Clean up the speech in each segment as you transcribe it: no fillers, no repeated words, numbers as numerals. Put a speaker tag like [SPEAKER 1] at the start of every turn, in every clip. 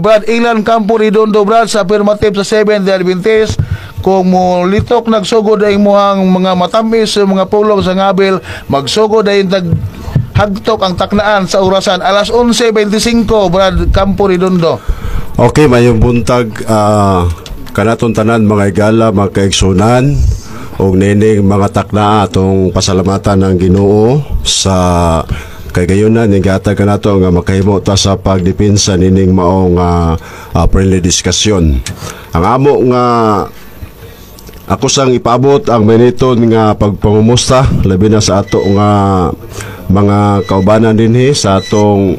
[SPEAKER 1] Brad Ilan Campo Redondo, Brad, sa affirmative sa Seventh Day Adventist. Kung mo litok nagsugod ay imuhang mga matamis sa mga pulong sa ngabil, magsugod ay tag hagtok ang taknaan sa orasan alas 11:25, Brad Campo Redondo.
[SPEAKER 2] Okay, mayong buntag kanaton tanan, mga igala, mga kaigsunan ug nining mga takna, atong pasalamatan ng Ginoo sa kay gayunan ning gihatag kanato nga makahimo ta sa pagdepensa nining maong friendly discussion. Ang amo nga ako sang ipaabot ang mainiton nga pagpangumusta labi na sa ato nga mga kaubanan dinhi, sa atong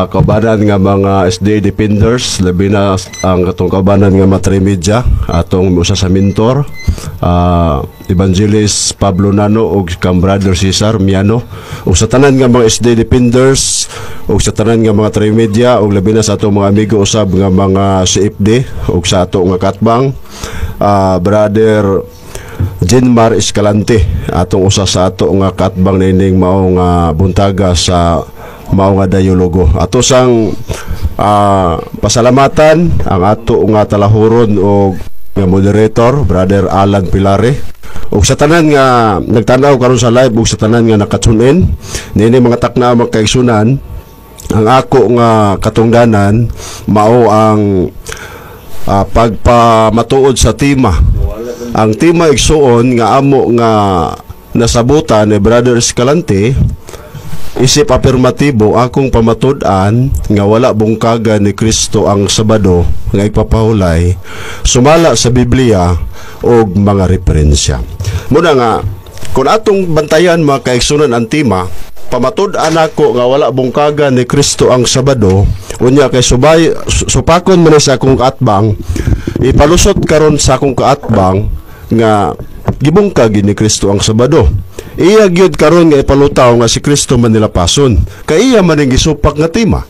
[SPEAKER 2] kaubanan nga mga SDA defenders, labi na ang atong kaubanan nga Matrimedia, atong usa sa mentor, Evangelist Pablo Nano, ug kang Brother Cesar Miano, ug sa tanan nga mga SDA defenders ug sa tanan nga mga trimedia, ug labi na sa atong mga amigo usab nga mga CFD, ug sa ato nga katbang, Brother Jinmar Escalante, atong usa sa ato nga katbang nining mao nga buntaga sa mao nga dialogo. Ato sang pasalamatan ang ato nga talahuron og nga moderator, Brother Alan Pilare, ug sa tanan nga nagtanaw karon sa live ug sa tanan nga naka-tune in nini mga takna. Mga kaigsunan, ang ako nga katungdanan mao ang pagpamatuod sa tema. Ang tema, igsuon, nga amo nga nasabutan ni Brother Escalante, isip apirmatibo, akong pamatud-an nga wala bungkagan ni Kristo ang Sabado nga ipapahulay sumala sa Biblia og mga referensya. Muna nga kung atong bantayan, mga kaigsunan, ang tema, pamatud-an ako nga wala bungkagan ni Kristo ang Sabado. Unya kay subay supakon man sa akong kaatbang, ipalusot karon sa akong kaatbang nga gibungkag ni Kristo ang Sabado. Iya gyud karon nga ipalutaw nga si Kristo manilapason kay iya man ning gisupak nga tema.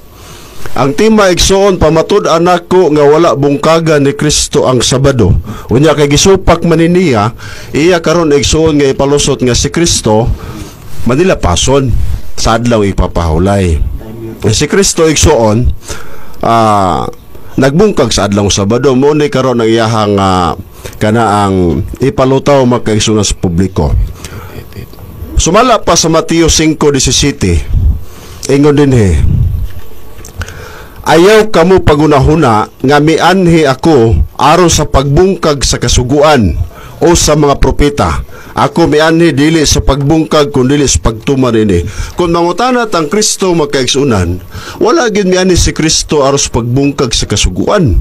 [SPEAKER 2] Ang tema, igsuon, pamatud-an ako nga wala bungkagan ni Kristo ang Sabado. Unya kay gisupak man ni niya, iya karon, igsuon, nga ipalusot nga si Kristo manilapason sa adlaw ipapahulay. Si Kristo, igsuon, nagbungkag sa adlaw Sabado. Mo ni karon ang iyahang kana ang ipalutaw, mga kaigsuonan, sa publiko. Sumala pa sa Mateo 5:17, ingon dinhi, "Ayaw kamo pagunahuna nga mianhi ako aron sa pagbungkag sa kasuguan o sa mga propeta. Ako mianhi dili sa pagbungkag kun dili sa pagtuman ini." Kung mangutana tang Kristo, mga kaigsunan, wala gid mianhi si Kristo aron sa pagbungkag sa kasuguan.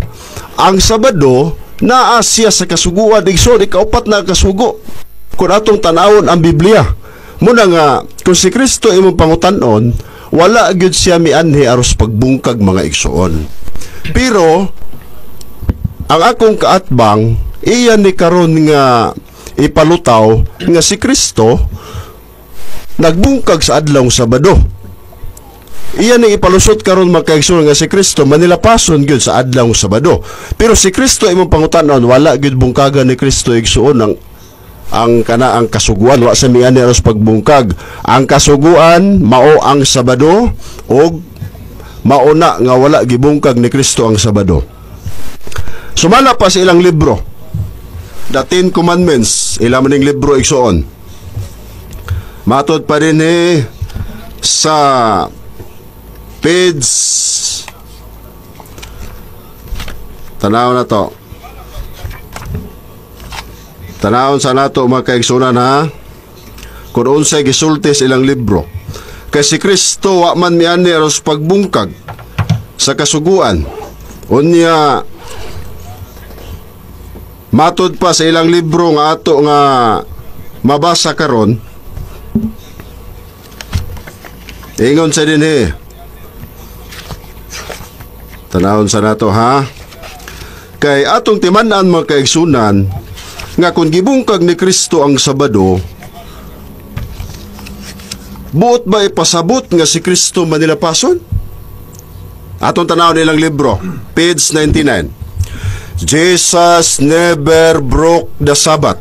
[SPEAKER 2] Ang Sabado naa siya sa kasuguan, igsoon, ikaupat na kasugo. Kung atong tanawon ang Biblia, muna nga kung si Kristo imong pangutanon, wala gyud siya mianhi aros pagbungkag, mga igsoon. Pero ang akong kaatbang, iya ni karon nga ipalutaw nga si Kristo nagbungkag sa adlaw Sabado. Iya ni ipalusot karon, mga kaigsoon, nga si Kristo manilapason gyud sa adlaw Sabado. Pero si Kristo imong pangutanon, wala gyud bungkagan ni Kristo, igsuon, ang kana ang kasuguan. Wa sa mianhi aros pagbungkag. Ang kasuguan mao ang Sabado ug mao na nga wala gibungkag ni Kristo ang Sabado. Sumala pa sa ilang libro, The Ten Commandments, ilang maning libro, igsuon. Matod pa din eh, sa page, tanaw na to. Tanawon sa nato, mga kaigsunan, ha, kung unsay gisulti sa ilang libro. Kay si Kristo wa man mianhi aros pagbungkag sa kasuguan. Unya matod pa sa ilang libro nga ato nga mabasa karon, ingon sa dinhi, tanawon sa nato ha, kay atong timan-an, mga kaigsunan, nga kung gibungkag ni Kristo ang Sabado, buot ba ipasabot nga si Kristo manilapason? Atong tanawon nilang libro, page 99. "Jesus never broke the Sabbath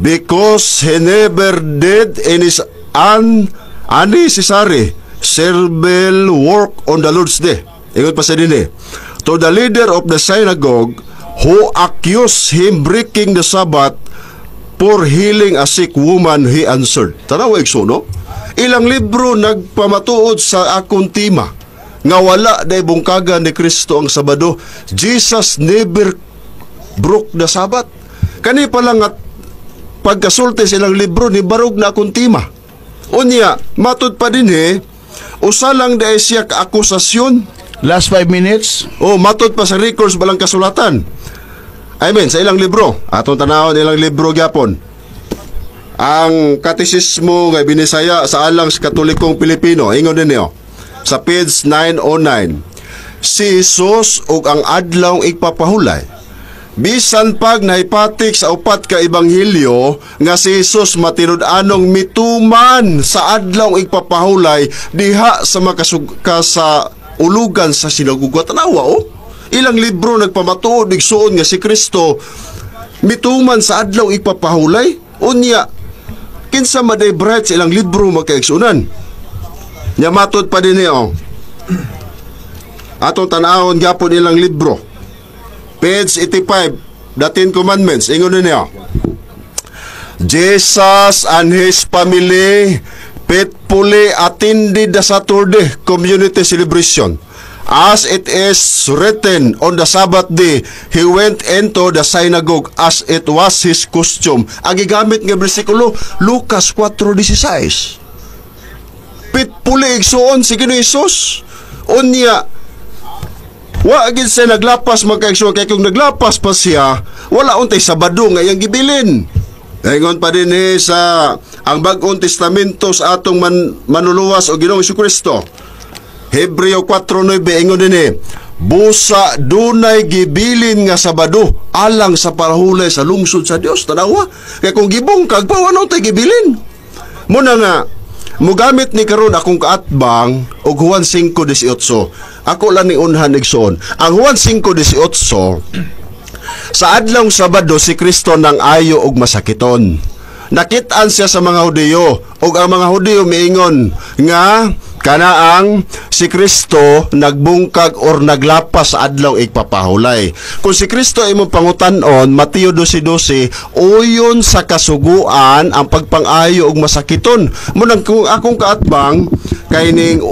[SPEAKER 2] because he never did any unnecessary servile work on the Lord's Day." Ingon pa sa dinhi. To the leader of the synagogue who accused him breaking the Sabbath for healing a sick woman, he answered. Tanawa, igsoon, no? Ilang libro nagpamatuod sa akong tema nga wala day bungkagan ni Kristo ang Sabado. Jesus never broke the Sabbath. Kani pa lang at pagkasulti sa ilang libro ni barog na akong tema. Unya, matud pa dinhi, usa lang day siya ka akusasyon.
[SPEAKER 1] Last 5 minutes.
[SPEAKER 2] O matod pa sa records balang kasulatan. I mean, sa ilang libro. Atong tanawon ilang libro gyapon. Ang Katekismo nga binisaya sa alang sa Katolikong Pilipino, ingon din niyo. Sa page 909. Si Jesus ug ang adlaw igpapahulay. Bisan pag nahipatik sa upat ka ebanghelyo nga si Jesus matinud-anong mituman sa adlaw igpapahulay diha sa makasug sa ulugan sa sinaguga. Tanawa, oh. Ilang libro nagpamatuod, igsuon, nga si Kristo mituman sa adlaw igpapahulay. Unya, kinsa maday bright sa ilang libro, magkaigsunan? Nya matod pa din niyo. Atong tan-awon gyapon ilang libro. Page 85, The Ten Commandments. Ingon niya. Jesus and his family faithfully attended the Saturday community celebration. As it is written, on the Sabbath day, he went into the synagogue as it was his custom. Ang gigamit nga bersikulo, Lucas 4.16. Faithfully, igsuon, si Ginoong Hesus. Unya, wa gid siya naglapas, magkaigsuon, kay kung naglapas pa siya, wala untay Sabado nga iyang gibilin. Ingon pa din eh sa ang Bagong Testamento sa atong manluluwas o Ginoong Kristo. Hebreo 4.9, ingon din eh, busa dunay gibilin nga Sabado alang sa parahulay sa lungsod sa Dios. Tanawa. Kay kung gibungkag pa, wala tay gibilin. Muna nga, mugamit ni karon akong kaatbang og Juan 5.18. Ako lang ni unhan, igsoon. Ang Juan 5.18, sa adlawng Sabado si Kristo nang ayo og masakiton. Nakitaan siya sa mga Hudiyo ug ang mga Hudiyo miingon nga kanaang si Kristo nagbungkag or naglapas sa adlaw igpapahulay. Kung si Kristo imong pangutan-on, Mateo 12:12, uyon sa kasuguan ang pagpang-ayo og masakiton. Munang kung akong kaatbang kay ning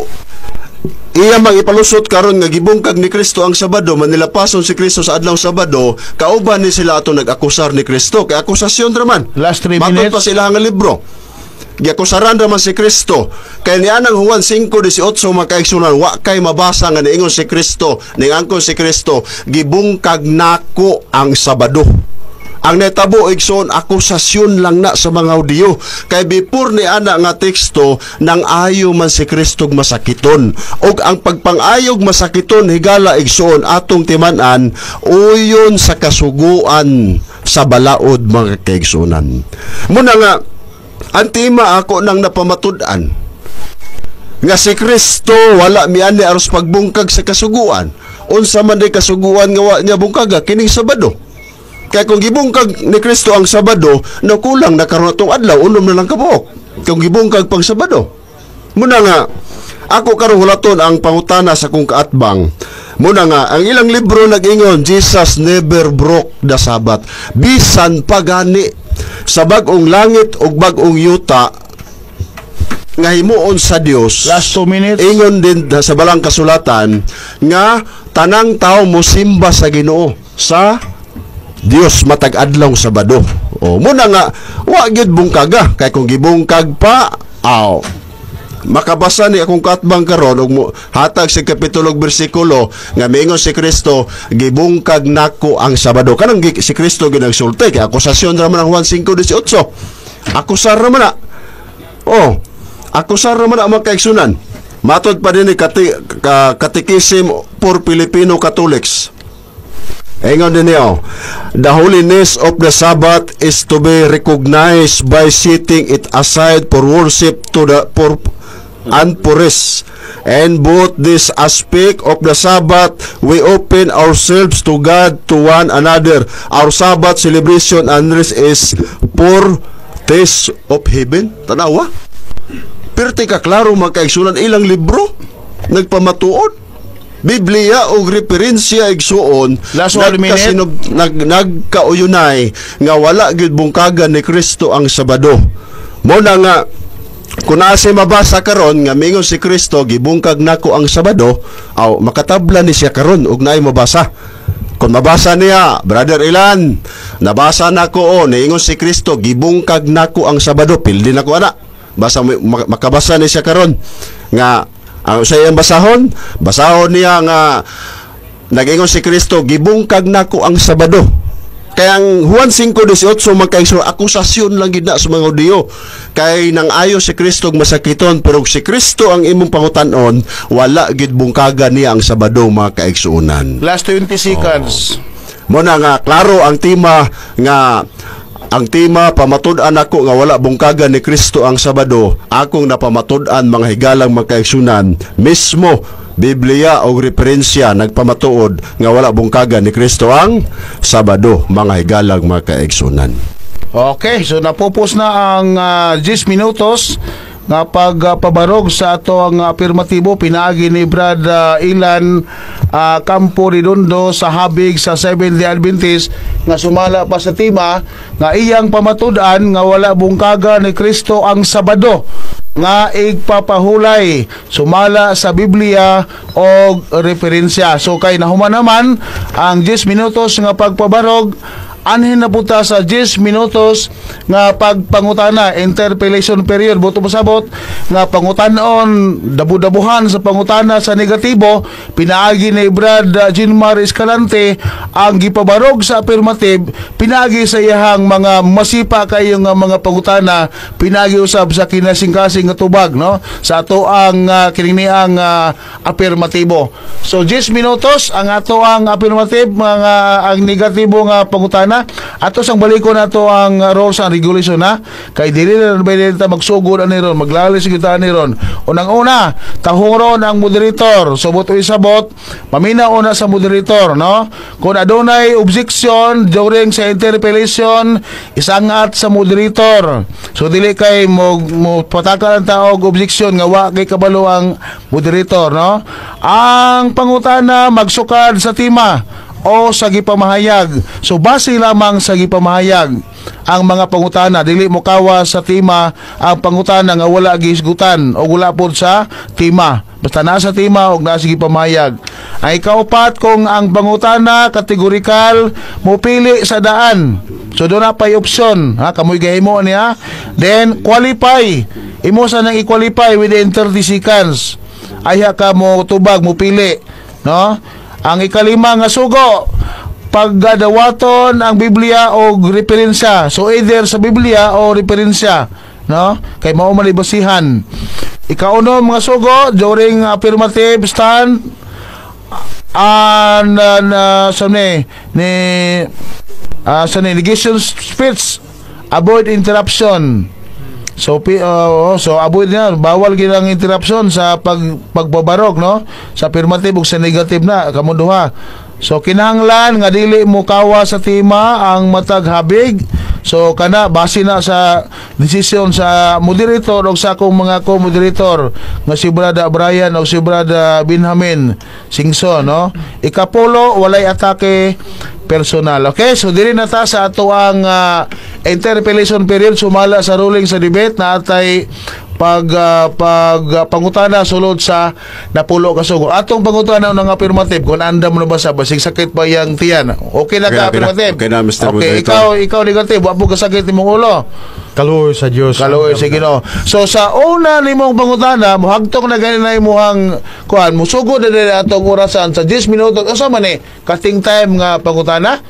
[SPEAKER 2] iya mang ipalusot karon nga gibungkag ni Kristo ang Sabado, manilapason si Kristo sa adlaw Sabado, kauban ni sila ato nag-akusar ni Kristo kay akusasyon ra man.
[SPEAKER 1] Last 3
[SPEAKER 2] Matod
[SPEAKER 1] minutes.
[SPEAKER 2] pa sila nga libro. Giakusaran ra man si Kristo. Kay niya ang Juan 5:18, makaigsunan, wa kay mabasa nga niingon si Kristo, ningangkon si Kristo, "Gibungkag nako ang Sabado." Ang netabo, igsoon, akusasyon lang na sa mga Hudiyo. Kay before ni ana nga teksto, nang ayo man si Kristo masakiton. Og ang pagpangayog masakiton, higala, igsoon, atong timan-an, uyon sa kasuguan sa balaod, mga kaigsunan. Muna nga, ang tema ako nang napamatud-an nga si Kristo wala miani aros pagbungkag sa kasuguan. Unsa man day kasuguan nga wa niya bungkaga? Kining Sabado. Kaya kung gibungkag ni Kristo ang Sabado, nakulang na karon atong adlaw, 6 na lang kabuok. Kung gibungkag pang Sabado. Muna nga, ako karon hulaton ang pangutana sa kong kaatbang. Muna nga, ang ilang libro nag-ingon, Jesus never broke the Sabbath. Bisan pagani sa bag-ong langit ug bag-ong yuta nga himuon sa Dios.
[SPEAKER 1] Last 2 minutes.
[SPEAKER 2] Ingon din sa balang kasulatan nga tanang tao mosimba sa Ginoo sa Dios matag adlaw Sabado. O muna nga wa gyud bungkaga kay kung gibungkag pa aw makabasa ni akong kaatbang karon og hatag sa kapitulo ug bersikulo nga miingon si Kristo, "Gibungkag nako ang Sabado." Kanang si Kristo ginagsulti kay akusasyon ra man ang Juan 5:18. Akusar ra man na. Oh, akusar ra man ang mga kaigsunan. Matod pa din ni Catechism for Filipino Catholics. Ingon din niyo, the holiness of the Sabbath is to be recognized by setting it aside for worship to the for and for rest. And both this aspect of the Sabbath, we open ourselves to God, to one another. Our Sabbath celebration and rest is for taste of heaven. Tanawa. Perti ka klaro, mga kaigsunan, ilang libro nagpamatuod. Biblia og referensya, igsuon.
[SPEAKER 1] Last one minute.
[SPEAKER 2] Nagkauyunay nga wala gyud bungkagan ni Kristo ang Sabado. Mo na nga kung naa siya mabasa karon nga mingon si Kristo, "Gibungkag nako ang Sabado," aw makatabla ni siya karon og naay mabasa. Kung mabasa niya, "Brother Ilan, nabasa nako o niingon si Kristo, 'Gibungkag nako ang Sabado,' pildi nako ana." Basa makabasa ni siya karon nga ang sa iyang basahon, basahon niya nga nag-ingon si Kristo, "Gibungkag nako ang Sabado." Kaya ang Juan 5:18, mga kaigsoon, akusasyon lang gid na sa mga Hudiyo. Kay nang ayo si Kristo og masakiton, pero si Kristo ang imong pangutan-on, wala gid bungkagan niya ang Sabado, mga kaigsuonan.
[SPEAKER 1] Last 20 seconds.
[SPEAKER 2] Mo na nga klaro ang tema nga ang tema pamatud-an ako nga wala bungkagan ni Kristo ang Sabado. Akong napamatud-an, mga higalang mga kaigsuonan, mismo Biblia o referensya nagpamatuod nga wala bungkagan ni Kristo ang Sabado, mga higalang mga kaigsuonan.
[SPEAKER 1] Okay, so napupos na ang 10 minutos nga pagpabarog sa ato ang afirmatibo pinaagi ni Brad Ilan Campo Redondo sa habig sa Seventh Day Adventist nga sumala pa sa tema nga iyang pamatud-an nga wala bungkaga ni Kristo ang Sabado nga igpapahulay sumala sa Biblia o referensya. So kay nahuman naman ang 10 minutos nga pagpabarog, anhin na punta sa 10 minutos nga pagpangutana, interpellation period. Buot pasabot nga pangutanon, dabu-dabuhan sa pangutana sa negatibo pinaagi ni Brad Jinmar Escalante ang gipabarog sa affirmative pinaagi sa iyahang mga masipa kayo nga mga pangutana, pinaagi usab sa kinasing-kasing nga tubag, no, sa ato ang kining ang affirmatibo. So 10 minutos ang ato ang affirmative, mga ang negatibo nga pangutana. Ato sang balikon nato ang rules and regulation na kay dili na ba ta magsugod ani ron, maglalis kita ani ron. Unang-una, tahuron ang moderator. So buot isabot, paminaw una sa moderator, no? Kung adunay objection during sa interpellation, isangat sa moderator. So dili kay mo pataka ang tao og objection nga wa kay kabalo ang moderator, no? Ang pangutana magsukad sa tema o sa gipamahayag. So base lamang sa gipamahayag ang mga pangutana, dili mo kawa sa tema ang pangutana nga wala gihisgutan o wala pod sa tema. Basta nasa tema og nasa gipamahayag. Ang ikaupat, kung ang pangutana kategorikal, mupili sa daan. So doon na pa'y option, ha, kamoy gahimo niya. Then qualify. Imo sa nang i-qualify within 30 seconds. Ayha ka mo tubag, mo pili, no? Ang ikalima nga sugo, paggadawaton ang Biblia o referensya. So either sa Biblia o referensya, no? Kay mao man basihan. Ikaunom mga sugo, during affirmative stand and sa ni sa ni negation speech, avoid interruption. So so avoid na, bawal ginang interruption sa pagbabarog, no, sa affirmative ug sa negative na kamo duha. So kinahanglan nga dili mo kawa sa tema ang matag habig. So kana base na sa desisyon sa moderator o sa akong mga co-moderator nga si Brother Brian o si Brother Benjamin Singson, no? Ikapulo, walay atake personal. Okay, so diri na ta sa ato ang interpellation period sumala sa ruling sa debate na atay pag pangutana sulod sa 10 ka sugo. Atong pangutana ng affirmative kung andam mo na ba sa basig sakit pa yang tiyan. Okay na ka
[SPEAKER 2] Okay na, okay na.
[SPEAKER 1] affirmative?
[SPEAKER 2] Okay na, Mr.
[SPEAKER 1] Okay,
[SPEAKER 2] Moderator.
[SPEAKER 1] ikaw negative, wa po kasakit imong ulo.
[SPEAKER 3] Kaluoy sa Dios.
[SPEAKER 1] Kaluoy sa Ginoo. So sa una nimong pangutana, mohagtok na gani na imuhang kuan, musugod na dili atong orasan sa 10 minutos. Unsa man ni cutting time nga pangutana?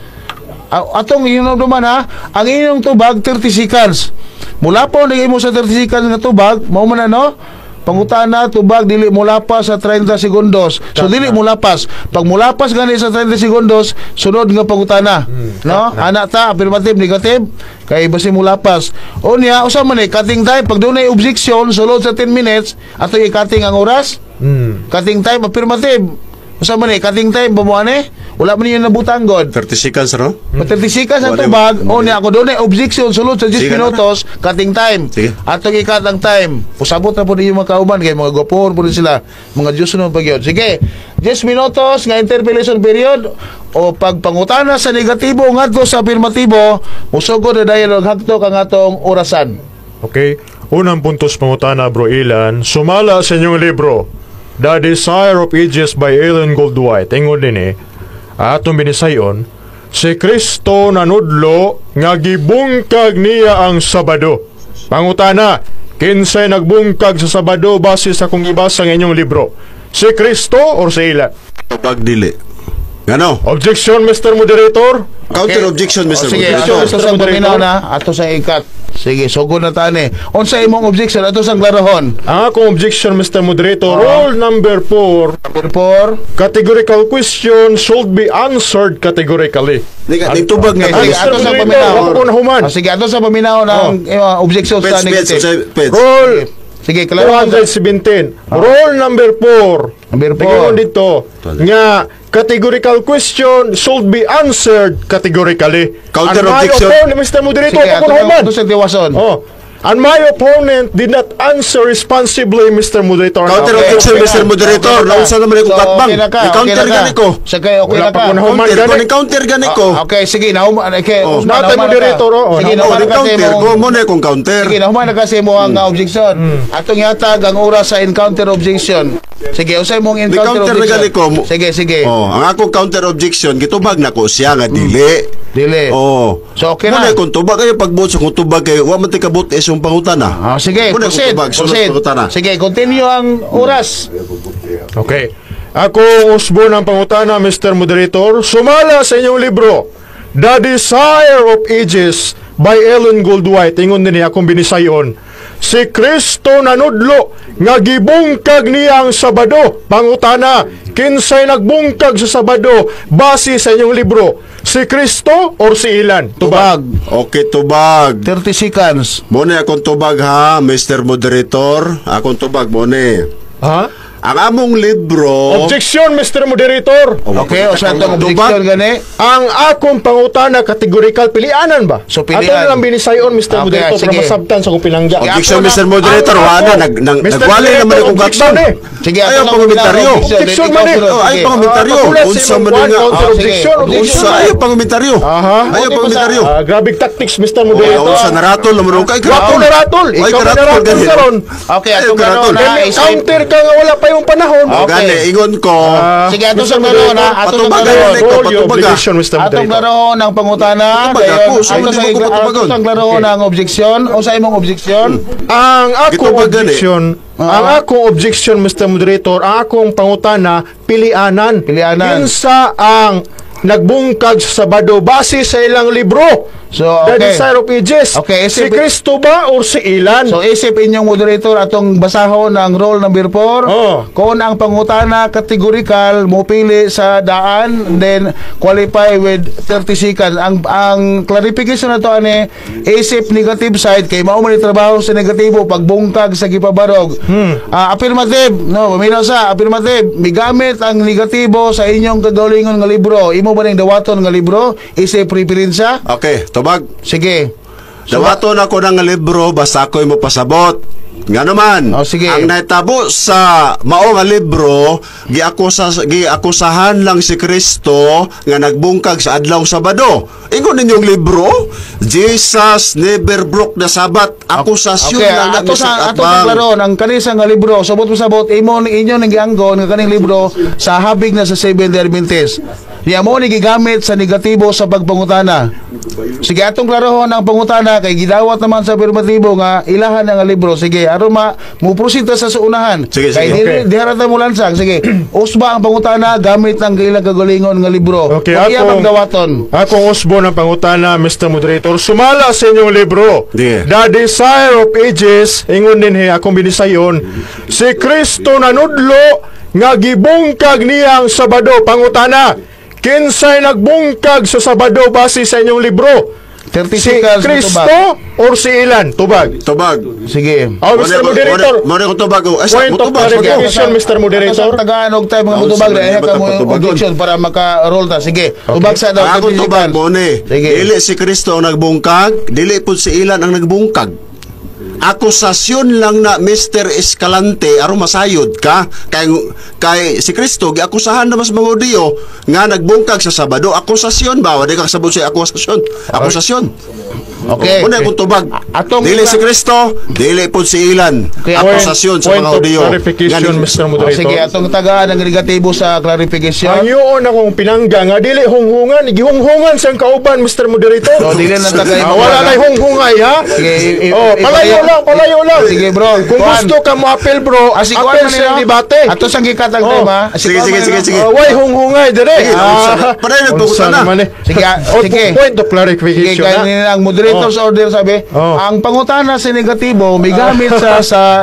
[SPEAKER 1] Atong inyong duman ha, ang inyong tubag 30 seconds. Mula po na mo sa 30 seconds nga tubag, mao man ano? Pangutana, tubag, dili mulapas sa 30 segundos. So dili mulapas. Pag mulapas gani sa 30 segundos, sunod nga pangutana. No? Ana ta, affirmative, negative, kay basi mulapas. O niya, usa man eh, cutting time, pag dunay objection, sulod sa 10 minutes, ato i-cutting ang oras. Cutting time, affirmative. Usa man eh, cutting time, ba mo ani? Wala man ninyo nabutang god.
[SPEAKER 2] 30 seconds, no?
[SPEAKER 1] 30 seconds ang
[SPEAKER 2] Wala.
[SPEAKER 1] tubag, o niya ako doon objection sulod sa 10
[SPEAKER 2] Sige na.
[SPEAKER 1] minutos, cutting time.
[SPEAKER 2] Sige.
[SPEAKER 1] Atong ikat ang time. Usabot na po ninyo mga kauban kay mga gwapohon po rin sila, mga Diyos naman pag yun. Sige, 10 minutos nga interpellation period o pagpangutana sa negatibo ngadto sa afirmatibo, musugod na dayon og hagtok ang atong orasan.
[SPEAKER 3] Okay. Unang puntos pangutana, Bro Ilan, sumala sa inyong libro, The Desire of Ages by Ellen Goldwhite. Ingon din eh, atong binisayon, si Kristo nanudlo nga gibungkag niya ang Sabado. Pangutana, kinsay nagbungkag sa Sabado base sa kung ibasa ang inyong libro? Si Kristo or si Ilan?
[SPEAKER 2] Tubag, dili. Ngano?
[SPEAKER 3] Objection, Mr. Moderator.
[SPEAKER 2] Counter objection, Mr.
[SPEAKER 1] O, sige,
[SPEAKER 2] Moderator.
[SPEAKER 1] ato sa
[SPEAKER 3] Mr.
[SPEAKER 1] paminaw
[SPEAKER 3] Moderator.
[SPEAKER 1] na, ato sa ikat. Sige, sugod na tani. Unsa imong objection ato sa klarohon?
[SPEAKER 3] Ang akong objection, Mr. Moderator, rule number 4,
[SPEAKER 1] Number 4.
[SPEAKER 3] categorical question should be answered categorically.
[SPEAKER 2] Nika, ning tubag na
[SPEAKER 1] Okay, sige,
[SPEAKER 3] Mr.
[SPEAKER 1] ato sa
[SPEAKER 3] Moderator,
[SPEAKER 1] paminaw.
[SPEAKER 3] ako po nahuman.
[SPEAKER 1] Ah, sige, ato sa paminaw ng objection sa
[SPEAKER 2] Peds, peds,
[SPEAKER 1] negative.
[SPEAKER 2] peds.
[SPEAKER 3] Rule
[SPEAKER 1] Sige, klarohon.
[SPEAKER 3] 217. Rule number 4.
[SPEAKER 1] Number 4.
[SPEAKER 3] Tingnan dito nga categorical question should be answered categorically.
[SPEAKER 2] Counter
[SPEAKER 3] And my
[SPEAKER 2] objection.
[SPEAKER 3] opponent, Mr. Moderator,
[SPEAKER 1] Sige,
[SPEAKER 3] ako
[SPEAKER 1] ato,
[SPEAKER 3] nahuman.
[SPEAKER 1] ato sa tiwason.
[SPEAKER 3] Oh. And my opponent did not answer responsibly, Mr. Moderator.
[SPEAKER 2] Counter
[SPEAKER 1] Okay,
[SPEAKER 2] objection,
[SPEAKER 1] okay
[SPEAKER 2] Mr.
[SPEAKER 1] na.
[SPEAKER 2] Moderator.
[SPEAKER 1] Okay na.
[SPEAKER 2] Naunsa naman akong
[SPEAKER 1] So,
[SPEAKER 2] katbang.
[SPEAKER 1] okay na ka, okay
[SPEAKER 2] Ni-counter
[SPEAKER 1] na ka.
[SPEAKER 2] gani ko.
[SPEAKER 1] Sige, okay
[SPEAKER 3] Wala
[SPEAKER 1] na
[SPEAKER 3] pa
[SPEAKER 1] ka.
[SPEAKER 3] ko nahuman
[SPEAKER 2] Counter ko,
[SPEAKER 3] gani.
[SPEAKER 2] ni-counter gani ko.
[SPEAKER 1] Ah, okay, sige, nahuman. Okay,
[SPEAKER 2] Oh.
[SPEAKER 1] Usman,
[SPEAKER 3] Natay
[SPEAKER 1] nahuman na ka.
[SPEAKER 3] moderator, oh.
[SPEAKER 1] Sige,
[SPEAKER 2] Oh,
[SPEAKER 1] nahuman na kasi
[SPEAKER 2] ni-counter
[SPEAKER 1] mo.
[SPEAKER 2] ko. Mo na akong counter.
[SPEAKER 1] Sige, nahuman na kasi mo ang objection. Atong yatag ang oras sa encounter objection. Sige, usay mong encounter
[SPEAKER 2] Ni-counter na
[SPEAKER 1] objection.
[SPEAKER 2] gani ko.
[SPEAKER 1] Sige, sige.
[SPEAKER 2] Oh, ang akong counter objection, gitubag na ko siya nga dili.
[SPEAKER 1] Dili.
[SPEAKER 2] Oh.
[SPEAKER 1] So, okay
[SPEAKER 2] Mo
[SPEAKER 1] na.
[SPEAKER 2] na kung tubag kayo pagbuot sa kung tubag kayo, wa man tay kabut is yung pangutana.
[SPEAKER 1] Ah, sige,
[SPEAKER 2] Mo na kung
[SPEAKER 1] proceed.
[SPEAKER 2] tubag, sunod
[SPEAKER 1] Proceed.
[SPEAKER 2] pangutana.
[SPEAKER 1] Sige, continue ang oras.
[SPEAKER 3] Okay. Ako usbo ng pangutana, Mr. Moderator. Sumala sa inyong libro, The Desire of Ages by Ellen Goldwhite. Ingon din niya akong binisayon. Si Kristo nanudlo nga gibungkag niya ang Sabado. Pangutana, kinsay nagbungkag sa Sabado base sa inyong libro? Si Kristo or si Ilan?
[SPEAKER 1] Tubag.
[SPEAKER 2] Okay, tubag.
[SPEAKER 1] 30 seconds.
[SPEAKER 2] Mo na akong tubag ha, Mr. Moderator. Akong tubag mo ni.
[SPEAKER 3] Ha?
[SPEAKER 2] Ang among libro.
[SPEAKER 3] Objection, Mr. Moderator.
[SPEAKER 2] Oh,
[SPEAKER 1] Okay, o sa itong
[SPEAKER 2] Tubag.
[SPEAKER 1] objection gani?
[SPEAKER 3] Ang akong pangutana categorical pilianan ba?
[SPEAKER 1] So, pilian.
[SPEAKER 3] Ato na lang binisayon, Mr.
[SPEAKER 1] Okay,
[SPEAKER 3] Moderator, para
[SPEAKER 1] sige.
[SPEAKER 3] masabtan sa kong pinangga.
[SPEAKER 1] Okay,
[SPEAKER 2] Objection,
[SPEAKER 1] Ako na-
[SPEAKER 2] Mr. Moderator.
[SPEAKER 3] Ang
[SPEAKER 2] Wala,
[SPEAKER 3] ako- Mr.
[SPEAKER 2] nagwali naman
[SPEAKER 3] Moderator,
[SPEAKER 2] akong
[SPEAKER 3] objection
[SPEAKER 2] gatbang.
[SPEAKER 3] eh.
[SPEAKER 1] Sige, ato
[SPEAKER 2] Ayaw
[SPEAKER 1] lang
[SPEAKER 2] pangomentaryo.
[SPEAKER 1] objection.
[SPEAKER 3] Objection
[SPEAKER 1] Ikaw
[SPEAKER 3] man eh.
[SPEAKER 1] sunod.
[SPEAKER 2] Oh, ayaw
[SPEAKER 1] Sige.
[SPEAKER 2] pangomentaryo.
[SPEAKER 3] Ah, pakulat sa
[SPEAKER 2] Unsa
[SPEAKER 3] imong
[SPEAKER 2] man
[SPEAKER 3] kwan,
[SPEAKER 2] nga.
[SPEAKER 3] counter
[SPEAKER 1] Ah, sige.
[SPEAKER 3] objection, objection.
[SPEAKER 2] Unsa ayaw pangomentaryo.
[SPEAKER 3] Aha.
[SPEAKER 2] Ayaw
[SPEAKER 1] Okay pa sa-
[SPEAKER 2] pangomentaryo.
[SPEAKER 3] Ah, grabe tactics, Mr.
[SPEAKER 2] Oh,
[SPEAKER 3] Moderator.
[SPEAKER 2] unsa naratol naman kay
[SPEAKER 3] Wapo
[SPEAKER 2] karatol.
[SPEAKER 3] naratol.
[SPEAKER 2] Ay,
[SPEAKER 3] Ikaw
[SPEAKER 2] karatol
[SPEAKER 3] naratol
[SPEAKER 2] gani.
[SPEAKER 3] karon.
[SPEAKER 1] Okay,
[SPEAKER 2] Ayaw
[SPEAKER 1] atong
[SPEAKER 2] karatol.
[SPEAKER 1] karon na isip.
[SPEAKER 3] Counter ka nga wala pa yung panahon.
[SPEAKER 2] Oh,
[SPEAKER 1] Okay.
[SPEAKER 2] gani ingon ko.
[SPEAKER 3] Ah,
[SPEAKER 1] Sige, ato
[SPEAKER 3] Mr.
[SPEAKER 1] sa meron ha. Ato sa
[SPEAKER 2] Patubagan
[SPEAKER 1] meron.
[SPEAKER 2] na ikaw,
[SPEAKER 3] All your
[SPEAKER 2] patubaga.
[SPEAKER 3] obligation, Mr.
[SPEAKER 1] Atong
[SPEAKER 3] Moderator.
[SPEAKER 1] klarohon ang pangutana.
[SPEAKER 2] Patubaga
[SPEAKER 1] Dayon,
[SPEAKER 2] ako, so
[SPEAKER 1] ato
[SPEAKER 2] hindi
[SPEAKER 1] sa
[SPEAKER 2] mo ko patubagon.
[SPEAKER 1] ato sa klarohon ang objection. O sa imong objection.
[SPEAKER 3] Ang akong
[SPEAKER 2] Gitubag gani.
[SPEAKER 3] objection, ang akong objection, Mr. Moderator, ang akong pangutana, pilianan.
[SPEAKER 1] Pilianan.
[SPEAKER 3] Kinsa ang nagbungkag sa Sabado base sa ilang libro?
[SPEAKER 1] So,
[SPEAKER 3] The
[SPEAKER 1] okay.
[SPEAKER 3] Desire of Ages.
[SPEAKER 1] Okay,
[SPEAKER 3] si
[SPEAKER 1] isip-
[SPEAKER 3] Kristo ba or si Ilan?
[SPEAKER 1] So isip inyong moderator atong basahon ang roll number 4.
[SPEAKER 3] Oo.
[SPEAKER 1] Kung ang pangutana categorical mo pili sa daan, then qualify with 30 seconds. Ang clarification na to ani isip negative side kay mao man ni trabaho sa negatibo pagbungkag sa gipabarog. Ah, affirmative, no, paminaw sa affirmative, migamit ang negatibo sa inyong kagalingon nga libro. Imo ba ning dawaton nga libro? Isip preferensya?
[SPEAKER 2] Okay, tubag.
[SPEAKER 1] Sige.
[SPEAKER 2] Dawaton ako ng libro basta ako'y mopasabot. Nga naman,
[SPEAKER 1] Oh, sige.
[SPEAKER 2] ang nahitabo sa mao nga libro, giakusahan lang si Kristo nga nagbungkag sa adlaw Sabado. Ingon ninyong libro, Jesus never broke the Sabbath. Akusasyon
[SPEAKER 1] Okay,
[SPEAKER 2] lang na
[SPEAKER 1] ato sa ato sa
[SPEAKER 2] atbang.
[SPEAKER 1] klaro ang kanisa nga libro, sabot mo sabot imo inyo ning gianggon nga kaning libro sa habig na sa Seventh Day Adventist. Niya mo ni gigamit sa negatibo sa pagpangutana. Sige, atong klarohon ang pangutana kay gidawat naman sa afirmatibo nga ilahan na nga libro. Sige, aron ma mo proceed ta sa suunahan.
[SPEAKER 2] Sige,
[SPEAKER 1] kay
[SPEAKER 2] sige.
[SPEAKER 1] di,
[SPEAKER 3] Okay.
[SPEAKER 1] di harata mo lansang. Sige, usba ang pangutana gamit ang ilang kagalingon nga libro.
[SPEAKER 3] Okay,
[SPEAKER 1] Kung iya pagdawaton.
[SPEAKER 3] Akong usbo ng pangutana, Mr. Moderator, sumala sa inyong libro.
[SPEAKER 2] Sige.
[SPEAKER 3] The Desire of Ages, ingon din he, akong binisayon, si Kristo nanudlo nga gibungkag niya ang Sabado. Pangutana, kinsay nagbungkag sa Sabado base sa inyong libro?
[SPEAKER 1] 30
[SPEAKER 3] Si
[SPEAKER 1] seconds mo.
[SPEAKER 3] Kristo or si Ilan? Tubag.
[SPEAKER 2] Tubag.
[SPEAKER 1] Sige.
[SPEAKER 3] Oh, Mr. Moderator.
[SPEAKER 2] Mo ko tubag. Oh, ay,
[SPEAKER 3] Point of
[SPEAKER 2] mutubag.
[SPEAKER 3] clarification, Mr. Moderator.
[SPEAKER 1] Ato sa tagaan og time nga
[SPEAKER 2] Naunsa
[SPEAKER 1] mutubag
[SPEAKER 2] man
[SPEAKER 1] dahil
[SPEAKER 2] niya
[SPEAKER 1] ka mo
[SPEAKER 2] ba't patubagon?
[SPEAKER 1] objection para maka-roll ta. Sige. Tubag sa daw.
[SPEAKER 2] Ang akong
[SPEAKER 1] 30
[SPEAKER 2] tubag
[SPEAKER 1] seconds.
[SPEAKER 2] mo ni.
[SPEAKER 1] Sige.
[SPEAKER 2] Dili si Kristo ang nagbungkag, dili pud si Ilan ang nagbungkag. Akusasyon lang na, Mr. Escalante, aron masayod ka kay si Kristo giakusahan na mas mga Hudiyo nga nagbungkag sa Sabado. Akusasyon ba? Wala ka kasabot sa akusasyon. Akusasyon.
[SPEAKER 1] Okay.
[SPEAKER 2] Una kung tubag.
[SPEAKER 1] Atong
[SPEAKER 2] Dili si Kristo, dili pud si Ilan.
[SPEAKER 1] Okay,
[SPEAKER 2] Akusasyon sa
[SPEAKER 3] Point
[SPEAKER 2] mga
[SPEAKER 3] of
[SPEAKER 2] Hudiyo.
[SPEAKER 3] clarification,
[SPEAKER 2] Nga
[SPEAKER 3] Mr.
[SPEAKER 1] Oh,
[SPEAKER 3] Moderator.
[SPEAKER 1] sige, atong tagaan ang negatibo sa clarification.
[SPEAKER 3] Ang yun akong pinangga nga dili hunghungan, gihunghungan siyang kauban, Mr. Moderator.
[SPEAKER 1] So, dili lang ta kay
[SPEAKER 3] Ah, wala nay hunghungay ha.
[SPEAKER 1] Sige,
[SPEAKER 3] Oh, palayo lang, palayo lang.
[SPEAKER 1] Sige, bro.
[SPEAKER 3] Kung
[SPEAKER 1] Kuan.
[SPEAKER 3] gusto ka mo apel, bro,
[SPEAKER 1] Ah, si Kuan
[SPEAKER 3] apel
[SPEAKER 1] man
[SPEAKER 3] siyang
[SPEAKER 1] nila.
[SPEAKER 3] debate.
[SPEAKER 1] Ato sang gikatag
[SPEAKER 3] Oh.
[SPEAKER 1] time ha. Si
[SPEAKER 2] Sige,
[SPEAKER 1] Kuan
[SPEAKER 2] sige,
[SPEAKER 1] man
[SPEAKER 2] sige,
[SPEAKER 1] nila.
[SPEAKER 2] sige.
[SPEAKER 3] Oh, why hunghungay dire?
[SPEAKER 2] Sige, pareho nagpupunta
[SPEAKER 3] unsa
[SPEAKER 2] na.
[SPEAKER 3] naman eh.
[SPEAKER 1] Sige, ah,
[SPEAKER 3] Oh,
[SPEAKER 1] sige.
[SPEAKER 3] point of
[SPEAKER 1] Sige,
[SPEAKER 3] clarification
[SPEAKER 1] kaya
[SPEAKER 3] ha.
[SPEAKER 1] nila ang moderator's order sabi, ang pangutana sa negatibo, may gamit sa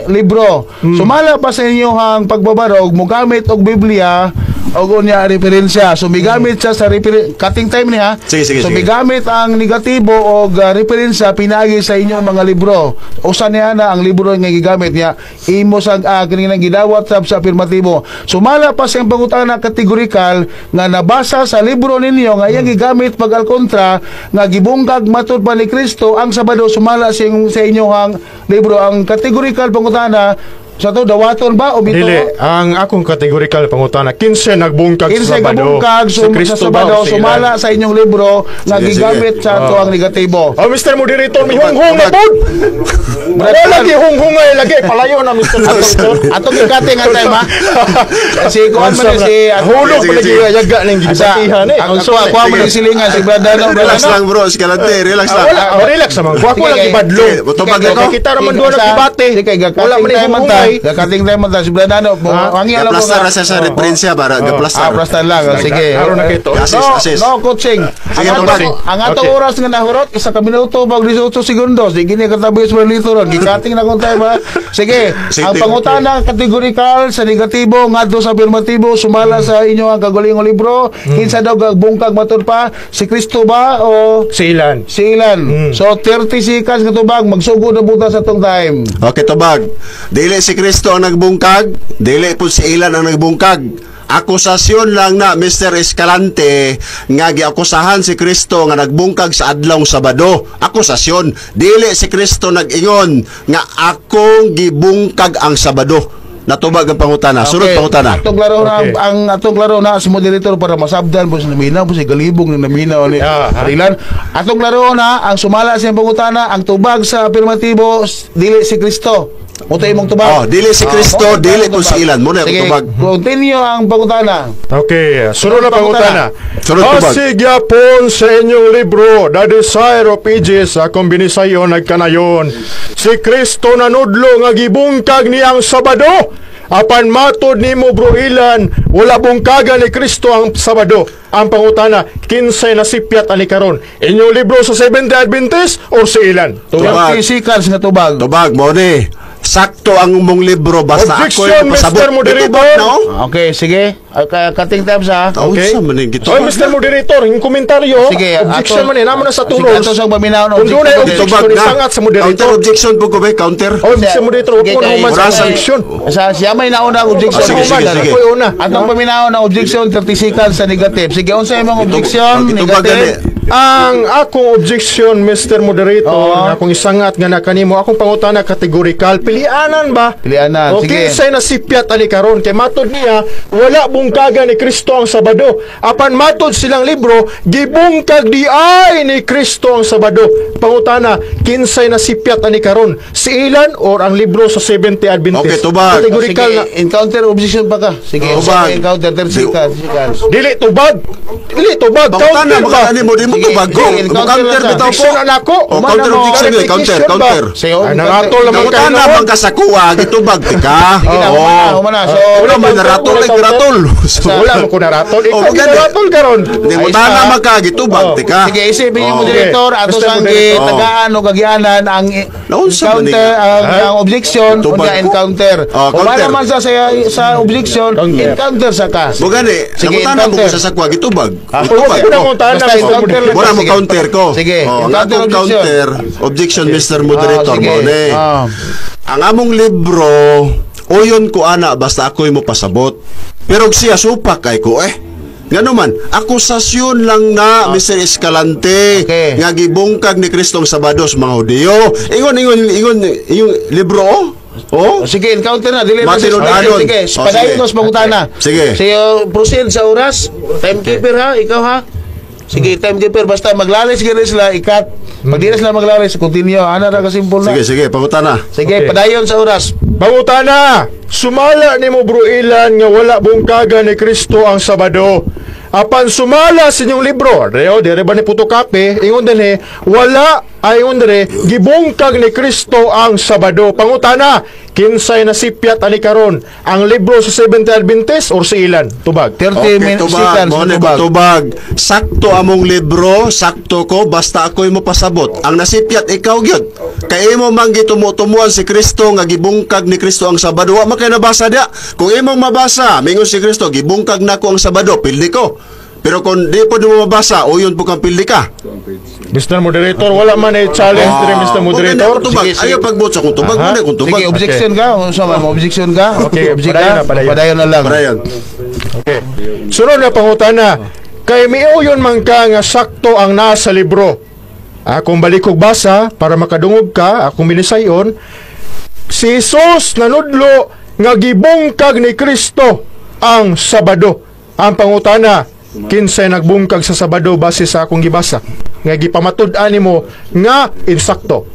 [SPEAKER 1] libro. Sumala pa sa inyo ang pagbabarog, mogamit og Biblia og unya referensya. So migamit siya sa cutting time niya.
[SPEAKER 2] Sige, sige,
[SPEAKER 1] So
[SPEAKER 2] sige.
[SPEAKER 1] migamit ang negatibo og referensya pinaagi sa inyong mga libro. Usa niya na ang libro nga gigamit niya imo sa kini nang gidawat sab sa afirmatibo. Sumala pa siyang pangutana kategorikal nga nabasa sa libro ninyo nga iyang gigamit pag alkontra nga gibungkag matud pa ni Kristo ang Sabado, sumala sa inyong libro ang kategorikal pangutana sa to dawaton ba o bito?
[SPEAKER 3] Dili, ang akong categorical pangutana, kinsa nagbungkag sa
[SPEAKER 1] Kinsa
[SPEAKER 3] Sabado?
[SPEAKER 1] gabungkag
[SPEAKER 3] Si Kristo
[SPEAKER 1] sa
[SPEAKER 3] ba
[SPEAKER 1] Sabado
[SPEAKER 3] o si Ilan?
[SPEAKER 1] sumala sa inyong libro nga
[SPEAKER 2] Sige,
[SPEAKER 1] gigamit
[SPEAKER 2] sige.
[SPEAKER 1] sa ato ang negatibo.
[SPEAKER 3] Oh, Mr. Moderator, may
[SPEAKER 2] Tubag,
[SPEAKER 3] hunghung na
[SPEAKER 2] tubag.
[SPEAKER 3] pod. Wala lagi hunghungay lagi. Palayo na, Mr. Moderator.
[SPEAKER 1] Atong gikate nga time ha. Si kuan man ni si
[SPEAKER 3] Hulog
[SPEAKER 2] Sige,
[SPEAKER 3] pa lagi
[SPEAKER 2] sige.
[SPEAKER 3] yaga ning gibatihan eh.
[SPEAKER 1] Ang ako ako man ni silingan si Brother no, Brother
[SPEAKER 2] Relax
[SPEAKER 1] no.
[SPEAKER 2] lang, bro, Escalante, relax
[SPEAKER 3] Ah,
[SPEAKER 2] lang.
[SPEAKER 3] wala, oh, relax naman. Ko ako
[SPEAKER 1] Sige,
[SPEAKER 3] lang gibadlong.
[SPEAKER 2] Sige, tubag
[SPEAKER 3] Kay
[SPEAKER 2] ako.
[SPEAKER 3] kita raman duha nagdebate.
[SPEAKER 1] Sige, gakating
[SPEAKER 3] Wala man
[SPEAKER 1] time man ta.
[SPEAKER 3] hunghungay.
[SPEAKER 1] Gakating time man ta si Brother no. Ang alam ko.
[SPEAKER 2] Gaplastar ra siya sa referensya para gaplastar.
[SPEAKER 1] Ah, plastar lang. Sige.
[SPEAKER 3] Aron na kito.
[SPEAKER 2] Assist,
[SPEAKER 1] No,
[SPEAKER 2] assist.
[SPEAKER 1] no coaching.
[SPEAKER 2] Sige,
[SPEAKER 1] Ang
[SPEAKER 2] tubag.
[SPEAKER 1] atong oras nga nahurot 1 minuto bag 18 segundos. Di gini katabi sa lito ron. Gikating na kung time ha. Sige,
[SPEAKER 2] Sige,
[SPEAKER 1] ang
[SPEAKER 2] sige.
[SPEAKER 1] pangutana kategorikal sa negatibo ngadto sa afirmatibo sumala sa inyo ang kagalingong libro. Kinsa daw bungkag matud pa, si Kristo ba o
[SPEAKER 3] Si Ilan?
[SPEAKER 1] si Ilan? So 30 seconds nga tubag, magsugod na buta sa atong time.
[SPEAKER 2] Okay, tubag. Dili si Kristo ang nagbungkag, dili po si Ilan ang nagbungkag. Akusasyon lang na, Mr. Escalante, nga giakusahan si Kristo nga nagbungkag sa adlawng Sabado. Akusasyon. Dili si Kristo nag-ingon nga akong gibungkag ang Sabado. Natubag ang pangutana. Sunod pangutana.
[SPEAKER 1] Atong klaro na ang atong klaro na si moderator para masabdan po si naminaw po si galibong ni naminaw ni
[SPEAKER 3] Ah, ha?
[SPEAKER 1] Rilan. Atong klaro na ang sumala sa pangutana ang tubag sa afirmatibo dili si Kristo. Mo imong tubag.
[SPEAKER 2] Oh, dili si Kristo,
[SPEAKER 1] Ah, mo
[SPEAKER 2] dili
[SPEAKER 1] imong
[SPEAKER 2] po si
[SPEAKER 1] tubag.
[SPEAKER 2] Ilan. Mo na akong
[SPEAKER 1] Sige,
[SPEAKER 2] tubag.
[SPEAKER 1] continue ang pangutana.
[SPEAKER 3] Okay, sunod na pangutana.
[SPEAKER 2] Sunod tubag.
[SPEAKER 3] Asig yapon sa inyong libro, The Desire of Ages, akong binisayon nagkanayon. Si Kristo nanudlo nga gibungkag niya ang Sabado. Apan matod nimo, bro Ilan, wala bungkagan ni Kristo ang Sabado. Ang pangutana, kinsay nasipyat ani karon? Inyong libro sa Seventh-day Adventist or si Ilan?
[SPEAKER 2] Tubag.
[SPEAKER 1] 30 seconds nga tubag.
[SPEAKER 2] Tubag mo ni. Sakto ang umong libro basta ako
[SPEAKER 3] Objection,
[SPEAKER 2] pasabot.
[SPEAKER 3] Mr. Moderator.
[SPEAKER 2] Itubag na, oh.
[SPEAKER 1] Okay, sige. Cutting times ha.
[SPEAKER 3] Okay.
[SPEAKER 2] Unsa man ning
[SPEAKER 3] Oy, Mr. Moderator, yung komentaryo,
[SPEAKER 1] Sige,
[SPEAKER 3] objection man eh, namo na sa
[SPEAKER 1] Sige,
[SPEAKER 3] two rules.
[SPEAKER 1] ato sa paminaw
[SPEAKER 3] Kung doon ay
[SPEAKER 2] Tubag
[SPEAKER 3] objection,
[SPEAKER 2] na.
[SPEAKER 3] isangat sa moderator.
[SPEAKER 2] Counter objection po ko ba? Counter.
[SPEAKER 3] Oh, Mr. Moderator, huwag
[SPEAKER 1] Sige,
[SPEAKER 3] mo na human sa objection.
[SPEAKER 1] Sa siya may nauna ang objection.
[SPEAKER 2] Ah, sige, sige, sige.
[SPEAKER 3] Ako'y una.
[SPEAKER 1] Atong paminaw na objection 30 seconds sa negative. Sige, unsa imong objection?
[SPEAKER 2] Gitubag
[SPEAKER 1] Negative.
[SPEAKER 2] gani.
[SPEAKER 3] Ang akong objection, Mr. Moderator,
[SPEAKER 1] Oo.
[SPEAKER 3] nga akong isangat nga nakanimo, akong pangutana kategorikal, pilianan ba?
[SPEAKER 1] Pilianan,
[SPEAKER 3] O
[SPEAKER 1] sige.
[SPEAKER 3] kinsay nasipyat ani karon kay matod niya wala bungkagan ni Kristo ang Sabado. Apan matod silang libro, gibungkag di ay ni Kristo ang Sabado. Pangutana, kinsay nasipyat ani karon? Si Ilan or ang libro sa Seventh-day Adventist?
[SPEAKER 2] Okay, tubag.
[SPEAKER 3] Kategorikal
[SPEAKER 1] Sige,
[SPEAKER 3] na
[SPEAKER 1] encounter objection pa ka. Sige,
[SPEAKER 2] Tubag.
[SPEAKER 1] sige, encounter 30 seconds. Seconds.
[SPEAKER 3] Dili tubag. Dili tubag.
[SPEAKER 2] Pangutana,
[SPEAKER 3] Counter ba?
[SPEAKER 2] baka ani mo di mo
[SPEAKER 1] Sige,
[SPEAKER 2] tubag ko.
[SPEAKER 1] sige, encounter
[SPEAKER 2] Counter
[SPEAKER 1] na siya.
[SPEAKER 2] bitaw ko.
[SPEAKER 3] Objection na ako.
[SPEAKER 2] Oh, counter objection yun. Counter, counter.
[SPEAKER 1] Sige,
[SPEAKER 3] Ay, nangatol naman kayo
[SPEAKER 2] Pangutana
[SPEAKER 3] noon.
[SPEAKER 2] man ka sa kuwa, gitubag ti ka.
[SPEAKER 1] Sige na, humana, humana. So,
[SPEAKER 2] Wala man naratol, ay ratol.
[SPEAKER 3] Wala mo ko naratol.
[SPEAKER 2] Oh,
[SPEAKER 3] Ikaw
[SPEAKER 2] maganda.
[SPEAKER 3] naratol karon.
[SPEAKER 2] Hindi mo
[SPEAKER 1] Ay,
[SPEAKER 2] tana
[SPEAKER 1] isa.
[SPEAKER 2] man ka, gitubag ti ka.
[SPEAKER 1] Sige, isipin yung
[SPEAKER 2] Oh.
[SPEAKER 1] moderator ato
[SPEAKER 3] Mr.
[SPEAKER 1] sang
[SPEAKER 3] Moderator.
[SPEAKER 1] gitagaan o kagianan ang
[SPEAKER 2] Naunsa man
[SPEAKER 1] encounter
[SPEAKER 2] ni-
[SPEAKER 1] ang objection
[SPEAKER 2] Tubag
[SPEAKER 1] unya
[SPEAKER 2] ko.
[SPEAKER 1] encounter.
[SPEAKER 2] Oh,
[SPEAKER 1] Humana
[SPEAKER 2] counter.
[SPEAKER 1] man sa objection,
[SPEAKER 3] Counter.
[SPEAKER 1] encounter sa ka.
[SPEAKER 2] Bugani,
[SPEAKER 1] Sige,
[SPEAKER 2] nangutana mo
[SPEAKER 1] encounter.
[SPEAKER 2] ko sa sakwa, gitubag.
[SPEAKER 3] Ah,
[SPEAKER 2] Gitubag.
[SPEAKER 3] huwag ko nangutana,
[SPEAKER 1] Basta
[SPEAKER 3] Mr.
[SPEAKER 1] encounter lang.
[SPEAKER 2] Mura mo
[SPEAKER 1] Sige.
[SPEAKER 2] Counter ko.
[SPEAKER 1] Sige.
[SPEAKER 2] Oh, ang
[SPEAKER 1] Counter
[SPEAKER 2] akong
[SPEAKER 1] objection.
[SPEAKER 2] Counter objection, Mr. Moderator,
[SPEAKER 1] Ah, sige.
[SPEAKER 2] mo ni. Ang among libro, uyon ko ana basta ako'y mo pasabot. Pero siya supak kay ko eh. Ngano man, akusasyon lang na, Mr. Escalante, nga gibungkag ni Kristo ang Sabado sa mga Hudiyo. Ingon ingon ingon yung libro, oh. Oh.
[SPEAKER 1] O, sige, encounter na. Dili na.
[SPEAKER 2] Matinud-anon.
[SPEAKER 1] Sige,
[SPEAKER 2] O,
[SPEAKER 1] padayon
[SPEAKER 2] sige.
[SPEAKER 1] ko sa pangutana.
[SPEAKER 2] Sige.
[SPEAKER 1] Sige, proceed sa oras. Timekeeper ha, ikaw ha. Sige, timekeeper. Basta maglalis gani sila, ikat. Pag di na sila maglalis, continue. Ana ra ka simple na.
[SPEAKER 2] Sige, sige, pangutana.
[SPEAKER 1] Sige,
[SPEAKER 3] Okay.
[SPEAKER 1] padayon sa oras.
[SPEAKER 3] Pangutana, sumala nimo, Bro Ilan, nga wala bungkaga ni Kristo ang Sabado. Apan sumala sa inyong libro, reo, dire ba ni photocopy, ingon dinhi, wala, ay ingon dire, gibungkag ni Kristo ang Sabado. Pangutana, kinsay nasipyat ani karon, ang libro sa Seventh Adventist or si Ilan? Tubag.
[SPEAKER 1] 30
[SPEAKER 2] Okay,
[SPEAKER 1] minutes
[SPEAKER 2] tubag.
[SPEAKER 1] seconds.
[SPEAKER 2] Mo ni ko
[SPEAKER 1] Tubag.
[SPEAKER 2] tubag. Sakto among libro, sakto ko, basta ako'y mo pasabot. Ang nasipyat ikaw gyud. Kay imo man gitumo-tumuan si Kristo nga gibungkag ni Kristo ang Sabado. Wa man kay nabasa diya. Kung imong mabasa, mingon si Kristo, "Gibungkag nako ang Sabado," pildi ko. Pero kung di po mo mabasa, uyon po kang pildi ka.
[SPEAKER 3] Mr. Moderator, wala man ay challenge dire, Mr. Moderator.
[SPEAKER 2] Kung tubag,
[SPEAKER 1] Sige, sige.
[SPEAKER 2] ayaw pagbuot sa kung tubag, mo na kung tubag.
[SPEAKER 1] Sige, objection ka. Unsa man, objection ka?
[SPEAKER 3] Okay,
[SPEAKER 1] Object
[SPEAKER 3] padayon
[SPEAKER 1] ka?
[SPEAKER 3] na, padayon.
[SPEAKER 1] Padayon na lang.
[SPEAKER 2] Padayon.
[SPEAKER 3] Okay. Sunod na pangutana, kay miuyon man ka nga sakto ang nasa libro. Akong balikog basa para makadungog ka, akong binisayon, si Jesus nanudlo nga gibungkag ni Kristo ang Sabado. Ang pangutana, kinsay nagbungkag sa Sabado base sa akong gibasa? Nga gipamatud-an nimo nga insakto.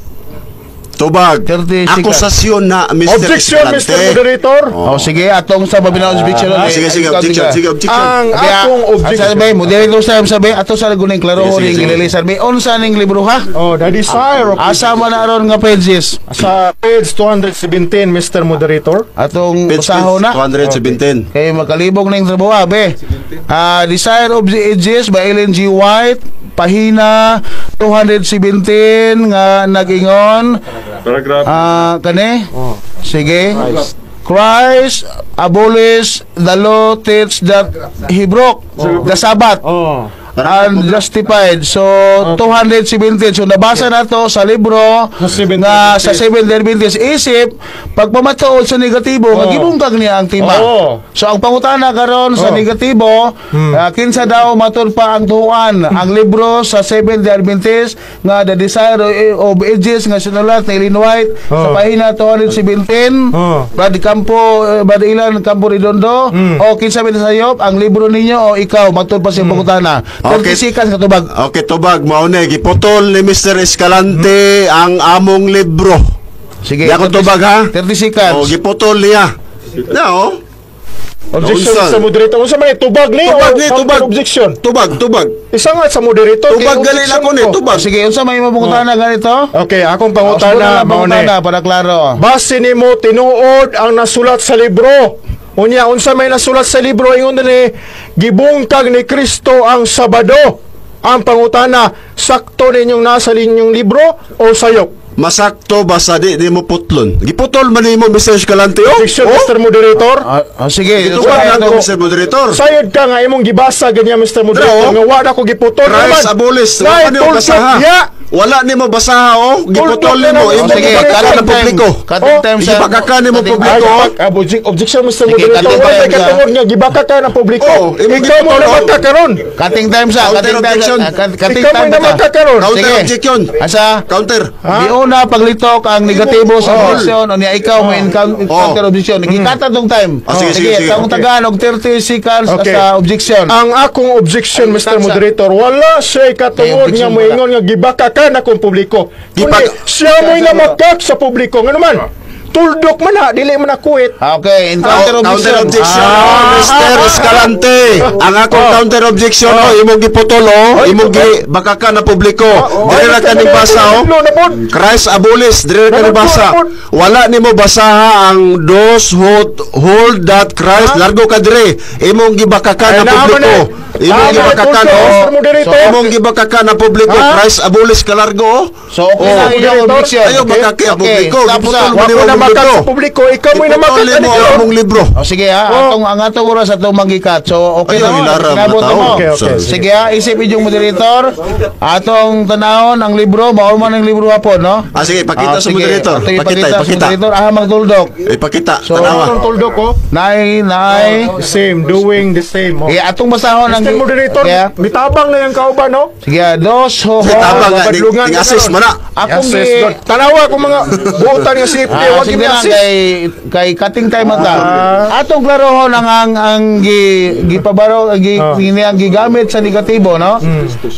[SPEAKER 2] Tubag.
[SPEAKER 1] 30 seconds.
[SPEAKER 2] Akusasyon na, Mr.
[SPEAKER 3] Objection, Mr.
[SPEAKER 2] Escalante.
[SPEAKER 3] Moderator.
[SPEAKER 1] Oh, sige, atong sa babinaw objection.
[SPEAKER 2] Ah, sige, sige, objection. Sige, objection.
[SPEAKER 3] Ang akong
[SPEAKER 1] Objection.
[SPEAKER 3] objection.
[SPEAKER 1] Sabi, moderator sa sabi, ato sa laguning klaro
[SPEAKER 2] Sige, sige,
[SPEAKER 1] ring
[SPEAKER 2] sige.
[SPEAKER 1] gililisan. May unsa ning libro ha?
[SPEAKER 3] Oh, the desire of
[SPEAKER 1] Asa man na aron nga pages?
[SPEAKER 3] Sa page 217, Mr. Moderator.
[SPEAKER 1] Atong
[SPEAKER 2] Page
[SPEAKER 1] basahon na.
[SPEAKER 2] 217.
[SPEAKER 1] Kay makalibog ning trabaho, be. Ah, Desire of the Ages by Ellen G. White, pahina 217 nga nagingon.
[SPEAKER 4] Paragraph.
[SPEAKER 1] Ah, kani? Sige. Christ abolished the law teach that he broke the Sabbath
[SPEAKER 3] Oh.
[SPEAKER 1] and justified. So, 217. So, nabasa na to sa libro
[SPEAKER 3] Sa Seventh
[SPEAKER 1] nga sa
[SPEAKER 3] Adventist.
[SPEAKER 1] Seventh Adventist. Isip, pagpamatuod sa negatibo, nga gibungkag niya ang tema. So, ang pangutana karon sa negatibo, kinsa daw matud pa ang tuan ang libro sa Seventh Adventist nga The Desire of Ages nga sinulat ni Ellen White sa pahina 217, Brad Campo, Brad Ilan Campo Redondo, o kinsa man sayop ang libro ninyo o ikaw matud pa sa pangutana? 30 seconds ka tubag.
[SPEAKER 2] Okay, tubag, mao na giputol ni Mr. Escalante ang among libro.
[SPEAKER 1] Sige.
[SPEAKER 2] Di ako
[SPEAKER 1] 30
[SPEAKER 2] tubag ha.
[SPEAKER 1] 30 seconds.
[SPEAKER 2] Oh, giputol niya. Na oh.
[SPEAKER 3] Objection
[SPEAKER 2] Unsa?
[SPEAKER 3] sa moderator. Unsa man eh, tubag ni
[SPEAKER 2] Tubag
[SPEAKER 3] o
[SPEAKER 2] ni,
[SPEAKER 3] counter
[SPEAKER 2] tubag.
[SPEAKER 3] objection?
[SPEAKER 2] Tubag, tubag.
[SPEAKER 3] Isa nga sa moderator.
[SPEAKER 2] Tubag
[SPEAKER 3] kay
[SPEAKER 2] gali
[SPEAKER 3] objection
[SPEAKER 2] na ko ni,
[SPEAKER 3] ko.
[SPEAKER 2] tubag.
[SPEAKER 1] Sige, unsa may imong pangutana ganito?
[SPEAKER 3] Okay, akong
[SPEAKER 1] Usbon na
[SPEAKER 3] pangutana
[SPEAKER 1] lang
[SPEAKER 3] mao ni.
[SPEAKER 1] pangutana para klaro.
[SPEAKER 3] Base nimo tinuod ang nasulat sa libro. Unya unsa may nasulat sa libro, ingon dinhi gibungkag ni Kristo ang Sabado. Ang pangutana, sakto ninyong nasa linyong libro o sayop?
[SPEAKER 2] Masakto basta di mo putlon. Giputol man nimo, Mr. Escalante, oh.
[SPEAKER 3] Objection,
[SPEAKER 2] Oh.
[SPEAKER 3] Mr. Moderator.
[SPEAKER 1] Sige,
[SPEAKER 2] Gitubag
[SPEAKER 1] unsa
[SPEAKER 2] lang ko,
[SPEAKER 1] may-
[SPEAKER 2] Mr. Moderator.
[SPEAKER 3] Sayod ka nga imong gibasa ganyan, Mr. Moderator,
[SPEAKER 2] Dra, oh.
[SPEAKER 3] nga wala ko giputol
[SPEAKER 2] Christ
[SPEAKER 3] naman.
[SPEAKER 2] abolis.
[SPEAKER 3] Nay,
[SPEAKER 2] Wala nimo
[SPEAKER 3] tuldok
[SPEAKER 2] basaha.
[SPEAKER 3] niya.
[SPEAKER 2] Wala nimo basaha oh. Giputol
[SPEAKER 3] Tuldok
[SPEAKER 2] nimo
[SPEAKER 3] na
[SPEAKER 2] imong
[SPEAKER 1] Oh, sige,
[SPEAKER 2] gibakaka
[SPEAKER 1] cutting
[SPEAKER 2] ng
[SPEAKER 1] time.
[SPEAKER 2] publiko.
[SPEAKER 1] Cutting
[SPEAKER 3] Oh,
[SPEAKER 1] time sa
[SPEAKER 2] Gibakaka nimo
[SPEAKER 1] cutting
[SPEAKER 2] publiko.
[SPEAKER 3] Ay,
[SPEAKER 2] oh.
[SPEAKER 3] objection, Mr.
[SPEAKER 1] Sige,
[SPEAKER 3] Moderator.
[SPEAKER 1] cutting
[SPEAKER 3] Wala
[SPEAKER 1] time
[SPEAKER 3] kay katungod nga gibaka ka ng publiko.
[SPEAKER 2] Oh, imong
[SPEAKER 3] Ikaw mo
[SPEAKER 2] giputol, oh.
[SPEAKER 3] namaka karon.
[SPEAKER 1] Cutting time sa
[SPEAKER 2] Counter
[SPEAKER 1] cutting time
[SPEAKER 2] objection.
[SPEAKER 1] sa cutting
[SPEAKER 3] Ikaw mo
[SPEAKER 1] time
[SPEAKER 3] namaka
[SPEAKER 1] ta.
[SPEAKER 3] karon.
[SPEAKER 2] Counter
[SPEAKER 1] Sige.
[SPEAKER 2] objection.
[SPEAKER 1] Asa?
[SPEAKER 2] Counter.
[SPEAKER 1] Diuna paglitok ang negatibo sa objection o niya ikaw may counter objection. Gikata tong time.
[SPEAKER 2] Ah, sige, sige, sige.
[SPEAKER 1] Tong tagaan og 30 seconds
[SPEAKER 3] Okay.
[SPEAKER 1] sa objection.
[SPEAKER 3] Ang akong objection,
[SPEAKER 1] Ay,
[SPEAKER 3] Mr.
[SPEAKER 1] taksa.
[SPEAKER 3] Moderator, wala siya katungod
[SPEAKER 1] May
[SPEAKER 3] nga
[SPEAKER 1] objection
[SPEAKER 3] moingon nga gibaka ka na kong publiko. Kundi siya mo'y namakak sa publiko. Ngano man, tuldok man ha, dili man na kuwit.
[SPEAKER 1] Okay, encounter
[SPEAKER 2] Oh,
[SPEAKER 1] objection.
[SPEAKER 2] counter objection,
[SPEAKER 3] Ah.
[SPEAKER 2] Mr. Escalante. Ang akong counter objection, oh, imong giputol, oh, imong gi bakaka na publiko. Dire ra kaning basa, oh.
[SPEAKER 3] Nanudlo na pod.
[SPEAKER 2] Christ abolis, dire ka ni
[SPEAKER 3] Nanudlo
[SPEAKER 2] basa.
[SPEAKER 3] na pod.
[SPEAKER 2] Wala nimo basaha ang those who hold that Christ. Largo ka dire. Imong gibakaka
[SPEAKER 3] Ay,
[SPEAKER 2] na
[SPEAKER 3] naama
[SPEAKER 2] publiko.
[SPEAKER 3] na.
[SPEAKER 2] Imong
[SPEAKER 3] Naama na,
[SPEAKER 2] gibakakan,
[SPEAKER 3] tuldo,
[SPEAKER 2] oh.
[SPEAKER 3] Mr. Moderator.
[SPEAKER 2] Imong gibakaka na publiko.
[SPEAKER 3] Ha?
[SPEAKER 2] Christ abolis ka largo, oh.
[SPEAKER 1] So okay na
[SPEAKER 2] Oh.
[SPEAKER 1] ang iyong objection.
[SPEAKER 2] Ayaw bakaki ang
[SPEAKER 1] Okay,
[SPEAKER 2] publiko.
[SPEAKER 1] stop
[SPEAKER 2] Giputol
[SPEAKER 1] sa.
[SPEAKER 2] mo
[SPEAKER 3] Wa
[SPEAKER 2] nimo
[SPEAKER 3] ko na
[SPEAKER 2] ang
[SPEAKER 3] Namakak
[SPEAKER 2] libro.
[SPEAKER 3] sa publiko, ikaw mo'y namakak
[SPEAKER 2] Iputol
[SPEAKER 3] ani
[SPEAKER 2] mo ang
[SPEAKER 3] karon.
[SPEAKER 2] among libro.
[SPEAKER 1] O sige ha, atong ang atong oras atong manggikat. So okay
[SPEAKER 2] Ayaw,
[SPEAKER 1] na mo.
[SPEAKER 2] hilara, mga
[SPEAKER 1] Kinabot
[SPEAKER 2] tao.
[SPEAKER 1] mo.
[SPEAKER 3] Okay.
[SPEAKER 1] Sige ha, isip inyong moderator. Atong tanahon ang libro, mao man ang libro hapon, no?
[SPEAKER 2] Ah, sige, ipakita
[SPEAKER 1] Ah,
[SPEAKER 2] sa
[SPEAKER 1] sige.
[SPEAKER 2] moderator.
[SPEAKER 1] Atong
[SPEAKER 2] Pakita,
[SPEAKER 1] ipakita sa
[SPEAKER 2] ipakita.
[SPEAKER 1] moderator. Ah, magtuldok.
[SPEAKER 2] Ipakita,
[SPEAKER 1] So,
[SPEAKER 2] tanawa.
[SPEAKER 3] Atong tuldok ko.
[SPEAKER 1] Nay, nay.
[SPEAKER 3] Same, doing the same. Oh.
[SPEAKER 1] Eh, atong basahon ang
[SPEAKER 3] Mr. Moderator,
[SPEAKER 1] Sige, ah.
[SPEAKER 3] mitabang na yung kauban, no?
[SPEAKER 1] Sige, ah, those who
[SPEAKER 2] Sige, tabang nga,
[SPEAKER 3] Mabadlungan
[SPEAKER 2] ting
[SPEAKER 3] ka
[SPEAKER 2] assist
[SPEAKER 3] karon.
[SPEAKER 2] mo na.
[SPEAKER 1] Akong
[SPEAKER 3] Yes,
[SPEAKER 1] gi
[SPEAKER 3] God. Tanawa kung mga buotan nga safety,
[SPEAKER 1] Ah,
[SPEAKER 3] wag
[SPEAKER 1] sige
[SPEAKER 3] yung
[SPEAKER 1] lang
[SPEAKER 3] assist.
[SPEAKER 1] kay kay cutting time ata. Atong klarohon ang gi gipabaro ang gi ini ang gigamit sa negatibo, no?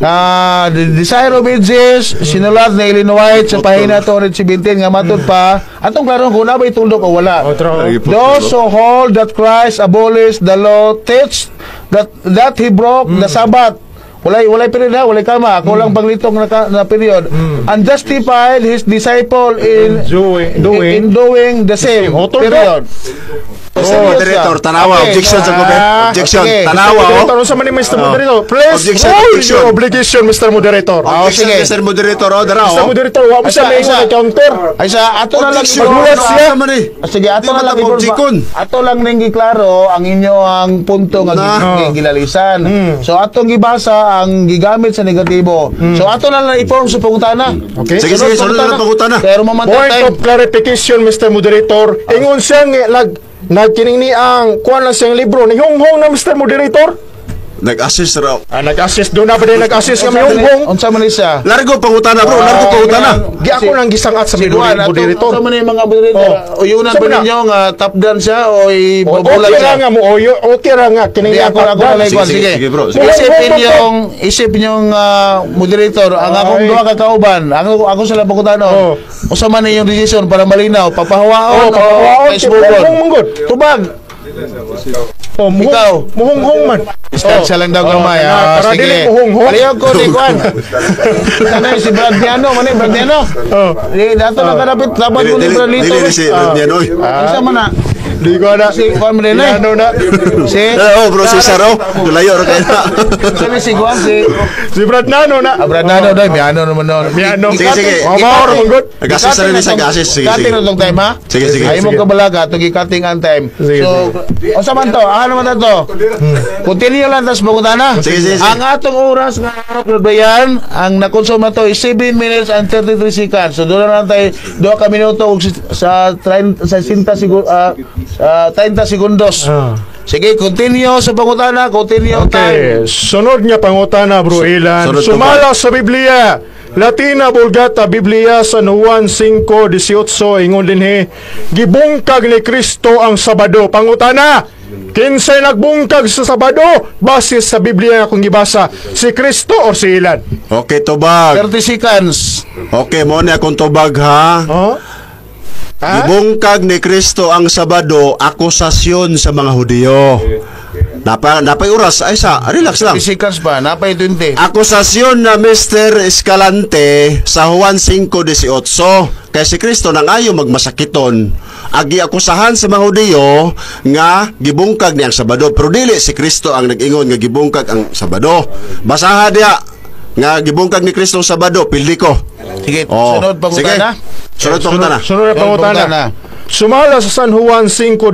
[SPEAKER 1] Ah, The Desire of Ages sinulat ni Ellen White sa pahina 217 nga matud pa. Atong klarohon kung na ba ituldok o wala.
[SPEAKER 3] Oh, true.
[SPEAKER 1] Those who hold that Christ abolished the law teach that he broke the Sabbath. Walay period ha, walay kama. Ako lang paglitong na period. And justified his disciple in
[SPEAKER 3] Doing
[SPEAKER 1] in doing the same.
[SPEAKER 3] Oh, tuldok.
[SPEAKER 1] Period.
[SPEAKER 2] Mr. Moderator, tanawa, objection sa gobyerno.
[SPEAKER 3] Ah,
[SPEAKER 2] Objection,
[SPEAKER 1] okay.
[SPEAKER 2] tanawa, oh.
[SPEAKER 3] Moderator, unsa man ni Mr. Moderator? Please,
[SPEAKER 2] Objection,
[SPEAKER 3] hold
[SPEAKER 2] objection.
[SPEAKER 3] your obligation, Mr. Moderator.
[SPEAKER 1] Ah,
[SPEAKER 2] Objection,
[SPEAKER 1] sige.
[SPEAKER 2] Mr. Moderator, oh, dara,
[SPEAKER 3] Mr.
[SPEAKER 2] oh.
[SPEAKER 3] Moderator, wa mo siya
[SPEAKER 1] Isa,
[SPEAKER 3] may
[SPEAKER 1] isa.
[SPEAKER 3] ingon counter.
[SPEAKER 1] Ay sa ato na lang
[SPEAKER 2] Objection,
[SPEAKER 3] Magulat siya.
[SPEAKER 2] Asa man eh.
[SPEAKER 1] Ah, sige, ato
[SPEAKER 2] Di
[SPEAKER 1] na
[SPEAKER 2] man
[SPEAKER 1] lang
[SPEAKER 2] ako objecton.
[SPEAKER 1] ato lang ning giklaro ang inyo ang punto nga
[SPEAKER 2] Na.
[SPEAKER 1] gilalisan. So atong gibasa ang gigamit sa negatibo. So ato na lang i-form sa pangutana.
[SPEAKER 3] Okay.
[SPEAKER 2] Sige, sige, sunod na lang pangutana.
[SPEAKER 1] Pero mamantay
[SPEAKER 3] Point
[SPEAKER 1] time.
[SPEAKER 3] of clarification, Mr. Moderator. Ingon siya nga nagkining ni ang kuan lang siyang libro ni Honghong na Mr. Moderator.
[SPEAKER 2] Nag-assist raw.
[SPEAKER 3] Ah, nag-assist doon na ba din nag-assist kami Honghong?
[SPEAKER 1] Unsa man ni siya?
[SPEAKER 2] Largo pangutana, bro, largo pangutana.
[SPEAKER 3] Gi ako nang gisangat sa
[SPEAKER 1] Si Juan, ato,
[SPEAKER 3] moderator.
[SPEAKER 1] unsa man yung mga moderator?
[SPEAKER 3] Oh.
[SPEAKER 1] Uyunan
[SPEAKER 3] Unsa
[SPEAKER 1] ba
[SPEAKER 3] man na?
[SPEAKER 1] ninyo nga top down siya o ibubulag
[SPEAKER 3] Okay
[SPEAKER 1] siya?
[SPEAKER 3] ra nga mo oyo, okay ra nga kining
[SPEAKER 1] Hindi, ako
[SPEAKER 3] ang
[SPEAKER 1] ako
[SPEAKER 3] top
[SPEAKER 1] na
[SPEAKER 2] Sige,
[SPEAKER 1] lang
[SPEAKER 2] sige,
[SPEAKER 1] sige.
[SPEAKER 2] sige, bro, sige.
[SPEAKER 1] Isip ninyong moderator, ang akong
[SPEAKER 3] Ay.
[SPEAKER 1] duha ka kauban, ako sa labang kutano.
[SPEAKER 3] Oh.
[SPEAKER 1] Unsa man inyong decision para malinaw, papahawaon
[SPEAKER 3] Oh,
[SPEAKER 1] o
[SPEAKER 3] papahawaon,
[SPEAKER 1] Facebookon?
[SPEAKER 3] kay Honghong man gud.
[SPEAKER 1] Tubag.
[SPEAKER 3] Oh, muhong,
[SPEAKER 1] Ikaw.
[SPEAKER 3] Muhonghong man.
[SPEAKER 1] Distansya lang daw
[SPEAKER 3] Oh,
[SPEAKER 1] gamay.
[SPEAKER 3] kana,
[SPEAKER 1] Ah,
[SPEAKER 3] para
[SPEAKER 1] sige.
[SPEAKER 3] dili muhonghong.
[SPEAKER 1] Palihog ko ni Juan. Sana si Brad Miano, man ni Brad Miano.
[SPEAKER 3] Oh.
[SPEAKER 1] Di dato lang kanapit dapat
[SPEAKER 2] Dili,
[SPEAKER 1] mo ni
[SPEAKER 2] dili,
[SPEAKER 1] Brad Lito.
[SPEAKER 2] dili ni si Rodnian, oy.
[SPEAKER 1] Unsa man na?
[SPEAKER 3] Di ko na.
[SPEAKER 1] Si Juan man din eh.
[SPEAKER 3] Ano na.
[SPEAKER 1] Si
[SPEAKER 2] Eh, oh, bro, si Sir, oh. Tulayo ra kayo na.
[SPEAKER 1] Unsa ni si Juan si
[SPEAKER 3] Si Brad Nano na.
[SPEAKER 1] Ah, Brad Nano daw, Miano naman noon.
[SPEAKER 3] Miano.
[SPEAKER 2] Sige, sige.
[SPEAKER 3] Oh, maor man gud.
[SPEAKER 2] Nag-assist na rin siya, nag-assist. Sige,
[SPEAKER 1] Cutting
[SPEAKER 2] sige.
[SPEAKER 1] na tong time, ha?
[SPEAKER 2] Sige, sige.
[SPEAKER 1] Ay mo
[SPEAKER 3] Sige.
[SPEAKER 1] kabalaga, itong cutting ang time.
[SPEAKER 3] Sige,
[SPEAKER 1] So, unsa man to? Ano man to? Continue lang tas pangutana.
[SPEAKER 2] Sige, sige, sige.
[SPEAKER 1] Ang atong oras nga Brad ang nakonsume na to is 7 minutes and 33 seconds. So doon na lang tayo 2 ka minuto ug sa 30 sa 60 segundo, 30 segundos.
[SPEAKER 3] Ah.
[SPEAKER 1] Sige, continue sa pangutana, continue time.
[SPEAKER 3] Okay, sunod nga pangutana, bro Ilan.
[SPEAKER 2] Sunod to
[SPEAKER 3] Sumala sa Biblia. Latina Vulgata Biblia San Juan 5:18 ingon dinhi, gibungkag ni Kristo ang Sabado. Pangutana, kinsay nagbungkag sa Sabado base sa Biblia nga akong gibasa, si Kristo or si Ilan?
[SPEAKER 2] Okay, tubag.
[SPEAKER 1] 30 seconds.
[SPEAKER 2] Okay, mo ni akong tubag ha.
[SPEAKER 3] Oh? Ha?
[SPEAKER 2] Gibungkag ni Kristo ang Sabado, akusasyon sa mga Hudiyo. Napay oras, ay sa, relax lang.
[SPEAKER 1] 30 seconds pa, napay 20.
[SPEAKER 2] Akusasyon na Mr. Escalante sa Juan 5:18 kay si Kristo nang ayo magmasakiton. Agi akusahan sa mga Hudiyo nga gibungkag niya ang Sabado, pero dili si Kristo ang nag-ingon nga gibungkag ang Sabado. Basaha diya nga gibungkag ni Kristo ang Sabado, pildi ko.
[SPEAKER 1] Sige,
[SPEAKER 2] Oh,
[SPEAKER 1] sunod pangutana.
[SPEAKER 2] Sige. Sunod pangutana.
[SPEAKER 3] Sunod na
[SPEAKER 1] Sunod
[SPEAKER 3] pangutana.
[SPEAKER 1] pangutana.
[SPEAKER 3] Sumala sa San Juan 5:18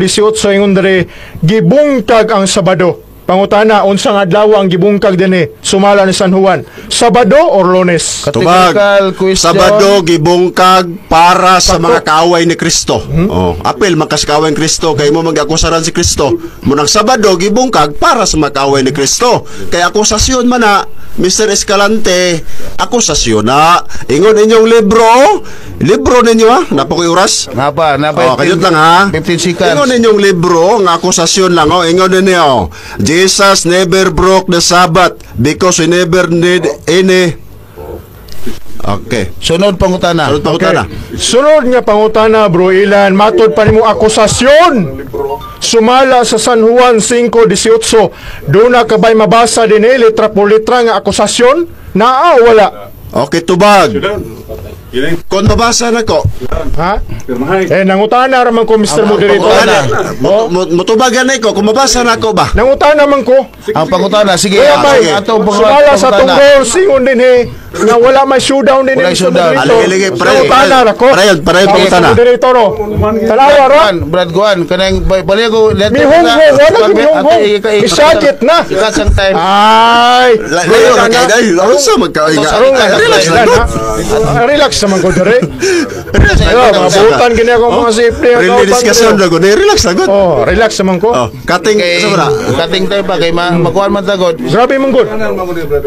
[SPEAKER 3] ingon diri, gibungkag ang Sabado. Pangutana, unsang adlaw ang gibungkag dinhi? Sumala ni San Juan. Sabado or Lunes?
[SPEAKER 2] Tubag.
[SPEAKER 1] Categorical question.
[SPEAKER 2] Sabado gibungkag para sa mga kaaway ni Kristo. Oh, apil man kas kaaway ni Kristo kay mo mag-akusaran si Kristo. Munang Sabado gibungkag para sa mga kaaway ni Kristo. Kay akusasyon man na Mr. Escalante, akusasyon na. Ingon inyong libro, libro ninyo ha, napokoy oras.
[SPEAKER 1] Napa
[SPEAKER 2] Oh, kayot lang ha.
[SPEAKER 1] 15 seconds.
[SPEAKER 2] Ingon ninyong libro, nga akusasyon lang oh. Ingon ninyo. Jesus never broke the Sabbath because he never need any. Okay.
[SPEAKER 1] Sunod pangutana.
[SPEAKER 2] Sunod pangutana.
[SPEAKER 3] Sunod nga pangutana, bro Ilan, matod pa nimo akusasyon. Sumala sa San Juan 5:18, duna ka ba'y mabasa dinhi letra por letra nga akusasyon? Naa o wala?
[SPEAKER 2] Okay, tubag. Kung mabasa na ko,
[SPEAKER 3] Ha? Eh, nangutana ra man ko, Mr. Moderator.
[SPEAKER 1] Pangutana.
[SPEAKER 2] Mutubagan na ko, kung mabasa na ko ba?
[SPEAKER 3] Nangutana man ko.
[SPEAKER 1] Ang pangutana, sige.
[SPEAKER 3] Kaya
[SPEAKER 1] Ah,
[SPEAKER 3] may,
[SPEAKER 1] sige, atong
[SPEAKER 3] sumala sa
[SPEAKER 1] pangutana.
[SPEAKER 3] tungkol, singon din eh, nga wala may showdown din
[SPEAKER 1] Walay
[SPEAKER 3] eh, Mr.
[SPEAKER 1] showdown.
[SPEAKER 3] Moderator.
[SPEAKER 2] Aligi, aligi, parayon,
[SPEAKER 3] Nangutana ra ko.
[SPEAKER 2] parayon, parayon
[SPEAKER 3] Mr.
[SPEAKER 2] pangutana.
[SPEAKER 3] Moderator, oh. Tanawa ra.
[SPEAKER 1] Guan, Brad Guan, kanang bali ko
[SPEAKER 3] Mihunghong, wala gyud mihunghong. Isakit na.
[SPEAKER 1] Ikat ang time.
[SPEAKER 3] Ay,
[SPEAKER 2] Layo ra kay dai. Unsa magkaoy nga?
[SPEAKER 3] Sarong nga.
[SPEAKER 2] Relax lang ko.
[SPEAKER 3] Relax naman ko dere.
[SPEAKER 2] Relax lang
[SPEAKER 3] Ayo,
[SPEAKER 2] ko.
[SPEAKER 3] mabutan gini ako mga safety.
[SPEAKER 2] Really discussion ra ko. Relax lang ko.
[SPEAKER 3] Oh, relax naman ko.
[SPEAKER 2] Oh, cutting
[SPEAKER 1] Kay
[SPEAKER 2] sa bara.
[SPEAKER 1] cutting time pa kay makuan man tagod.
[SPEAKER 3] Grabe man gud.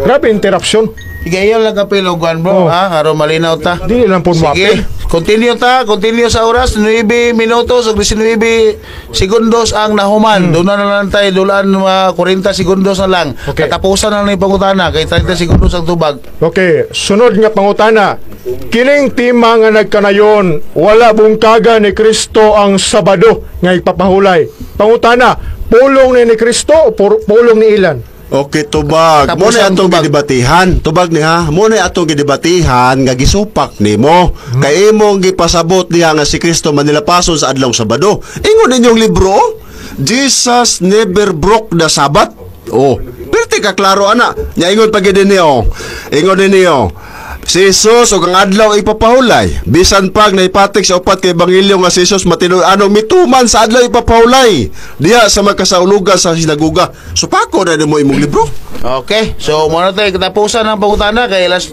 [SPEAKER 3] Grabe interruption.
[SPEAKER 1] Sige, iyon lang kapilo guan bro,
[SPEAKER 3] Oh.
[SPEAKER 1] ha? Aron malinaw ta.
[SPEAKER 3] Dili lang po
[SPEAKER 1] Sige,
[SPEAKER 3] maapil.
[SPEAKER 1] continue ta, continue sa oras, 9 minutos ug 19 segundos ang nahuman. Doon na lang tayo, dulaan mga 40 segundos na lang.
[SPEAKER 3] Okay.
[SPEAKER 1] Katapusan na lang yung pangutana, kay 30 segundos ang tubag.
[SPEAKER 3] Okay, sunod nga pangutana. Kining tema nga nagkanayon, wala bungkaga ni Kristo ang Sabado nga ipapahulay. Pangutana, pulong ni Kristo o pulong ni ilan?
[SPEAKER 2] Okay, tubag.
[SPEAKER 1] Tapos
[SPEAKER 2] Mo na
[SPEAKER 1] ang
[SPEAKER 2] atong
[SPEAKER 1] tubag.
[SPEAKER 2] gidebatihan. Tubag ni ha. Mo na atong gidebatihan nga gisupak nimo. Kay imong gipasabot diha nga si Kristo manilapason sa adlaw Sabado. Ingon ninyong libro, oh, Jesus never broke the Sabbath. Oh, perti ka klaro ana. Nya ingon pa gid niyo. Ingon ninyo. Si Jesus ug ang adlaw ipapahulay. Bisan pag naipatik sa upat kay ebanghelyo nga si Jesus matinud-anong mituman sa adlaw ipapahulay. Diha sa magkasaulugan sa sinaguga. Supako na nimo imong libro.
[SPEAKER 1] Okay, so muna tayo katapusan ng pangutana kay last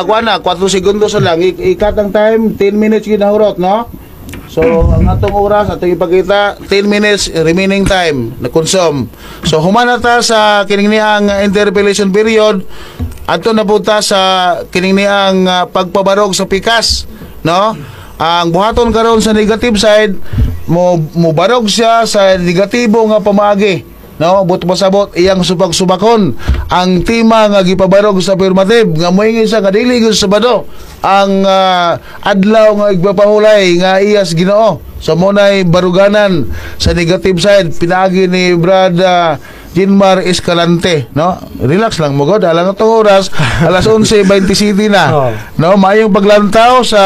[SPEAKER 1] kuan na 4 segundos na lang. Ikat ang time 10 minutes ginahurot, no? So ang atong oras atong ipakita 10 minutes remaining time na consume. So human na ta sa kining niang interpellation period, adto na po ta sa kining niang pagpabarog sa pikas, no? Ang buhaton karon sa negative side, mo mobarog siya sa negatibo nga pamaagi, no? But pasabot iyang supag-subakon ang tema nga gipabarog sa affirmative nga moingon siya nga dili gyud sa Sabado ang adlaw nga igpapahulay nga iyas Ginoo. So mo nay baruganan sa negative side pinaagi ni Brad Jinmar Escalante, no? Relax lang mo god, alang atong oras alas 11:27 na.
[SPEAKER 3] Oh.
[SPEAKER 1] No, maayong paglantaw sa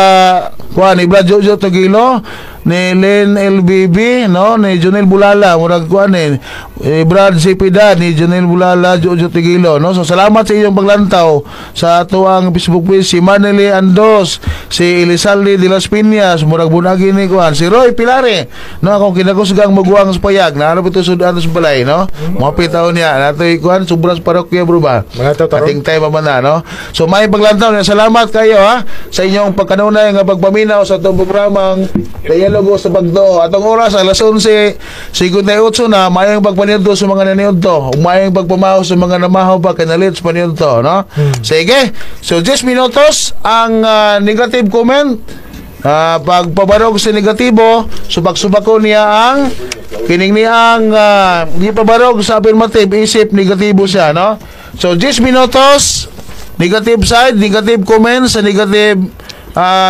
[SPEAKER 1] kuan ni Brad Jojo Togilo, ni Len LBB, no, ni Junel Bulala, murag kuan eh, eh Brad Cepeda, ni Junel Bulala, Jojo Togilo, no? So salamat sa inyong paglantaw sa atuang Facebook page, si Manely Andos, si Elizalde de las Piñas, murag bunagi ni kuan, si Roy Pilare, no, akong kinakusgang maguwang sa payag, naharap ito sudan sa balay, no? Mga pitaw niya, natoy kuan, sobra sa parokya bro ba?
[SPEAKER 3] Mga tao taron.
[SPEAKER 1] Ating time man na, no? So may paglantaw niya. Salamat kayo ha sa inyong pagkanunay nga pagpaminaw sa atong programang Dialogo sa Pagtoo. Atong oras alas 11:58 na, mayong pagpaniudto sa mga naniudto. Ug mayong pagpamahaw sa mga namahaw pa kinalit sa paniudto, no? Sige. So 10 minutos ang negative comment. Pagpabarog sa negatibo, subak-subako niya ang kining niyang gipabarog sa affirmative isip negatibo siya, no? So 10 minutos negative side, negative comments sa negative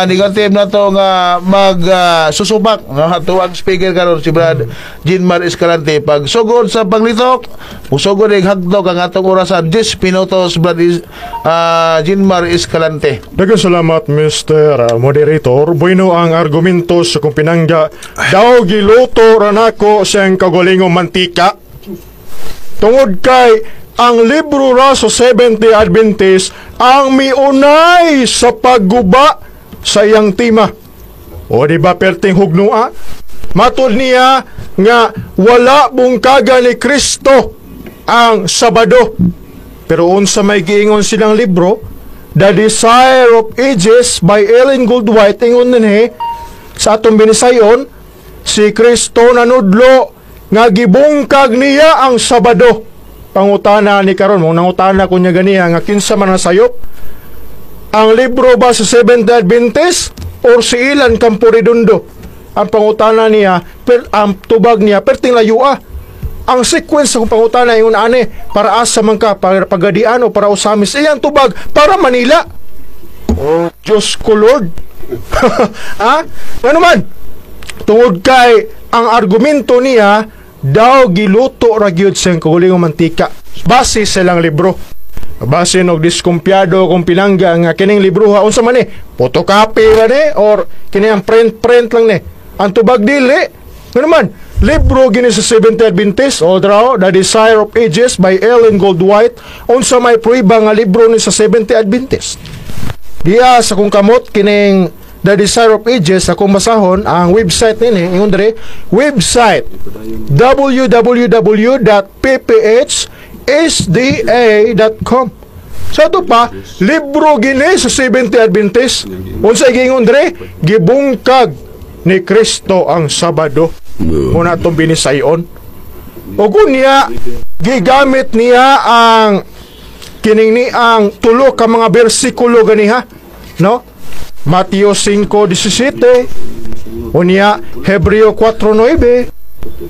[SPEAKER 1] negative na to nga mag susubak, no? Tuwag speaker karon si Brad Jinmar Escalante. Pag sugod sa paglitok, musugod ig hagdok ang atong orasan, 10 minutos, Brad Jinmar Escalante.
[SPEAKER 3] Daghang salamat, Mr. Moderator. Bueno ang argumento sa kong pinangga. Daw giluto ra nako siyang kagulingong mantika. Tungod kay ang libro ra sa Seventh-day Adventist ang miunay sa pagguba sa iyang tema. O di ba perting hugnua? Matud niya nga wala bungkaga ni Kristo ang Sabado. Pero unsa may giingon silang libro, The Desire of Ages by Ellen Gould White, ingon dinhi sa atong binisayon, si Kristo nanudlo nga gibungkag niya ang Sabado. Pangutana ni karon mo nangutana ko niya ganiha nga kinsa man ang sayop? Ang libro ba sa Seventh-day Adventist or si Ilan Camporedondo? Ang pangutana niya, ang tubag niya, perting layua. Ang sequence sa pangutana ingon ani, para asa man ka, para Pagadian o para Ozamiz? Iyang tubag, para Manila. Oh, Diyos ko Lord. Ha? Ano man? Tungod kay ang argumento niya daw giluto ra gyud sa kagulingong mantika base sa ilang libro. Basin og diskumpiyado kung pinangga nga kining libroha unsa man ni, photocopy ba ni or kini ang print print lang ni. Ang tubag dili. Nga naman, libro gini sa Seventh Adventist o draw The Desire of Ages by Ellen Goldwhite, unsa may prueba nga libro ni sa Seventh Adventist. Diya sa kong kamot kining The Desire of Ages, akong basahon ang website nini, ingon diri, website www.pphsda.com. Sa ato pa, libro gini sa Seventh Adventist. Unsa giingon diri? Gibungkag ni Kristo ang Sabado. Muna atong binisayon. Ug unya, gigamit niya ang kining ni ang tulo ka mga bersikulo ganiha, no? Mateo 5:17, unya Hebreo 4:9,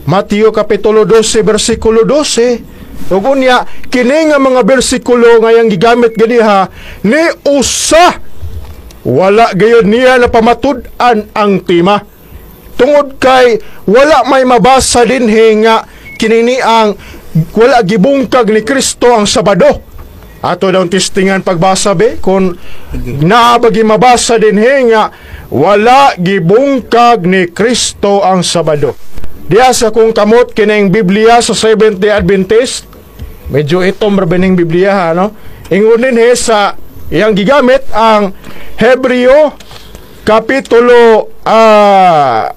[SPEAKER 3] Mateo kapitulo 12 bersikulo 12. Ug unya kini nga mga bersikulo nga iyang gigamit ganiha ni usa wala gayud niya na pamatud-an ang tema. Tungod kay wala may mabasa dinhi nga kini ang wala gibungkag ni Kristo ang Sabado. Ato daw testingan pagbasa be kung naabagi mabasa dinhi nga wala gibungkag ni Kristo ang Sabado. Diya sa kung kamot kining Biblia sa Seventh-day Adventist, medyo itom ra bining Biblia ha, no? Ingon dinhi sa iyang gigamit ang Hebreo kapitulo 4,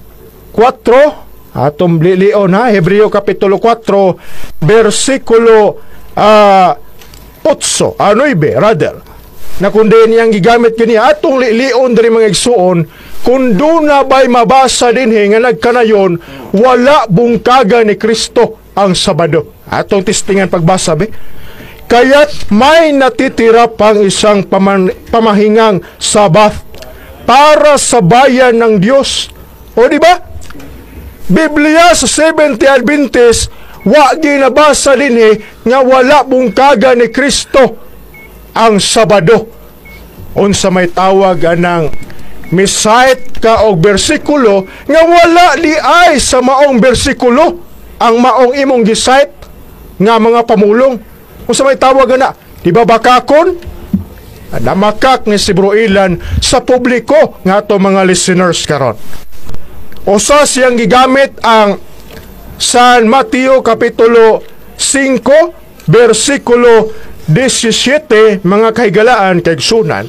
[SPEAKER 3] atong lilion ha, Hebreo kapitulo 4 bersikulo 8, 9 rather, na kundi niyang gigamit kini atong lilion diri mga igsuon, kung duna ba'y mabasa dinhi nga nagkanayon wala bungkaga ni Kristo ang Sabado. Atong testingan pagbasa be. Kaya't may natitira pang isang pamahingang Sabath para sa bayan ng Diyos. O di ba? Biblia sa Seventh-day Adventist, wa ginabasa dinhi nga wala bungkaga ni Kristo ang Sabado. Unsa may tawag anang misite ka og bersikulo nga wala di ay sa maong bersikulo ang maong imong gisite nga mga pamulong? Unsa may tawag ana? Di ba bakakon? Namakak ni si Bro Ilan sa publiko nga ato mga listeners karon. Usa siyang gigamit ang San Mateo kapitulo 5 bersikulo 17, mga kahigalaan kaigsunan.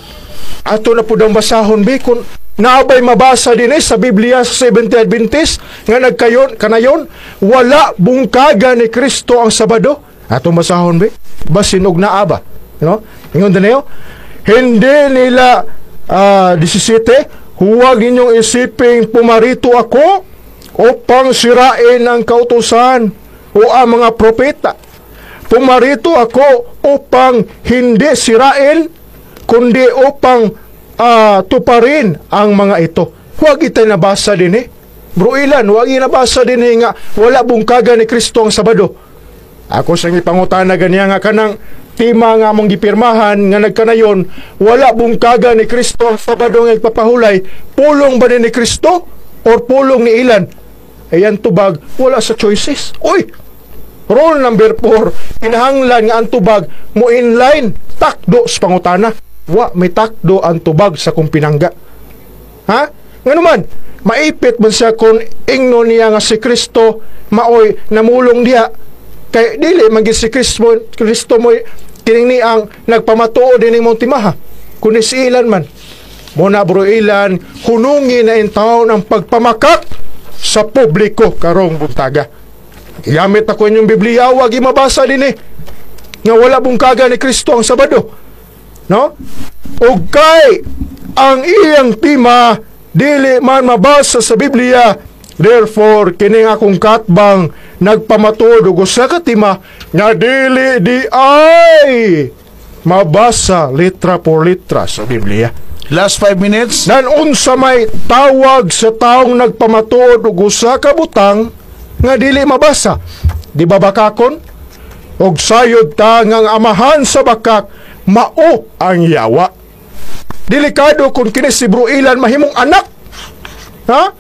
[SPEAKER 3] Ato na pud ang basahon be kung naabay mabasa din sa Biblia sa Seventh-day Adventist nga nagkayon kanayon wala bungkaga ni Kristo ang Sabado. Ato basahon be basin og naa ba, no? Ingon dineo, hindi nila 17, huwag ninyong isiping pumarito ako upang sirain ang kautusan o ang mga propeta. Pumarito ako upang hindi sirain, kundi upang tuparin ang mga ito. Huwag itay nabasa din eh. Bro Ilan, huwag nabasa din eh nga wala bungkaga ni Kristo ang Sabado. Ako sa ipangutana ganiya nga kanang tema nga among gipirmahan nga nagkanayon wala bungkaga ni Kristo ang Sabado nga ipapahulay, pulong ba ni Kristo or pulong ni Ilan? Ayan tubag, wala sa choices. Uy! Rule number 4, kinahanglan nga ang tubag mo inline takdo sa pangutana. Wa may takdo ang tubag sa kung pinangga. Ha? Nga naman, maipit man siya kung ingno niya nga si Kristo maoy namulong diha. Kay dili man gid si Kristo, Kristo mo'y kining ni ang nagpamatuo din mong timaha. Kundi si Ilan man. Muna bro Ilan, hunungi na in taon ang pagpamakak sa publiko karong buntaga. Gigamit ako inyong Biblia, wag mabasa din eh nga wala bungkaga ni Kristo ang Sabado. No? Og kay ang iyang tema dili man mabasa sa Biblia, therefore kini nga akong katbang nagpamatuod og usa ka tema nga dili di ay mabasa litra por litra sa Biblia.
[SPEAKER 1] Last 5 minutes.
[SPEAKER 3] Nan unsa may tawag sa taong nagpamatuod og usa ka butang nga dili mabasa? Di ba bakakon? Og sayod ta nga ang amahan sa bakak mao ang yawa. Delikado kung kini si Bro Ilan mahimong anak. Ha?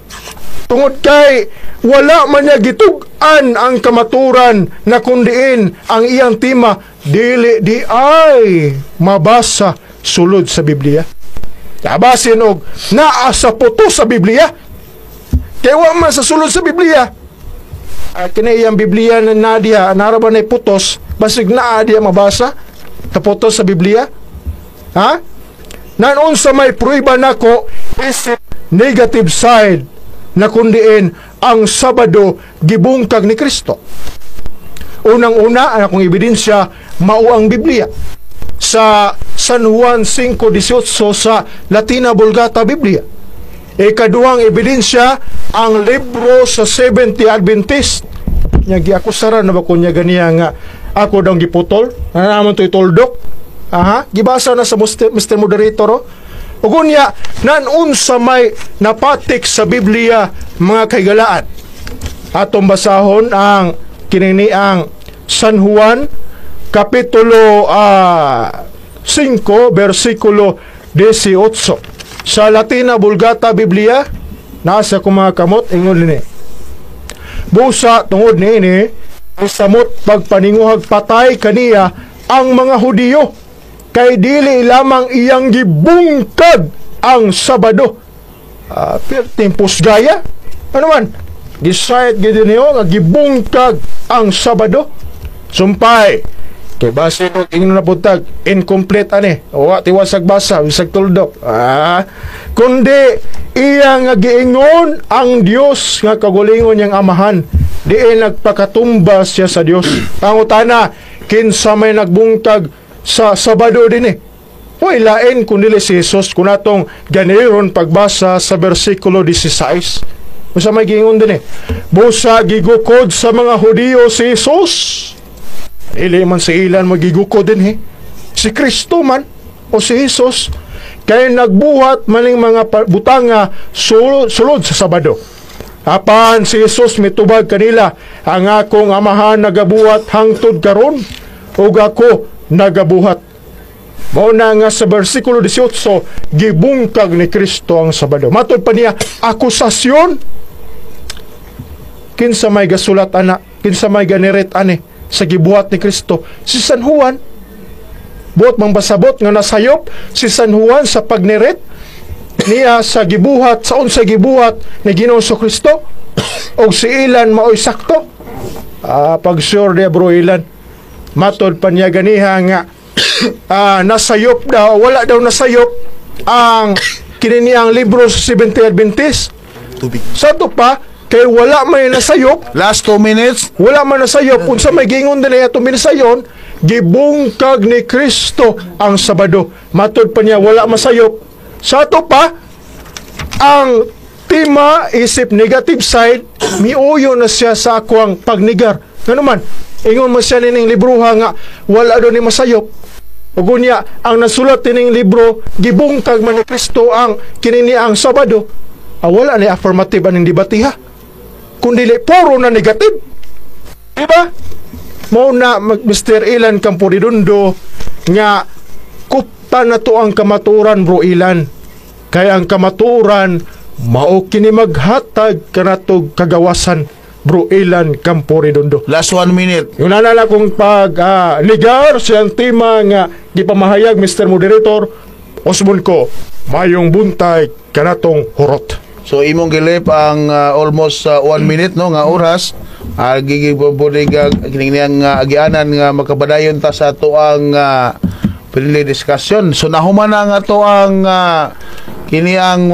[SPEAKER 3] Tungod kay wala man niya gitug-an ang kamaturan na kundiin ang iyang tema Dili di ay mabasa sulod sa Biblia. Kabasin og naa sa puto sa Biblia. Kay wa man sa sulod sa Biblia. Kini iyang Biblia na nadia, nara ba na putos, basig naa diya mabasa sa putos sa Biblia? Ha? Nanon sa may pruiba nako isip negative side na kundiin ang Sabado gibungkag ni Kristo. Unang-una, ang akong ebidensya, mao ang Biblia. Sa San Juan 5:18 sa Latina Vulgata Biblia. Ikaduhang ebidensya, ang libro sa Seventh-day Adventist. Nya giakusaran na ba ko niya ganiya nga ako daw giputol? Ano naman to ituldok? Aha, gibasa na sa Mr. Moderator. Oh. Ug unya, nanunsa may napatik sa Biblia, mga kaigalaan. Atong basahon ang kinini ang San Juan kapitulo 5 bersikulo 18. Sa Latina Vulgata Biblia, nasa ko mga kamot, ingon nini. Busa tungod niini, samot pagpaninguhag patay kaniya ang mga Hudiyo, kay dili lamang iyang gibungkag ang Sabado. Perting pusgaya. Ano man? Gisayat gid niyo nga gibungkag ang Sabado. Sumpay. Kay base no ingnon na buntag, incomplete ani. Wa tiwasag basa, bisag tuldok. Kundi iya nga giingon ang Dios nga kagulingon niyang amahan. Diin nagpakatumba siya sa Dios. Pangutana, kinsa may nagbungkag sa Sabado dinhi? Way lain kun dili si Jesus kun atong ganiron pagbasa sa bersikulo 16. Unsa may giingon dinhi? Busa gigukod sa mga Hudiyo si Jesus. Dili man sa ilan magigukod dinhi. Si Kristo man o si Jesus kay nagbuhat maning mga butanga sulod sa Sabado. Apan si Jesus mitubag kanila, ang akong amahan nagabuhat hangtod karon ug ako nagabuhat. Mao na nga sa bersikulo 18 gibungkag ni Kristo ang Sabado. Matod pa niya akusasyon. Kinsa may gasulat ana, kinsa may ganiret ani sa gibuhat ni Kristo? Si San Juan. Buot mang basabot nga nasayop si San Juan sa pagniret niya sa gibuhat, sa unsa gibuhat ni Ginoong Kristo, og si ilan maoy sakto. Pag sure dia bro ilan. Matod pa niya ganiha nga nasayop daw, wala daw nasayop ang kini ang libro sa Seventh-day Adventist.
[SPEAKER 2] Tubig.
[SPEAKER 3] Sa to pa kay wala may nasayop.
[SPEAKER 1] Last 2 minutes.
[SPEAKER 3] Wala man nasayop. Unsa may gingon din atong binisayon, gibungkag ni Kristo ang Sabado. Matod pa niya wala masayop. Sa ato pa ang tema isip negative side, miuyo na siya sa akuang pagnigar. Ngano man, ingon man siya nining libroha nga wala do ni masayop. Ug unya ang nasulat nining libro, gibungkag man ni Kristo ang kinini ang Sabado. Wala ni affirmative aning debate ha. Kundi puro na negative. Diba? Mao na Mr. Ilan Camporidundo nga kupta na to ang kamaturan bro Ilan. Kaya ang kamaturan mao kini maghatag kanatog kagawasan bro Ilan Camporidundo.
[SPEAKER 1] Last 1 minute.
[SPEAKER 3] Yung nalala kong pag ligar siyang tema nga gipamahayag Mr. Moderator, osmon ko mayong buntay kanatong hurot.
[SPEAKER 1] So imong gilip ang almost 1 minute no nga oras. Gigibodiga kining nga agianan nga makabadayon ta sa atoang friendly discussion. So nahuman na nga to ang kini ang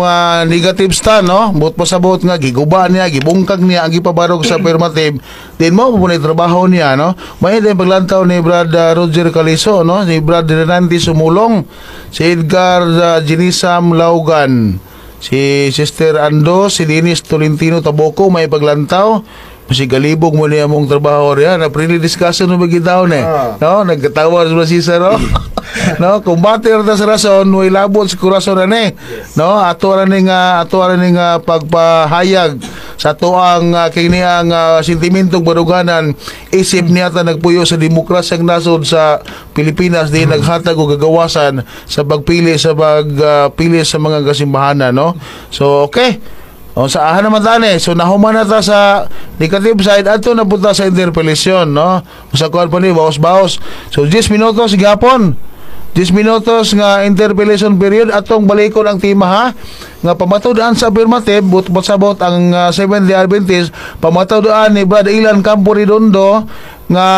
[SPEAKER 1] negative stand no. Buot pasabot nga giguba niya, gibungkag niya ang gipabarog sa affirmative. Din mo mo trabaho niya no. May din paglantaw ni Brad Roger Caliso no, si Brad Renanti Sumulong, si Edgar Ginisam Laugan, si Sister Ando, si Dennis Tolentino Taboco may paglantaw. Si galibog mo niya mong trabaho riyan. Na friendly discussion mo bagitaw ne. No, nagkatawa sa Cesar no. No, kumbate ra ta sa rason, way labot sa kurason na ni. No, ato ra ning pagpahayag sa tuang kini ang sentimentong baruganan isip niya ta nagpuyo sa demokrasyang nasod sa Pilipinas di naghatag og gagawasan sa pagpili sa pagpili sa mga kasimbahanan no. So okay. O sa aha naman tani, so nahuman na ta sa negative side adto na punta sa interpellation, no? Sa kuan pa ni baos-baos. So 10 minutos gihapon. 10 minutos nga interpellation period, atong balikon ang tema ha, nga pamatud-an sa affirmative, but sabot ang Seventh-day Adventist, pamatud-an ni Brad Ilan Campo Redondo nga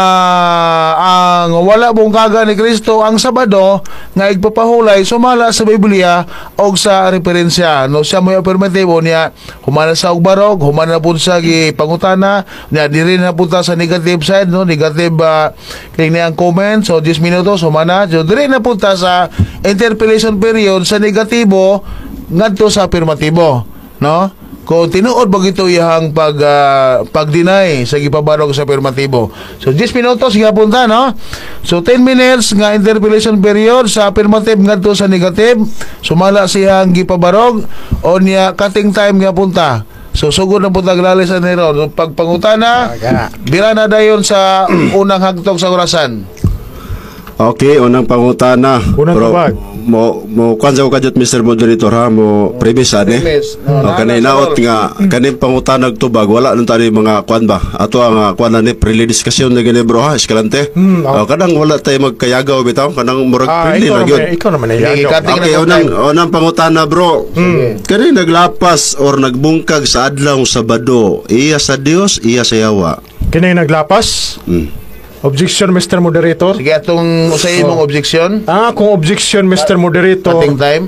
[SPEAKER 1] ang wala bungkaga ni Kristo ang Sabado nga igpapahulay sumala sa Biblia og sa referensya, no? Siya mo affirmative o niya, humana sa og barog, humana pud sa gipangutana niya, diri na punta sa negative side, no? Negative kini ang comment. So 10 minutos humana, so diri na punta sa interpellation period sa negatibo ngadto sa afirmatibo, no? Kung tinuod ba ito iyang pag-deny sa gipabarog sa afirmatibo. So 10 minutos gihapon ta, no? So 10 minutes nga interpellation period sa affirmative ngadto sa negative sumala siyang gipabarog o niya cutting time nga punta. So sugod na punta glalis sa nero. So, pagpangutana, bira na dayon sa unang hagtok sa orasan.
[SPEAKER 2] Okay, unang pangutana.
[SPEAKER 3] Unang
[SPEAKER 2] Pero,
[SPEAKER 3] tubag.
[SPEAKER 2] Mo kwan sa ko kadyot, Mr. Moderator ha, mo premise ani.
[SPEAKER 1] Premise. No,
[SPEAKER 2] O, kanay
[SPEAKER 1] na-
[SPEAKER 2] naot nga kaning pangutana og tubag, wala nun tani mga kwan ba. Ato ang kwan na ni pre-discussion na gani, bro ha, Escalante. O, kanang wala tayo magkayagaw bitaw, kanang murag friendly
[SPEAKER 3] ikaw
[SPEAKER 2] na
[SPEAKER 3] naman,
[SPEAKER 2] gyud.
[SPEAKER 3] Ikaw naman ay
[SPEAKER 1] Sige,
[SPEAKER 3] yagaw.
[SPEAKER 1] cutting
[SPEAKER 2] Okay,
[SPEAKER 1] na
[SPEAKER 2] unang
[SPEAKER 1] time.
[SPEAKER 2] unang pangutana, bro. Kani naglapas or nagbungkag sa adlaw Sabado, iya sa Dios, iya sa Yawa?
[SPEAKER 3] Kini naglapas. Objection, Mr. Moderator.
[SPEAKER 1] Sige, atong usay imong objection.
[SPEAKER 3] Ang akong objection, Mr. Moderator.
[SPEAKER 1] Cutting time.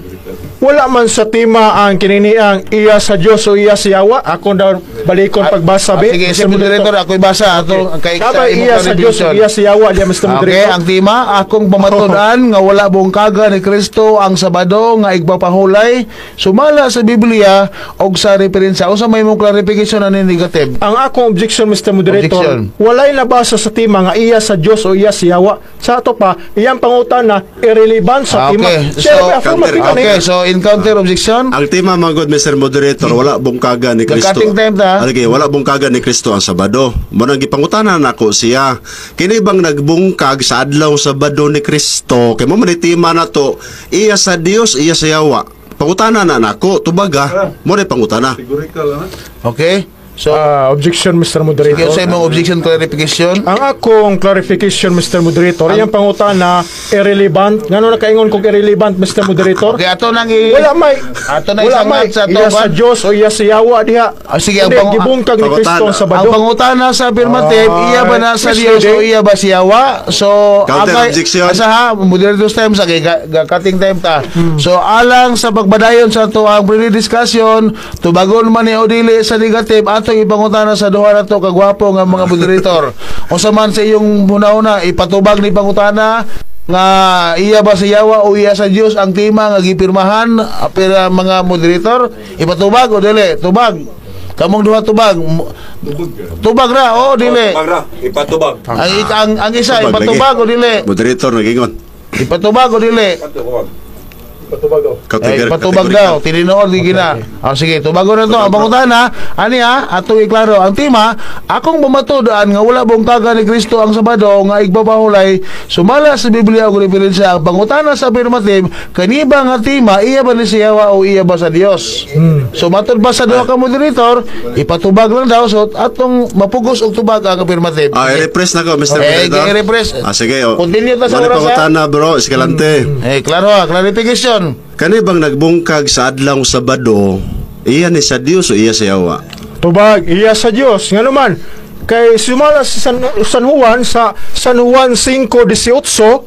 [SPEAKER 3] Wala man sa tema ang kininiang iya sa Dios o iya sa Yawa. Ako daw balikon pagbasa
[SPEAKER 1] Ah,
[SPEAKER 3] be.
[SPEAKER 1] sige, sige, moderator, ako'y basa ato kay sa
[SPEAKER 3] Kabay
[SPEAKER 1] imong
[SPEAKER 3] iya sa Dios o
[SPEAKER 1] clarification.
[SPEAKER 3] iya sa Yawa diya, Mr.
[SPEAKER 1] Okay,
[SPEAKER 3] Moderator.
[SPEAKER 1] ang tema, akong pamatud-an nga wala bungkaga ni Kristo ang Sabado nga igpapahulay sumala sa Biblia og sa referensya. Unsa may imong clarification ani negative?
[SPEAKER 3] Ang akong objection, Mr. Moderator,
[SPEAKER 1] Objection.
[SPEAKER 3] Walay nabasa sa tema nga iya sa Dios o iya sa Yawa. Sa ato pa, iyang pangutana irrelevant sa tema.
[SPEAKER 1] Okay,
[SPEAKER 3] Siya,
[SPEAKER 1] so-
[SPEAKER 3] affirmative man eh.
[SPEAKER 1] Okay, so in counter objection,
[SPEAKER 2] Ang tema magod, Mr. Moderator, wala bungkaga ni Kristo.
[SPEAKER 1] Nag-cutting time ta.
[SPEAKER 2] Okay, wala bungkaga ni Kristo ang Sabado. Mo nang gipangutana nako siya. Kini bang nagbungkag sa adlaw Sabado ni Kristo? Kay mo man ni tema na to, iya sa Dios, iya sa Yawa? Pangutana na nako, tubaga. Mo na pangutana.
[SPEAKER 1] Okay? So,
[SPEAKER 3] Objection, Mr.
[SPEAKER 1] sige,
[SPEAKER 3] Moderator.
[SPEAKER 1] sa imong objection clarification.
[SPEAKER 3] Ang akong clarification, Mr. Moderator, iyang pangutana irrelevant. Ngano nakaingon kong irrelevant, Mr. Moderator?
[SPEAKER 1] Okay, ato nang i
[SPEAKER 3] Wala may
[SPEAKER 1] Ato na
[SPEAKER 3] wala
[SPEAKER 1] isang
[SPEAKER 3] may
[SPEAKER 1] sa
[SPEAKER 3] iya
[SPEAKER 1] to,
[SPEAKER 3] sa
[SPEAKER 1] ba?
[SPEAKER 3] Dios o iya sa Yawa diha.
[SPEAKER 1] Ah, sige, ang
[SPEAKER 3] Hindi, gibungkag ni Kristo ang
[SPEAKER 1] Ang
[SPEAKER 3] Sabado.
[SPEAKER 1] pangutana sa affirmative, iya ba na sa Dios o iya ba si Yawa? So,
[SPEAKER 2] Counter objection.
[SPEAKER 1] Asa ha, moderator's time sa kay cutting time ta. So, alang sa pagbadayon sa ato ang pre-discussion, tubagon man ni o dili sa negative, atong ipangutana sa duha na to kagwapo nga mga moderator. Unsa man sa iyong hunahuna, ipatubag ni pangutana nga iya ba sa Yawa o iya sa Dios ang tema nga gipirmahan, pero mga moderator, ipatubag o dili? Tubag. Kamong duha, tubag. Tubag ra o dili?
[SPEAKER 4] Tubag ra, ipatubag.
[SPEAKER 1] Ang isa,
[SPEAKER 2] Tubag
[SPEAKER 1] ipatubag
[SPEAKER 2] lagi.
[SPEAKER 1] o dili?
[SPEAKER 2] Moderator nagingon.
[SPEAKER 1] Ipatubag o dili?
[SPEAKER 4] Ipatubag.
[SPEAKER 1] Eh, ipatubag daw, tininood di gina. Ah, sige, tubagon na to. Ang pangutana, ani ha, atong iklaro ang tema, akong pamatud-an nga wala bungkaga ni Kristo ang Sabado nga igpapahulay sumala sa Biblia og referensya. Ang pangutana sa affirmative, kani ba nga tema, iya ba ni si Yawa o iya ba sa Dios? So matod ba sa duha ka moderator, ipatubag lang daw, so atong mapugos og tubag ang affirmative.
[SPEAKER 2] Ah, i-refresh na ko, Mr.
[SPEAKER 1] Eh,
[SPEAKER 2] Moderator.
[SPEAKER 1] I-refresh.
[SPEAKER 2] Ah, sige. Oh.
[SPEAKER 1] Continue ta sa
[SPEAKER 2] Mao ni
[SPEAKER 1] oras, ha?
[SPEAKER 2] pangutana, bro, Escalante.
[SPEAKER 1] Eh, klaro ha, clarification.
[SPEAKER 2] Kani bang nagbungkag sa adlaw Sabado, iya ni sa Dios o iya sa Yawa?
[SPEAKER 3] Tubag, iya sa Dios. Ngano man, kay sumala sa San Juan, sa San Juan 5:18,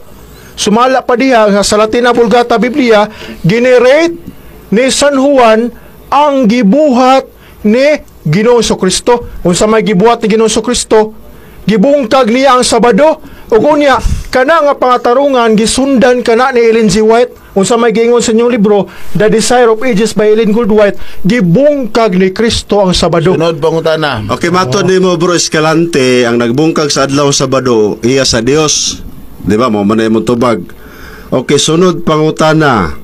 [SPEAKER 3] sumala pa diha nga sa Latina Vulgata Biblia, generate ni San Juan ang gibuhat ni Ginoong Kristo. Unsa may gibuhat ni Ginoong Kristo? Gibungkag niya ang Sabado. Ug unya kana nga pangatarungan gisundan kana ni Ellen G. White. Unsa may giingon sa inyong libro, The Desire of Ages by Ellen Gould White, gibungkag ni Kristo ang Sabado.
[SPEAKER 1] Sunod pangutana.
[SPEAKER 2] Okay, matod nimo, bro Escalante, ang nagbungkag sa adlaw Sabado, iya sa Dios. Di ba? Mo man na imong tubag. Okay, sunod pangutana.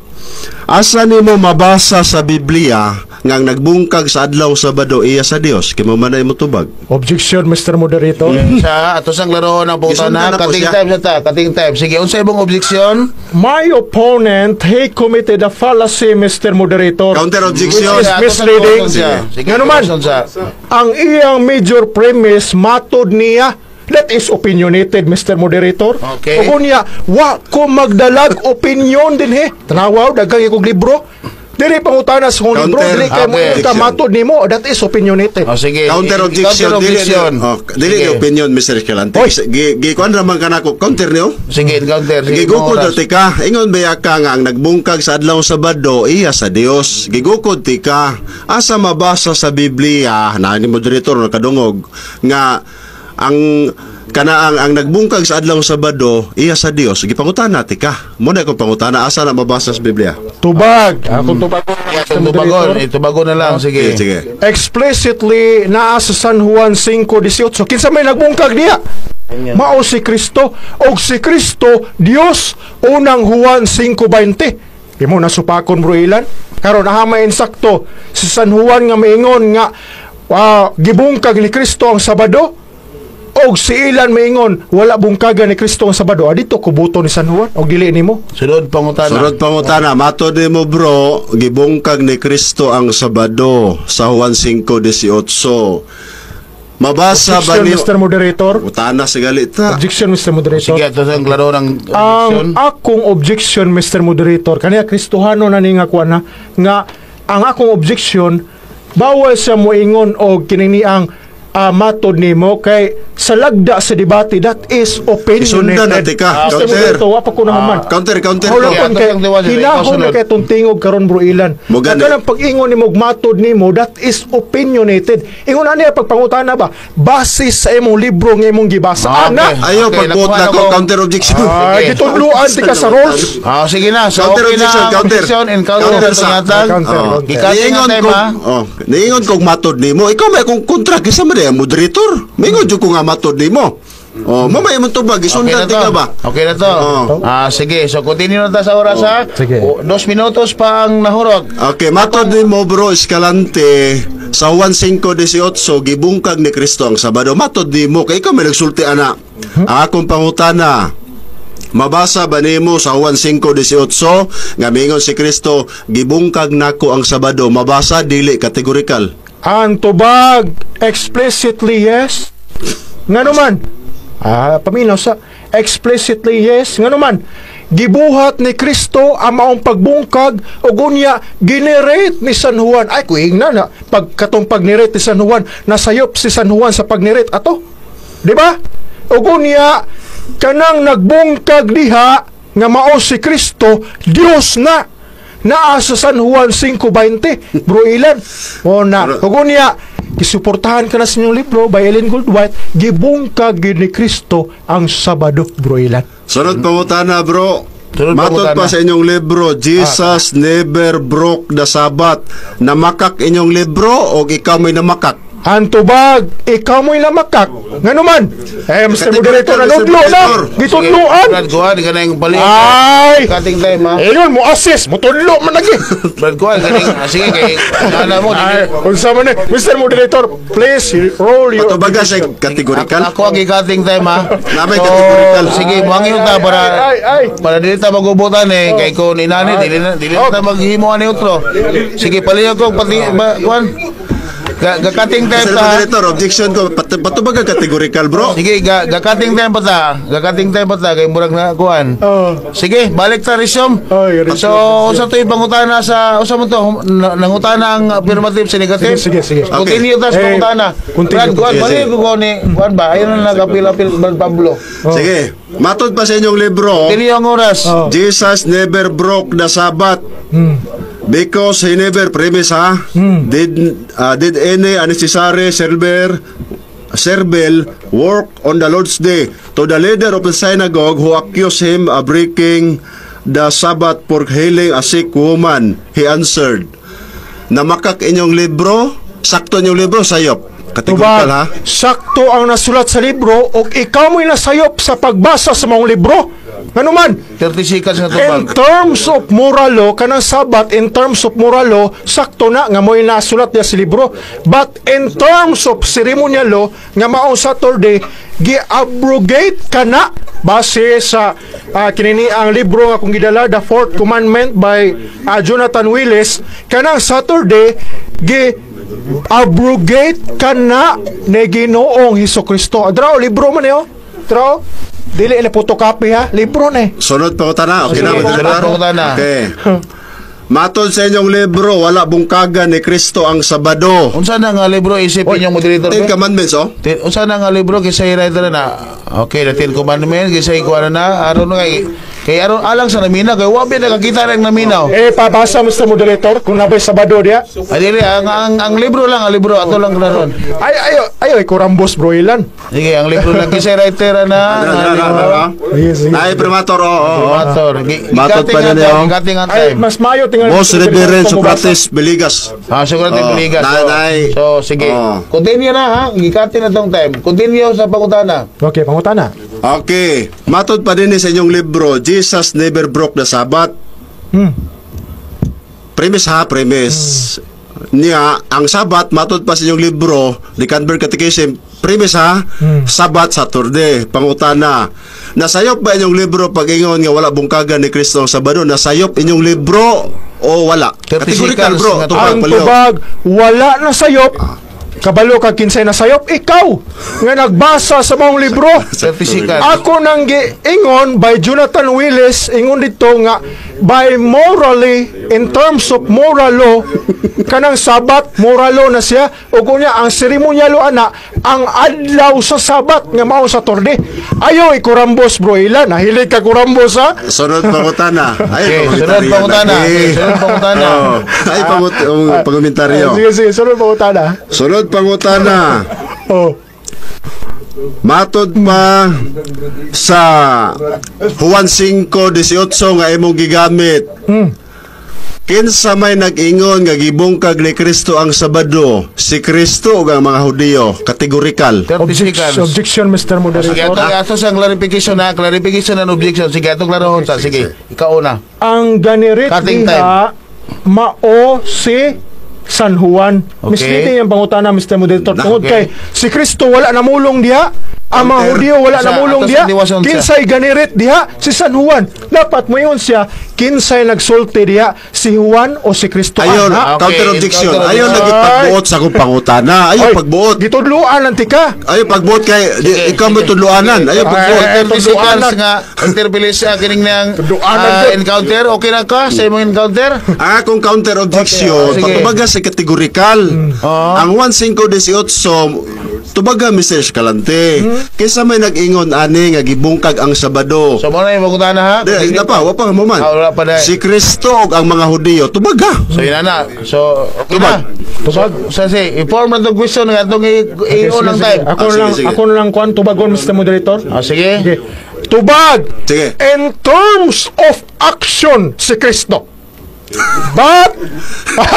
[SPEAKER 2] Asa nimo mabasa sa Biblia nga ang nagbungkag sa adlaw Sabado iya sa Dios? Kay mao man na imo tubag.
[SPEAKER 3] Objection, Mr. Moderator.
[SPEAKER 1] Sa ato sang laro ng pangutana,
[SPEAKER 2] Gisundan na po
[SPEAKER 1] cutting
[SPEAKER 2] siya.
[SPEAKER 1] time sa ta, cutting time. Sige, unsa imong objection?
[SPEAKER 3] My opponent, he committed a fallacy, Mr. Moderator.
[SPEAKER 2] Counter objection.
[SPEAKER 3] Which is
[SPEAKER 1] Ato sang
[SPEAKER 3] misleading.
[SPEAKER 1] tuon siya. Sige,
[SPEAKER 3] Nga naman,
[SPEAKER 1] tuon siya.
[SPEAKER 3] Ang iyang major premise, matod niya, that is opinionated, Mr. Moderator.
[SPEAKER 1] Okay.
[SPEAKER 3] Ug unya, wa ko magdalag opinion din he. Tanawaw, daghang ikog libro. Dili pangutana sa kong libro,
[SPEAKER 2] Counter
[SPEAKER 3] dili kay mo
[SPEAKER 1] objection.
[SPEAKER 3] ka matod nimo, that is opinionated.
[SPEAKER 1] Oh, sige.
[SPEAKER 2] Counter objection.
[SPEAKER 1] Counter
[SPEAKER 2] Dili
[SPEAKER 1] objection.
[SPEAKER 2] oh, dili
[SPEAKER 1] Sige.
[SPEAKER 2] ni opinion, Mr. Escalante.
[SPEAKER 3] Oy.
[SPEAKER 2] Gi kuan ra man kanako counter niyo.
[SPEAKER 1] Sige, counter. Sige,
[SPEAKER 2] Gigukod
[SPEAKER 1] oras.
[SPEAKER 2] ti ka. Ingon ba ka nga ang nagbungkag sa adlaw Sabado iya sa Dios. Gigukod ti ka. Asa mabasa sa Biblia na ni moderator nakadungog nga ang kana ang nagbungkag sa adlaw Sabado iya sa Dios. Gipangutana ti ka. Mo na akong pangutana, asa na mabasa sa Biblia?
[SPEAKER 3] Tubag. Akong tubag.
[SPEAKER 1] Itong tubagon, itubagon na lang. Sige.
[SPEAKER 2] Sige, sige.
[SPEAKER 3] Explicitly naa sa San Juan 5:18. Kinsa may nagbungkag diya? Mao si Kristo, og si Kristo Dios, Unang Juan 5:20. Imo na supakon, bro Ilan. Karon aha may insakto si San Juan nga maingon nga gibungkag ni Kristo ang Sabado, og si Ilan maingon wala bungkagan ni Kristo ang Sabado. Ah, dito kubuto ni San Juan og dili nimo.
[SPEAKER 1] Sunod pangutana.
[SPEAKER 2] Sunod pangutana, matod nimo, bro, gibungkag ni Kristo ang Sabado sa Juan 5:18. Mabasa ba
[SPEAKER 3] Objection,
[SPEAKER 2] ni
[SPEAKER 3] Mr. Moderator.
[SPEAKER 2] Utana sa galita.
[SPEAKER 3] Objection, Mr. Moderator.
[SPEAKER 1] Sige, ato sang klaro ng objection.
[SPEAKER 3] Ang akong objection, Mr. Moderator, kaniya Kristohano na ni nga kuan na, nga ang akong objection, bawal sa moingon og kining ang matod nimo kay sa lagda sa debate, that is opinionated.
[SPEAKER 2] Isundan na, tika.
[SPEAKER 3] Mr.
[SPEAKER 2] Counter.
[SPEAKER 3] Moderator, wa pa ko nahuman.
[SPEAKER 2] Counter, counter
[SPEAKER 3] Hold
[SPEAKER 2] ko.
[SPEAKER 3] on,
[SPEAKER 1] Ato
[SPEAKER 3] kay
[SPEAKER 1] sang diwali, ikaw
[SPEAKER 3] hinahon na
[SPEAKER 1] sunod.
[SPEAKER 3] kay itong tingog karon, bro Ilan.
[SPEAKER 2] Mo gani.
[SPEAKER 3] Kanang pag-ingon nimo og matod nimo, that is opinionated. Ingon ani pagpangutana ba, base sa imong libro nga imong gibasa.
[SPEAKER 1] Ah,
[SPEAKER 3] Ana.
[SPEAKER 1] okay.
[SPEAKER 2] Ayaw,
[SPEAKER 1] Okay,
[SPEAKER 2] pagbuot
[SPEAKER 1] nakuha
[SPEAKER 2] na
[SPEAKER 1] na
[SPEAKER 2] ko,
[SPEAKER 1] ko.
[SPEAKER 2] counter objection.
[SPEAKER 3] Ay,
[SPEAKER 1] Sige.
[SPEAKER 3] gitudluan ti ka sa rules.
[SPEAKER 1] Ah, sige na. So,
[SPEAKER 2] Counter
[SPEAKER 1] okay na
[SPEAKER 2] objection,
[SPEAKER 1] ang
[SPEAKER 2] counter.
[SPEAKER 1] objection and counter,
[SPEAKER 2] Counter
[SPEAKER 1] sa yatag.
[SPEAKER 3] Counter,
[SPEAKER 2] Oh.
[SPEAKER 3] counter.
[SPEAKER 1] Gikat-
[SPEAKER 2] Niingon
[SPEAKER 1] time,
[SPEAKER 2] ko,
[SPEAKER 1] ha?
[SPEAKER 2] oh, niingon kog matod nimo. Ikaw may akong kontra kaysa man ang moderator. Mingon jud ko nga matod nimo. Oh, mo may imong tubag,
[SPEAKER 1] Okay
[SPEAKER 2] isundan
[SPEAKER 1] na
[SPEAKER 2] ti
[SPEAKER 1] to.
[SPEAKER 2] ka ba?
[SPEAKER 1] Okay na to.
[SPEAKER 2] Oo.
[SPEAKER 1] Ah, sige. So, continue na ta sa oras, ha?
[SPEAKER 3] Sige.
[SPEAKER 1] O, 2 minutos pa ang nahurot.
[SPEAKER 2] Okay, matod nimo, bro Escalante, sa Juan 5:18 gibungkag ni Kristo ang Sabado. Matod nimo kay ikaw may nagsulti ana. Ang akong pangutana, mabasa ba nimo sa Juan 5:18 nga mingon si Kristo, "Gibungkag nako ang Sabado"? Mabasa dili categorical?
[SPEAKER 3] Ang tubag, explicitly yes. Nga naman, paminaw sa explicitly yes. Nga naman, gibuhat ni Kristo ang maong pagbungkag ug unya ginirate ni San Juan. Ay, kuing na na pag katong pagnirate ni San Juan, nasayop si San Juan sa pagnirate ato. Di ba? Ug unya kanang nagbungkag diha nga mao si Kristo, Dios na. Naa sa San Juan 5:20, bro Ilan. O na, ug unya gisuportahan ka na sa inyong libro by Ellen Goldwhite, gibungkag gyud ni Kristo ang Sabado, bro Ilan.
[SPEAKER 2] Sunod pangutana, bro.
[SPEAKER 1] Sunod
[SPEAKER 2] Matod
[SPEAKER 1] pangutana.
[SPEAKER 2] pa sa inyong libro, Jesus never broke the Sabbath. Namakak inyong libro o ikaw may namakak?
[SPEAKER 3] Ang tubag, ikaw mo'y namakak. Nga naman, eh, Mr. Moderator,
[SPEAKER 2] Mr.
[SPEAKER 3] nanudlo na.
[SPEAKER 2] Moderator.
[SPEAKER 3] Gitudloan.
[SPEAKER 1] Brad Kuhan, ka na yung balik.
[SPEAKER 3] Ay!
[SPEAKER 1] Cutting time, ha?
[SPEAKER 3] Eh, yun, mo assist, mutudlo man lagi.
[SPEAKER 1] Brad Kuhan, kaning, sige, kay, alam mo,
[SPEAKER 3] Ay, unsa man eh. Mr. Moderator, please roll your
[SPEAKER 2] Patubaga sa categorical?
[SPEAKER 1] Ako ang cutting time, ha?
[SPEAKER 2] Namay categorical.
[SPEAKER 1] Sige, muangin ta para
[SPEAKER 3] Ay, ay, ay.
[SPEAKER 1] para dili ta magubutan eh kay kung inani dili na ta maghimo ani utro. Sige, palihog ko pati ba, kuan. Ga cutting time
[SPEAKER 2] Mr.
[SPEAKER 1] ta, ha?
[SPEAKER 2] Moderator, objection ko. Patubaga categorical, bro.
[SPEAKER 1] Sige, ga cutting time pa ta. Ga cutting time pa ta kay murag na kuan.
[SPEAKER 3] Oh.
[SPEAKER 1] Sige, balik ta resume.
[SPEAKER 3] Ay, resume.
[SPEAKER 1] So, usa to yung pangutana sa usa mo to nangutana ang affirmative sa negative.
[SPEAKER 3] Sige, sige, sige.
[SPEAKER 1] Continue ta sa
[SPEAKER 3] Eh,
[SPEAKER 1] pangutana.
[SPEAKER 3] continue.
[SPEAKER 1] Brad, kuan,
[SPEAKER 2] Sige,
[SPEAKER 1] balik
[SPEAKER 2] sige.
[SPEAKER 1] ko ni kuan ba? Ayun na nagapil-apil Brad Pablo.
[SPEAKER 2] Sige, matod pa sa inyong libro,
[SPEAKER 1] Continue ang oras.
[SPEAKER 3] Oh.
[SPEAKER 2] Jesus never broke the Sabbath. Because he never premise ha did any unnecessary servile work on the Lord's day. To the leader of the synagogue who accused him of breaking the Sabbath for healing a sick woman, he answered, "Namakak inyong libro, sakto inyong libro, sayop." Kategorikal ha.
[SPEAKER 3] Tubag, sakto ang nasulat sa libro o ikaw mo'y nasayop sa pagbasa sa maong libro. Ngano man,
[SPEAKER 1] 30 seconds na
[SPEAKER 3] in
[SPEAKER 1] tubag.
[SPEAKER 3] terms of moral law, kanang Sabat, in terms of moral law, sakto na nga mo'y nasulat niya sa libro. But in terms of ceremonial law, nga maong Saturday, gi-abrogate ka na base sa kinini ang libro nga kung gidala, The Fourth Commandment by Jonathan Willis, kanang Saturday gi abrogate ka na ni Ginoong Hesus Kristo. Draw libro man niyo. Draw. Dili na photocopy ha, libro na eh.
[SPEAKER 2] Sunod pangutana. Okay
[SPEAKER 1] Sige,
[SPEAKER 2] na,
[SPEAKER 1] sunod
[SPEAKER 2] moderator?
[SPEAKER 1] pangutana.
[SPEAKER 2] Okay. Matod sa inyong libro, wala bungkagan ni Kristo ang Sabado.
[SPEAKER 1] Unsa na nga libro isip inyong moderator?
[SPEAKER 2] Ten
[SPEAKER 1] Be?
[SPEAKER 2] Commandments, oh.
[SPEAKER 1] Unsa na nga libro kisay writer na? Okay, the Ten Commandment kisay kuan na aron nga kay aron alang sa naminaw kay wa ba nakakita rang naminaw.
[SPEAKER 3] Eh, pabasa mo sa moderator kung nabay Sabado diya.
[SPEAKER 1] Ay dili ang libro lang, ang libro ato lang klaron.
[SPEAKER 3] Ay, ay, ay, ay, kurambos bro, ilan.
[SPEAKER 1] Sige, ang libro lang kisay writer na.
[SPEAKER 2] Ano, ano, ano, ano?
[SPEAKER 3] Sige, sige.
[SPEAKER 2] Ay, primator, oo, oo.
[SPEAKER 1] Mator.
[SPEAKER 2] Matod pa na niyo.
[SPEAKER 1] Cutting ang
[SPEAKER 3] Ay,
[SPEAKER 1] time.
[SPEAKER 3] mas mayo tingnan.
[SPEAKER 2] Most Reverend Socrates Beligas.
[SPEAKER 1] Ah, Socrates
[SPEAKER 2] Oh,
[SPEAKER 1] Beligas.
[SPEAKER 2] nay,
[SPEAKER 1] So,
[SPEAKER 2] nay.
[SPEAKER 1] so, sige.
[SPEAKER 2] Oh.
[SPEAKER 1] Continue na ha. Gikati na tong time. Continue sa pangutana.
[SPEAKER 3] Okay, pangutana.
[SPEAKER 2] Okay. Matod pa din sa inyong libro, Jesus never broke the Sabbath. Premise ha, premise. Niya, ang Sabat, matod pa sa inyong libro, The Canberra Catechism, premise ha, Sabat, Saturday, pangutana. Nasayop ba inyong libro pag-ingon nga wala bungkagan ni Kristo ang Sabado? Nasayop inyong libro o wala?
[SPEAKER 1] 30
[SPEAKER 2] Categorical
[SPEAKER 1] seconds
[SPEAKER 2] bro,
[SPEAKER 1] nga
[SPEAKER 2] tubag
[SPEAKER 3] Ang
[SPEAKER 2] palihog.
[SPEAKER 3] tubag, wala na sayop. Kabalo ka kinsay na sayop, ikaw nga nagbasa sa maong libro.
[SPEAKER 1] 30 seconds.
[SPEAKER 3] Ako nang giingon by Jonathan Willis, ingon dito nga by morally, in terms of moral law, kanang Sabat moral law na siya ug unya ang ceremonial law ana ang adlaw sa Sabat nga mao sa Saturday. Ayo ikurambos bro, ila nahilig ka kurambos ha.
[SPEAKER 2] Sunod pangutana. Ay,
[SPEAKER 1] Okay, sunod
[SPEAKER 2] pangumentaryo
[SPEAKER 1] pangutana.
[SPEAKER 2] na.
[SPEAKER 1] Okay, sunod pangutana.
[SPEAKER 2] Oh, ay, pangumentaryo.
[SPEAKER 3] Ah, sige sige, sunod pangutana.
[SPEAKER 2] Sunod pangutana.
[SPEAKER 3] Oh.
[SPEAKER 2] Matod pa sa Juan 5:18 nga imong gigamit. Kinsa may nag-ingon nga gibungkag ni Kristo ang Sabado? Si Kristo o ang mga Hudiyo? Kategorikal.
[SPEAKER 1] 30 seconds.
[SPEAKER 3] Objection, Mr.
[SPEAKER 1] Sige,
[SPEAKER 3] Moderator.
[SPEAKER 1] ato sa clarification na, clarification and objection. Sige, ato klarohon sa. Sige, ikaw una.
[SPEAKER 3] Ang ganirit
[SPEAKER 1] Cutting
[SPEAKER 3] diha mao si San Juan.
[SPEAKER 1] Okay.
[SPEAKER 3] Misleading yung pangutana, Mr. Moderator. Tungod
[SPEAKER 1] Okay.
[SPEAKER 3] kay si Kristo wala namulong diha. Ang mga
[SPEAKER 2] Counter.
[SPEAKER 3] Hudiyo wala namulong
[SPEAKER 1] ato sa
[SPEAKER 3] diha.
[SPEAKER 1] diwason siya.
[SPEAKER 3] Kinsay ganirit diha si San Juan. Dapat moingon siya kinsay nagsulti diha, si Juan o si Kristo.
[SPEAKER 2] Ayon,
[SPEAKER 3] Ana.
[SPEAKER 1] Okay,
[SPEAKER 2] counter objection.
[SPEAKER 1] counter
[SPEAKER 2] Ayon
[SPEAKER 1] objection.
[SPEAKER 2] lagi pagbuot sa akong pangutana. Ayon
[SPEAKER 3] Oy,
[SPEAKER 2] pagbuot.
[SPEAKER 3] Gitudloan lang tika.
[SPEAKER 2] Ayon pagbuot kay
[SPEAKER 1] Sige,
[SPEAKER 2] ikaw mo
[SPEAKER 1] sige.
[SPEAKER 2] tudloanan. Ayon pagbuot.
[SPEAKER 3] Ay,
[SPEAKER 1] 30 seconds
[SPEAKER 3] tudloanan.
[SPEAKER 1] nga interpellation kining nang
[SPEAKER 3] Tudloanan jud.
[SPEAKER 1] encounter. Okay na ka sa imong encounter?
[SPEAKER 2] Ang akong counter objection,
[SPEAKER 1] Okay, sige.
[SPEAKER 2] patubaga sa kategorikal.
[SPEAKER 1] Oo.
[SPEAKER 2] Ang 1518, tubaga Mr. Escalante. Kaysa may nag-ingon ani nga gibungkag ang Sabado.
[SPEAKER 1] So mo na yung pangutana ha.
[SPEAKER 2] Di, na pa, wa pa mo man.
[SPEAKER 1] Ah, wala pa dahil.
[SPEAKER 2] Si Kristo ug ang mga Hudiyo, tubaga.
[SPEAKER 1] So yun na na. So okay
[SPEAKER 2] Tubag.
[SPEAKER 1] na. Tubag. So, sige, i-form na itong question nga itong i-on
[SPEAKER 3] Sige,
[SPEAKER 1] ang
[SPEAKER 3] sige.
[SPEAKER 1] time.
[SPEAKER 3] Ako
[SPEAKER 2] Ah, sige,
[SPEAKER 3] lang
[SPEAKER 2] sige.
[SPEAKER 3] ako na lang kuan tubagon, Mr. Moderator.
[SPEAKER 1] Ah, sige.
[SPEAKER 3] Okay. Tubag.
[SPEAKER 2] Sige.
[SPEAKER 3] In terms of action, si Kristo. But,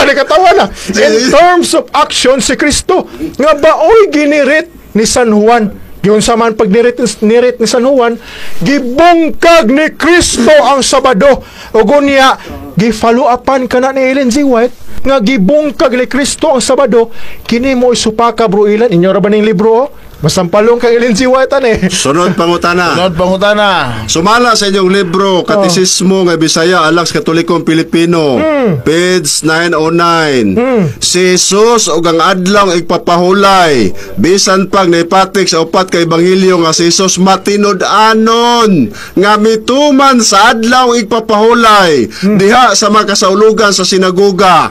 [SPEAKER 3] nakatawa na. In terms of action, si Kristo. Nga baoy ginirit ni San Juan. Giunsa man pag nirit ni San Juan, gibungkag ni Kristo ang Sabado. Ug unya, gi-follow upan kana ni Ellen G. White nga gibungkag ni Kristo ang Sabado. Kini mo isupaka bro ilan inyo ra ba ning libro? Oh? Masampalong kang Ellen G. White ane.
[SPEAKER 2] Sunod pangutana.
[SPEAKER 1] Sunod pangutana.
[SPEAKER 2] Sumala sa inyong libro, Katesismo nga Bisaya alang sa Katolikong Pilipino, page 909. Si Jesus ug ang adlaw igpapahulay, bisan pag naipatik sa upat ka ebanghelyo nga si Jesus matinud-anon nga mituman sa adlaw igpapahulay diha sa mga kasaulugan sa sinagoga.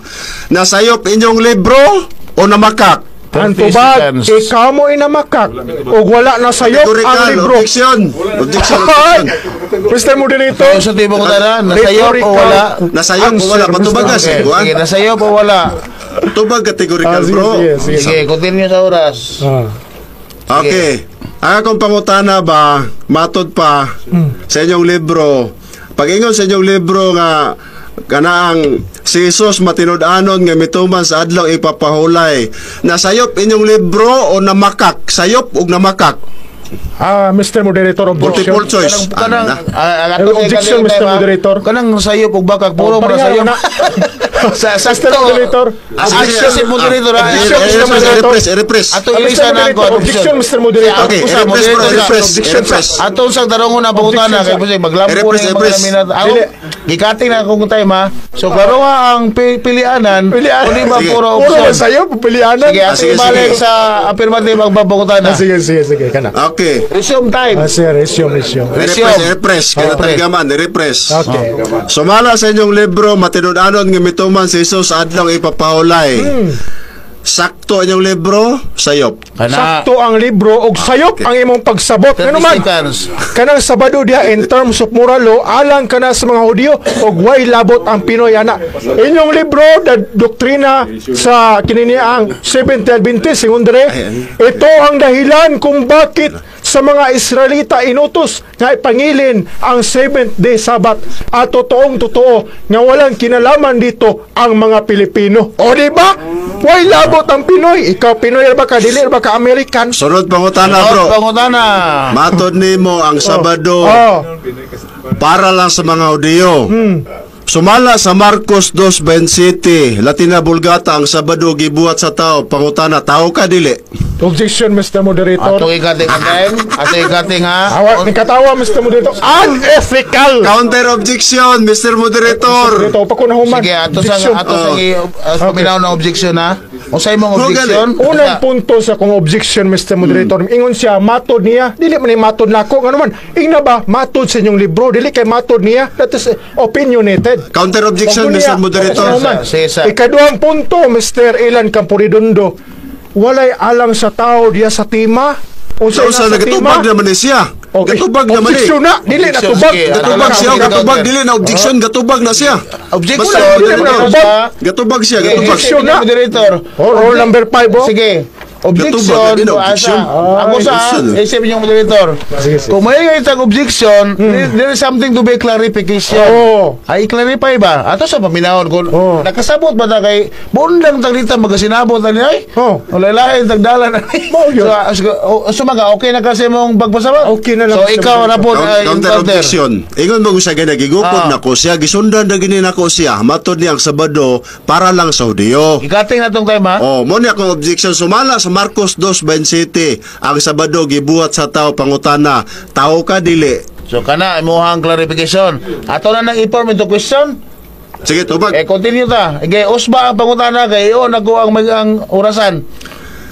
[SPEAKER 2] Nasayop inyong libro o namakak?
[SPEAKER 3] Ang
[SPEAKER 1] 30
[SPEAKER 3] tubag,
[SPEAKER 1] seconds.
[SPEAKER 3] ikaw mo inamakak ug wala na sayop ang
[SPEAKER 2] Kategorikal,
[SPEAKER 3] libro.
[SPEAKER 2] objection. Objection,
[SPEAKER 3] Ay!
[SPEAKER 2] objection.
[SPEAKER 3] Mr. Moderator,
[SPEAKER 1] So, sa tipo ko na, nasayop o wala?
[SPEAKER 2] Nasayop o wala? Patubaga,
[SPEAKER 1] Okay,
[SPEAKER 2] sige,
[SPEAKER 1] sige, nasayop o wala?
[SPEAKER 2] Tubag kategorikal,
[SPEAKER 3] Ah, sige,
[SPEAKER 2] bro.
[SPEAKER 3] sige, sige.
[SPEAKER 1] Sige, continue sa oras.
[SPEAKER 3] Ah.
[SPEAKER 2] Okay. Ang akong pangutana ba, matod pa sa inyong libro, pag-ingon sa inyong libro nga Kanang si Jesus matinud-anon nga mituman sa adlaw ipapahulay. Nasayop inyong libro o namakak? Sayop og namakak?
[SPEAKER 3] Ah, Mr. Moderator, objection.
[SPEAKER 2] Multiple choice.
[SPEAKER 1] Kanang
[SPEAKER 2] Ano na?
[SPEAKER 1] Ato
[SPEAKER 3] Objection,
[SPEAKER 1] kay
[SPEAKER 3] Mr.
[SPEAKER 1] time, ah.
[SPEAKER 3] Moderator.
[SPEAKER 1] Kanang sayop ug bakak puro
[SPEAKER 3] Oh,
[SPEAKER 1] mo na
[SPEAKER 3] pareha
[SPEAKER 1] sayop.
[SPEAKER 3] na.
[SPEAKER 1] Sa sakto.
[SPEAKER 3] Mr. Moderator.
[SPEAKER 2] Ah, sige,
[SPEAKER 1] Objection,
[SPEAKER 2] sige.
[SPEAKER 1] moderator.
[SPEAKER 2] Ah,
[SPEAKER 3] Objection, Mr. Moderator.
[SPEAKER 2] I-rephrase, i-rephrase.
[SPEAKER 1] Ato
[SPEAKER 3] Ah, Mr.
[SPEAKER 1] ilisa na
[SPEAKER 3] Moderator,
[SPEAKER 1] ako.
[SPEAKER 3] objection, Mr. Moderator.
[SPEAKER 2] Okay,
[SPEAKER 1] Usa,
[SPEAKER 2] i-rephrase bro,
[SPEAKER 1] moderator.
[SPEAKER 2] i-rephrase,
[SPEAKER 3] Objection,
[SPEAKER 2] i-rephrase.
[SPEAKER 1] Atong sang tarungon na pangutana
[SPEAKER 3] Objection,
[SPEAKER 1] kay kasi maglampo
[SPEAKER 2] I-rephrase,
[SPEAKER 1] na yung mga
[SPEAKER 2] i-rephrase.
[SPEAKER 1] minat. Ako,
[SPEAKER 3] Dili.
[SPEAKER 1] gikating na akong time ha. So klaro nga ang pilianan,
[SPEAKER 3] Pilianan.
[SPEAKER 1] kundi ba
[SPEAKER 2] Sige.
[SPEAKER 1] puro
[SPEAKER 3] Puro
[SPEAKER 1] option.
[SPEAKER 3] man sayo, pilianan.
[SPEAKER 1] Sige,
[SPEAKER 2] Ah,
[SPEAKER 1] ato
[SPEAKER 2] sige,
[SPEAKER 1] ibalik
[SPEAKER 2] sige.
[SPEAKER 1] sa affirmative ang pangutana.
[SPEAKER 3] Ah, sige, sige, sige, kana.
[SPEAKER 2] Okay.
[SPEAKER 1] Resume time.
[SPEAKER 3] Ah, sige, resume, resume.
[SPEAKER 1] Resume.
[SPEAKER 2] I-rephrase, i-rephrase. Kaya
[SPEAKER 1] Oh, pre.
[SPEAKER 2] natagaman, i-rephrase.
[SPEAKER 3] Okay.
[SPEAKER 2] Sumala sa inyong libro, matinud-anon nga mituman si Jesus sa adlaw ipapahulay. Sakto inyong libro, sayop.
[SPEAKER 1] Kana.
[SPEAKER 3] Sakto ang libro og sayop ang imong pagsabot.
[SPEAKER 1] 30
[SPEAKER 3] Ngano man?
[SPEAKER 1] seconds.
[SPEAKER 3] Kanang Sabado diha in terms of moral law, alang kana sa mga Hudyo og way labot ang Pinoy ana. Inyong libro, the doktrina sa kininiang Seventh Adventist, ingon dire, ito ang dahilan kung bakit sa mga Israelita inutos nga ipangilin ang seventh day Sabbath at totoong totoo nga walang kinalaman dito ang mga Pilipino. O di ba? Way labot ang Pinoy. Ikaw Pinoy ba ka, dili ba ka American?
[SPEAKER 2] Sunod pangutana, bro.
[SPEAKER 1] Pangutana.
[SPEAKER 2] Matod nimo ang Sabado
[SPEAKER 3] Oh.
[SPEAKER 2] para lang sa mga Hudiyo. Sumala sa Marcos 2:27, Latina Vulgata, ang Sabado gibuhat sa tao. Pangutana, tao ka dili?
[SPEAKER 3] Objection, Mr. Moderator.
[SPEAKER 1] Ato ikating ang time. Ato ikating ha.
[SPEAKER 3] Awa, ni katawa, Mr. Moderator. Unethical!
[SPEAKER 2] Counter objection, Mr. Moderator.
[SPEAKER 3] Ito, pa ko na human.
[SPEAKER 1] Sige, ato sa
[SPEAKER 3] Objection.
[SPEAKER 1] ato sa paminaw ng objection ha. Unsay mong
[SPEAKER 2] Oh,
[SPEAKER 1] objection?
[SPEAKER 3] Unang punto sa kong objection, Mr. Moderator, ingon siya, matod niya, dili man ni matod nako, ngano man, ingna ba, matod sa inyong libro, dili kay matod niya, that is opinionated.
[SPEAKER 2] Counter objection,
[SPEAKER 3] Wag mo
[SPEAKER 2] Mr.
[SPEAKER 3] niya.
[SPEAKER 2] Moderator.
[SPEAKER 3] Oo, man.
[SPEAKER 1] Sige, sir.
[SPEAKER 3] Ikaduhang punto, Mr. Ilan Camporidondo, walay alang sa tao diya sa tema. Unsa
[SPEAKER 2] Sa
[SPEAKER 3] nasa
[SPEAKER 2] nagatubag naman ni siya.
[SPEAKER 3] Okay.
[SPEAKER 2] Gatubag naman ni.
[SPEAKER 3] Objection na, dili na
[SPEAKER 1] Objection,
[SPEAKER 3] tubag.
[SPEAKER 1] sige.
[SPEAKER 2] Gatubag siya,
[SPEAKER 1] Counter.
[SPEAKER 2] gatubag dili na objection, gatubag na siya.
[SPEAKER 1] Objection.
[SPEAKER 2] Basta,
[SPEAKER 3] Dili mo na
[SPEAKER 2] moderator.
[SPEAKER 3] tubag.
[SPEAKER 2] Gatubag siya, gatubag.
[SPEAKER 3] Objection na.
[SPEAKER 1] Moderator.
[SPEAKER 3] Oh, roll number 5, oh.
[SPEAKER 1] Sige. Objection.
[SPEAKER 2] Gatubag, yun, objection.
[SPEAKER 1] Asa. Ako sa
[SPEAKER 2] Objection.
[SPEAKER 1] isip niyong moderator.
[SPEAKER 3] Sige, sige.
[SPEAKER 1] Kung may itang objection, there is something to be clarification.
[SPEAKER 3] Oo.
[SPEAKER 1] Ay, clarify ba? Ato sa paminahon kung
[SPEAKER 3] Oo.
[SPEAKER 1] nakasabot ba ta kay bundang taglita magasinabot na niya ay?
[SPEAKER 3] Oo.
[SPEAKER 1] Wala lain tagdala na.
[SPEAKER 3] Mao yun.
[SPEAKER 1] So, sumaga, okay na kasi mong pagpasabot?
[SPEAKER 3] Okay na lang,
[SPEAKER 1] So,
[SPEAKER 3] Mr.
[SPEAKER 1] ikaw na po ay
[SPEAKER 2] Counter
[SPEAKER 1] counter.
[SPEAKER 2] objection. Ingon mo siya gani gigupod
[SPEAKER 1] Ah.
[SPEAKER 2] nako siya, gisundan na gini nako siya. Matod niya ang Sabado para lang sa Hudiyo.
[SPEAKER 1] Ikating na tong time ha?
[SPEAKER 2] Oh, mo niya akong objection sumala sa Marcos 2:27, ang Sabado gibuhat sa tao. Pangutana, tao ka dili?
[SPEAKER 1] So kana imuhang clarification. Ato na nang i-form into question.
[SPEAKER 2] Sige, tubag.
[SPEAKER 1] Eh continue ta. Sige, usba ang pangutana kay iyo nago ang mag ang orasan.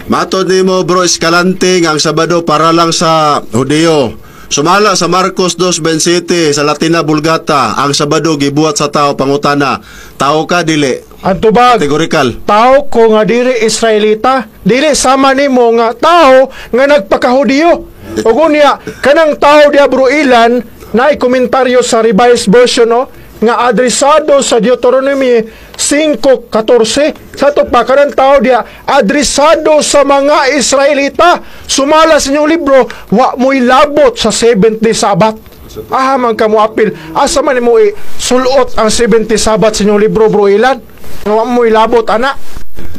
[SPEAKER 2] Matod nimo, bro Escalante, nga ang Sabado para lang sa Hudiyo. Sumala sa Marcos 2:27 sa Latina Vulgata, ang Sabado gibuhat sa tao. Pangutana, tao ka dili?
[SPEAKER 3] Ang tubag,
[SPEAKER 2] Categorical.
[SPEAKER 3] Tao ko nga dili Israelita, dili sama nimo nga tao nga nagpakahudiyo. Ug unya kanang tao diya, bro Ilan, na komentaryo sa Revised Version, no, nga adresado sa Deuteronomy 5:14. Sa ato pa, kanang tao diya adresado sa mga Israelita. Sumala sa inyong libro, wa mo'y labot sa seventh day Sabbath. Aha man ka mo apil, asa man mo sulot ang 70 Sabbath sa inyong libro, bro Ilan? Wa mo'y labot ana.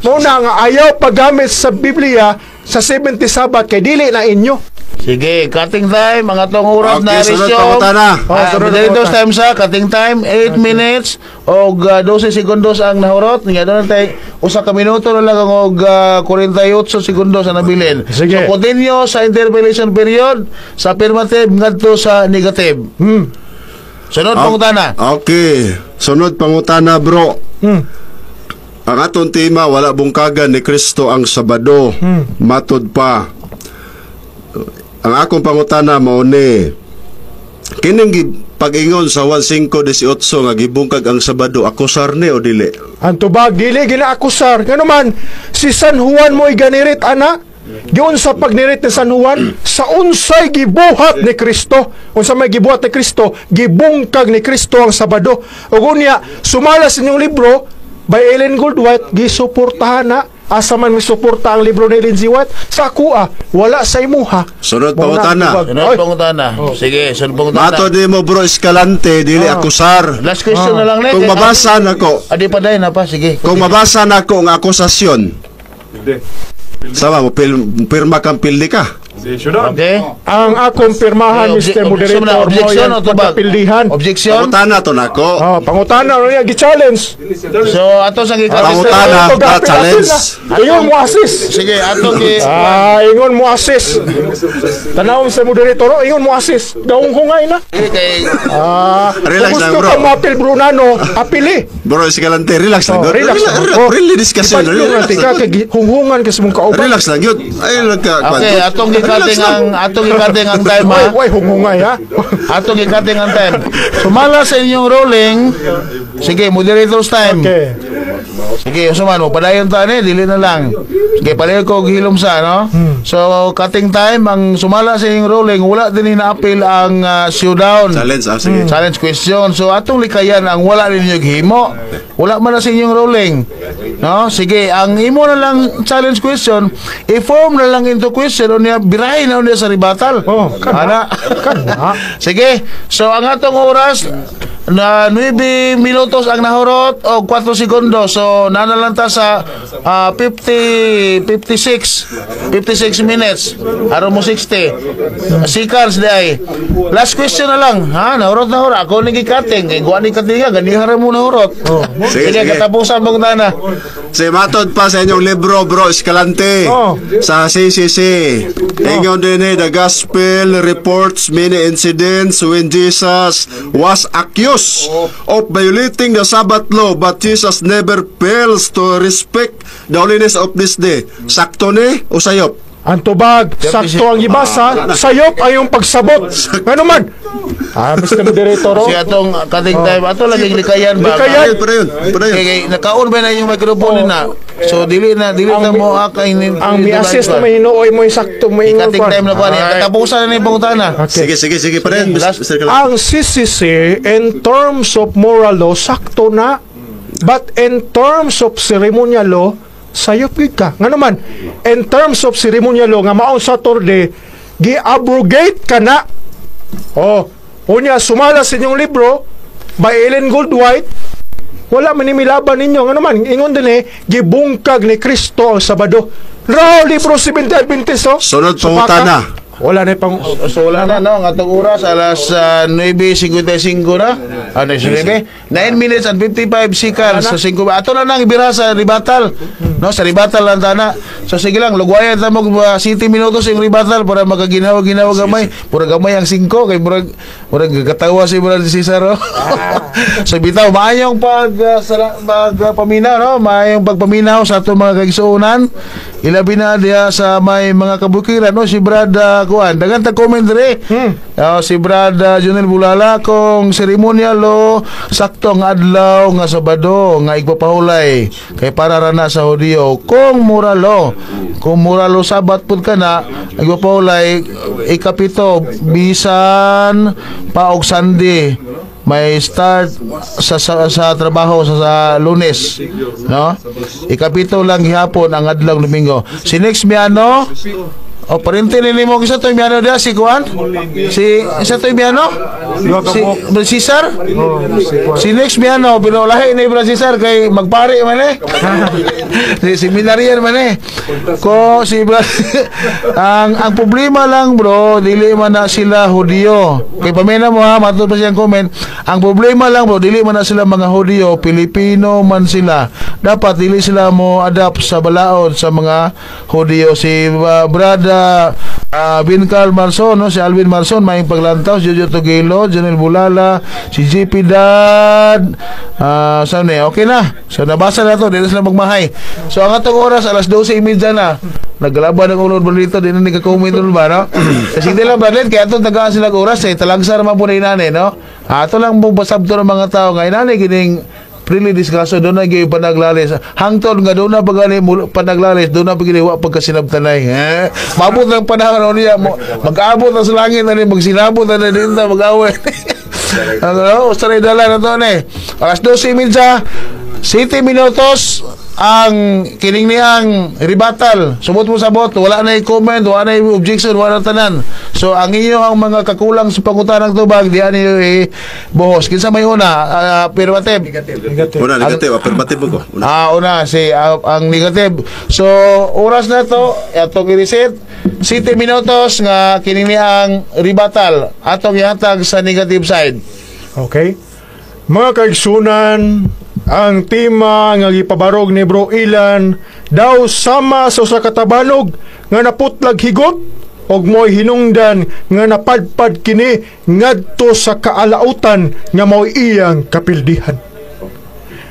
[SPEAKER 3] Mao na nga ayaw paggamit sa Biblia sa 70 Sabbath kay dili na inyo.
[SPEAKER 1] Sige, cutting time, mga tong oras
[SPEAKER 2] Okay,
[SPEAKER 1] na
[SPEAKER 2] sunod
[SPEAKER 1] resume.
[SPEAKER 2] pangutana.
[SPEAKER 3] Oh,
[SPEAKER 1] Ah,
[SPEAKER 3] sunod
[SPEAKER 1] moderators
[SPEAKER 3] pangutana.
[SPEAKER 1] time sa cutting time, 8 minutes og 12 segundos ang nahurot. Nga doon tay usa ka minuto na lang og 48 segundos ang nabilin.
[SPEAKER 3] Sige.
[SPEAKER 1] So continue sa interpellation period sa affirmative ngadto sa negative. Sunod pangutana.
[SPEAKER 2] Okay. Sunod pangutana, bro. Ang atong tema, wala bungkagan ni Kristo ang Sabado. Matod pa. Ang akong pangutana mao ni kining pag-ingon sa 1:5:18 nga gibungkag ang Sabado, akusar ni o dili?
[SPEAKER 3] Ang tubag, dili ginaakusar. Ngano man, si San Juan mo'y ganirit ana. Giun sa pagnirit ni San Juan, sa unsay gibuhat ni Kristo. Unsa may gibuhat ni Kristo, gibungkag ni Kristo ang Sabado. Ug unya, sumala sa inyong libro by Ellen Goldwhite, gisuportahan na. Asa man mi suporta ang libro ni Ellen G. White? Sa akoa, wala sa imuha.
[SPEAKER 2] Sunod
[SPEAKER 3] Mao na,
[SPEAKER 2] pangutana.
[SPEAKER 3] tubag.
[SPEAKER 1] Sunod
[SPEAKER 3] Oy,
[SPEAKER 1] pangutana. Sige, sunod pangutana.
[SPEAKER 2] Matod nimo, Bro Escalante, dili akusar.
[SPEAKER 1] Last question na lang,
[SPEAKER 2] Kung mabasa nako,
[SPEAKER 1] Adi pa dahil na pa, sige.
[SPEAKER 2] Kung mabasa nako ang akusasyon, sama mo pirma kang pildi ka.
[SPEAKER 1] Okay?
[SPEAKER 3] Ang akong pirmahan,
[SPEAKER 1] Okay,
[SPEAKER 3] Mr.
[SPEAKER 1] objection
[SPEAKER 3] Moderator,
[SPEAKER 1] na,
[SPEAKER 3] mo
[SPEAKER 1] objection
[SPEAKER 3] yung
[SPEAKER 1] o tubag?
[SPEAKER 3] pagkapildihan.
[SPEAKER 1] Objection?
[SPEAKER 2] Pangutana to nako.
[SPEAKER 3] Oh, pangutana ro niya gi-challenge.
[SPEAKER 1] So, ato sa gikating.
[SPEAKER 2] Pangutana,
[SPEAKER 3] Ito,
[SPEAKER 2] na
[SPEAKER 3] gapil,
[SPEAKER 2] challenge.
[SPEAKER 3] apil na. Ingon mo assist.
[SPEAKER 1] Sige, ato ki
[SPEAKER 3] Ah, ingon mo assist. Tanawon sa moderator, oh, ingon mo assist. Daong hungay na.
[SPEAKER 1] Sige, kay
[SPEAKER 3] Ah,
[SPEAKER 2] Relax
[SPEAKER 3] kung
[SPEAKER 2] lang,
[SPEAKER 3] gusto
[SPEAKER 2] bro.
[SPEAKER 3] ka moapil, Brunano, apili.
[SPEAKER 2] Bro Escalante, relax lang.
[SPEAKER 3] Oh,
[SPEAKER 2] Relax,
[SPEAKER 3] relax lang.
[SPEAKER 2] relax,
[SPEAKER 3] Oh,
[SPEAKER 2] really discussion.
[SPEAKER 3] Ipadulong
[SPEAKER 2] Relax
[SPEAKER 3] lang tika
[SPEAKER 2] lang.
[SPEAKER 3] kay hunghungan kasi mong kauban.
[SPEAKER 2] Relax lang yun. Ay, lang ka.
[SPEAKER 1] Okay, atong gikating ang atong gikating ang time, ha.
[SPEAKER 3] Way, way hunghungay ha.
[SPEAKER 1] Atong gikating ang time. Sumala sa inyong ruling. Sige, moderator's time.
[SPEAKER 3] Okay.
[SPEAKER 1] Sige, suman mo padayon ta ni, dili na lang. Sige, palayo ko og hilom sa no. So, cutting time ang sumala sa inyong ruling, wala din na-appeal ang showdown.
[SPEAKER 2] Challenge, ah, sige.
[SPEAKER 1] Challenge question. So atong likayan ang wala ninyo gihimo. Wala man na sa inyong ruling. No? Sige, ang imo na lang challenge question, i-form na lang into question o niya birahin na niya sa rebuttal.
[SPEAKER 3] Oh, kana.
[SPEAKER 1] Ana.
[SPEAKER 3] Kana.
[SPEAKER 1] Sige. So ang atong oras na 9 minutos ang nahurot o 4 segundo. So nanalang ta sa 50 56 56 minutes. Aron mo 60 seconds di ay. Last question na lang, ha? Nahurot na hurot. Ako ni gikating kay guwa ni katinga ganiha ra mo nahurot. Oh.
[SPEAKER 2] Sige,
[SPEAKER 1] Sige,
[SPEAKER 2] sige.
[SPEAKER 1] katapusan mong tana.
[SPEAKER 2] Si matod pa sa inyong libro, Bro Escalante,
[SPEAKER 3] Oh.
[SPEAKER 2] sa CCC. Ingon din eh, the gospel reports many incidents when Jesus was accused of violating the Sabbath law, but Jesus never fails to respect the holiness of this day. Sakto ni o sayop?
[SPEAKER 3] Ang tubag, sakto ang gibasa, sayop ay yung pagsabot. Ngano man? Ah, Mr. Moderator, oh.
[SPEAKER 1] Si atong cutting time ato lagi likayan ba?
[SPEAKER 3] Likayan.
[SPEAKER 2] Padayon, padayon, padayon.
[SPEAKER 1] Kay kay nakaon ba na yung microphone na? So dili na mo akay
[SPEAKER 3] Ang mi-assist na may hinuoy mo yung sakto mo ingon.
[SPEAKER 1] Cutting time na ko ani. Katapusan na ni pangutana.
[SPEAKER 3] Okay.
[SPEAKER 2] Sige, sige, sige, padayon,
[SPEAKER 1] Last-
[SPEAKER 2] Mr. Escalante.
[SPEAKER 3] Ang CCC in terms of moral law sakto na, but in terms of ceremonial law sayop gyud ka. Ngano man, in terms of ceremonial law nga maong Saturday gi-abrogate ka na. Oh, unya sumala sa inyong libro by Ellen Goldwhite, wala man ni milaban ninyo. Ngano man, ingon din eh, gibungkag ni Kristo ang Sabado. Raw libro 70 Adventist, oh.
[SPEAKER 2] Sunod
[SPEAKER 3] Supaka.
[SPEAKER 2] pangutana.
[SPEAKER 3] Wala na pang
[SPEAKER 1] So wala na no, ang atong oras alas 9:55 na. Ano 9? 9 minutes and 55 seconds sa 5. Ato na nang ibira sa rebuttal. No, sa rebuttal lang tana. So sige lang, lugwayan ta mo 7 minutos yung rebuttal para makaginawa-ginawa gamay. Pura gamay ang 5 kay murag murag gatawa si Brother Cesar. Oh. So bitaw maayong pag pag paminaw no, maayong pagpaminaw sa atong mga kaigsuonan. Ilabi na diha sa may mga kabukiran no, si Brad kuan. Daghan ta comment dire. Oh, si Brad Junel Bulala, kung ceremonial law sakto ang adlaw nga Sabado nga igpapahulay kay para ra na sa Hudiyo. Kung moral law, kung moral law Sabat pud ka na igpapahulay ikapito bisan pa og Sunday may start sa trabaho sa Lunes, no? Ikapito lang gihapon ang adlaw Domingo. Si next Miano o parente ni nimo isa to Miano dia si kuan, si isa to Miano, si Cesar, si next Miano, pero lahi ni Brad Cesar kay magpare man eh, si seminarian man eh ko si Brad. Ang problema lang, bro, dili man na sila Hudiyo kay pamina mo ha, matod pa siyang comment. Ang problema lang, bro, dili man na sila mga Hudiyo, Pilipino man sila, dapat dili sila mo adapt sa balaod sa mga Hudiyo. Si Brad Bincal Marson, no, si Alvin Marson, maayong paglantaw. Si Jojo Tugilo, Janel Bulala, si JP Dad, saan ni? Okay na. So nabasa na to, dili sila magmahay. So ang atong oras alas 12:30 na. Naglalaban ang ulod dito, di na ni ka-comment dun ba, no? Kasi hindi lang, Bradley, kaya itong tagaan sila oras, eh, talagsar man po na inani, no? Ato lang mo basabto ng mga tao nga inani, gining freely discussion, doon na gyud panaglalis. Hangtod nga doon na pagani panaglalis, doon na pagani wa pagkasinabtanay. Eh? Maabot ng panahon ano niya, mo, mag-abot na sa langit na ni, magsinabot na na din na mag-away. Ano, usaray dala na to ni. Alas 12:30, 7 minutos. Ang kining niyang rebuttal, sumot mo sabot, wala na comment, wala na objection, wala na tanan. So ang inyo ang mga kakulang sa pangutanang tubag diyan niyo buhos. Kinsa may una? Affirmative.
[SPEAKER 3] Negative.
[SPEAKER 2] Una, negative, affirmative ko. Una.
[SPEAKER 1] Ah, una si ang negative. So oras na to atong i-reset 7 minutos nga kini ang rebuttal atong ihatag sa negative side.
[SPEAKER 3] Okay. Mga kaigsunan, ang tema nga gipabarog ni Bro Ilan daw sama sa usa ka tabanog nga naputlag higot og mo'y hinungdan nga napadpad kini ngadto sa kaalautan nga mao'y iyang kapildihan.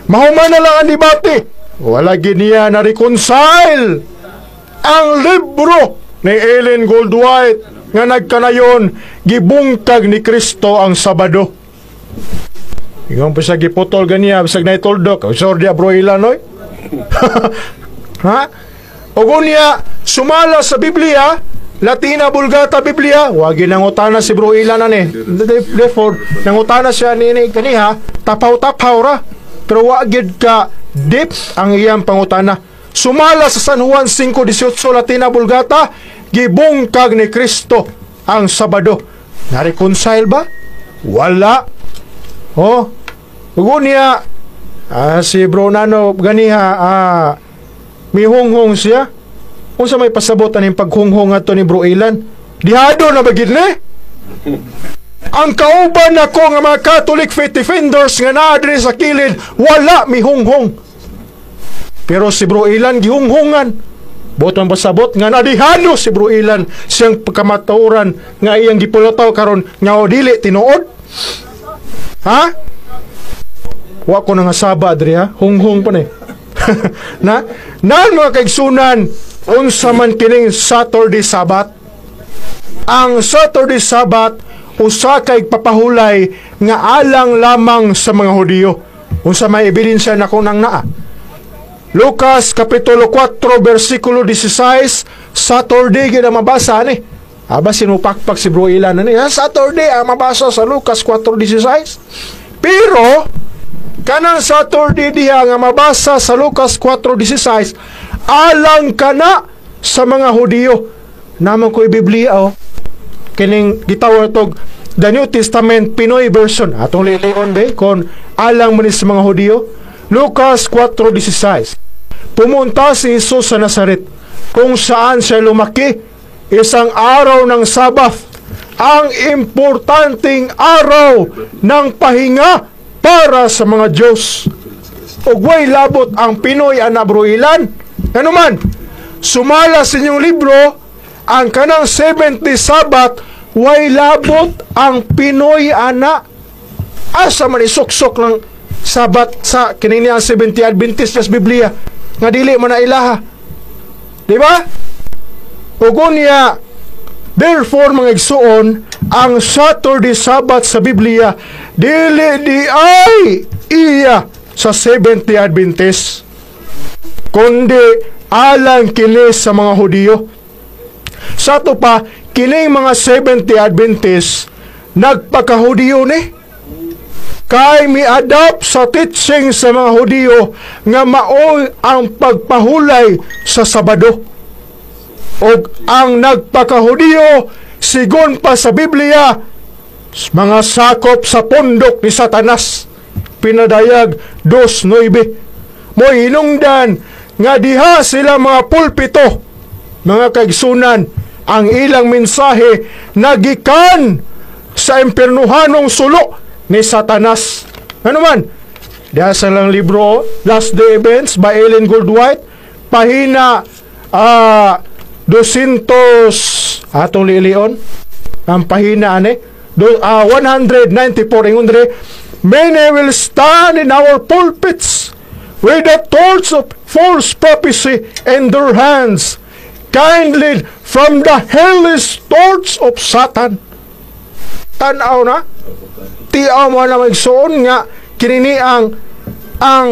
[SPEAKER 3] Mahuman na lang ang debate. Wala gid niya na reconcile ang libro ni Ellen Goldwhite nga nagkanayon gibungkag ni Kristo ang Sabado. Ingon pa siya giputol ganiya bisag naituldok. Sorry dia, Bro Ilan, oy. Ha? Ug unya sumala sa Biblia, Latina Vulgata Biblia, wagi nangutana si Bro Ilan ani. Therefore, nangutana siya niini kaniha, tapaw-tapaw ra. Pero wa gid ka deep ang iyang pangutana. Sumala sa San Juan 5:18 Latina Vulgata, gibungkag ni Kristo ang Sabado. Na-reconcile ba? Wala. Oh. Ug unya, si Bro Nano ganiha mihunghong siya. Unsa may pasabot aning paghunghong ato ni Bro Ilan? Dihado na ba gid ni? Ang kauban nako nga mga Catholic Faith Defenders nga naa diri sa kilid, wala mihunghong. Pero si Bro Ilan gihunghungan. Buot man pasabot nga nadihado si Bro Ilan siyang pagkamatuoran nga iyang gipulataw karon nga dili tinuod. Ha? Wa ko na nga saba diri ha. Hunghong pa ni. Na nan mga kaigsunan, unsa man kining Saturday Sabbath? Ang Saturday Sabbath usa kay papahulay nga alang lamang sa mga Hudiyo. Unsa may ebidensya nako nang naa? Lucas kapitulo 4 bersikulo 16, Saturday gid ang mabasa ni. Aba sinupakpak si Bro Ilan ani. Ha, Saturday ang mabasa sa Lucas 4:16. Pero kanang Saturday diha nga mabasa sa Lucas 4:16 alang kana sa mga Hudiyo. Naman ko Biblia oh. Kining gitawag tog The New Testament Pinoy version. Atong lilion be kon alang man ni sa mga Hudiyo. Lucas 4:16. Pumunta si Jesus sa Nazaret kung saan siya lumaki, isang araw ng Sabbath, ang importanteng araw ng pahinga para sa mga Diyos. Ug way labot ang Pinoy ana, Bro Ilan. Ano man, sumala sa inyong libro, ang kanang 70 Sabbath, way labot ang Pinoy ana. Asa man isuksok ng Sabat sa kini ang 70 Adventist sa Biblia nga dili man na ilaha? Di ba? Ug unya, therefore, mga igsuon, ang Saturday Sabbath sa Biblia dili di ay iya sa 70 Adventist kundi alang kini sa mga Hudiyo. Sa ato pa, kining mga 70 Adventist nagpakahudiyo ni kay mi-adapt sa teaching sa mga Hudiyo nga maoy ang pagpahulay sa Sabado. Og ang nagpakahudiyo sigon pa sa Biblia mga sakop sa pundok ni Satanas. Pinadayag 2:9. Mo hinungdan nga diha sila mga pulpito, mga kaigsunan, ang ilang mensahe nagikan sa impernuhanong sulo ni Satanas. Ano man? Diha sa lang libro, Last Day Events by Ellen Goldwhite, pahina 200, atong lilion, ang pahina ane, 194, ingon dire, "Many will stand in our pulpits with the torch of false prophecy in their hands, kindled from the hellish torch of Satan." Tanaw na, tiaw mo na magsuon nga kinini ang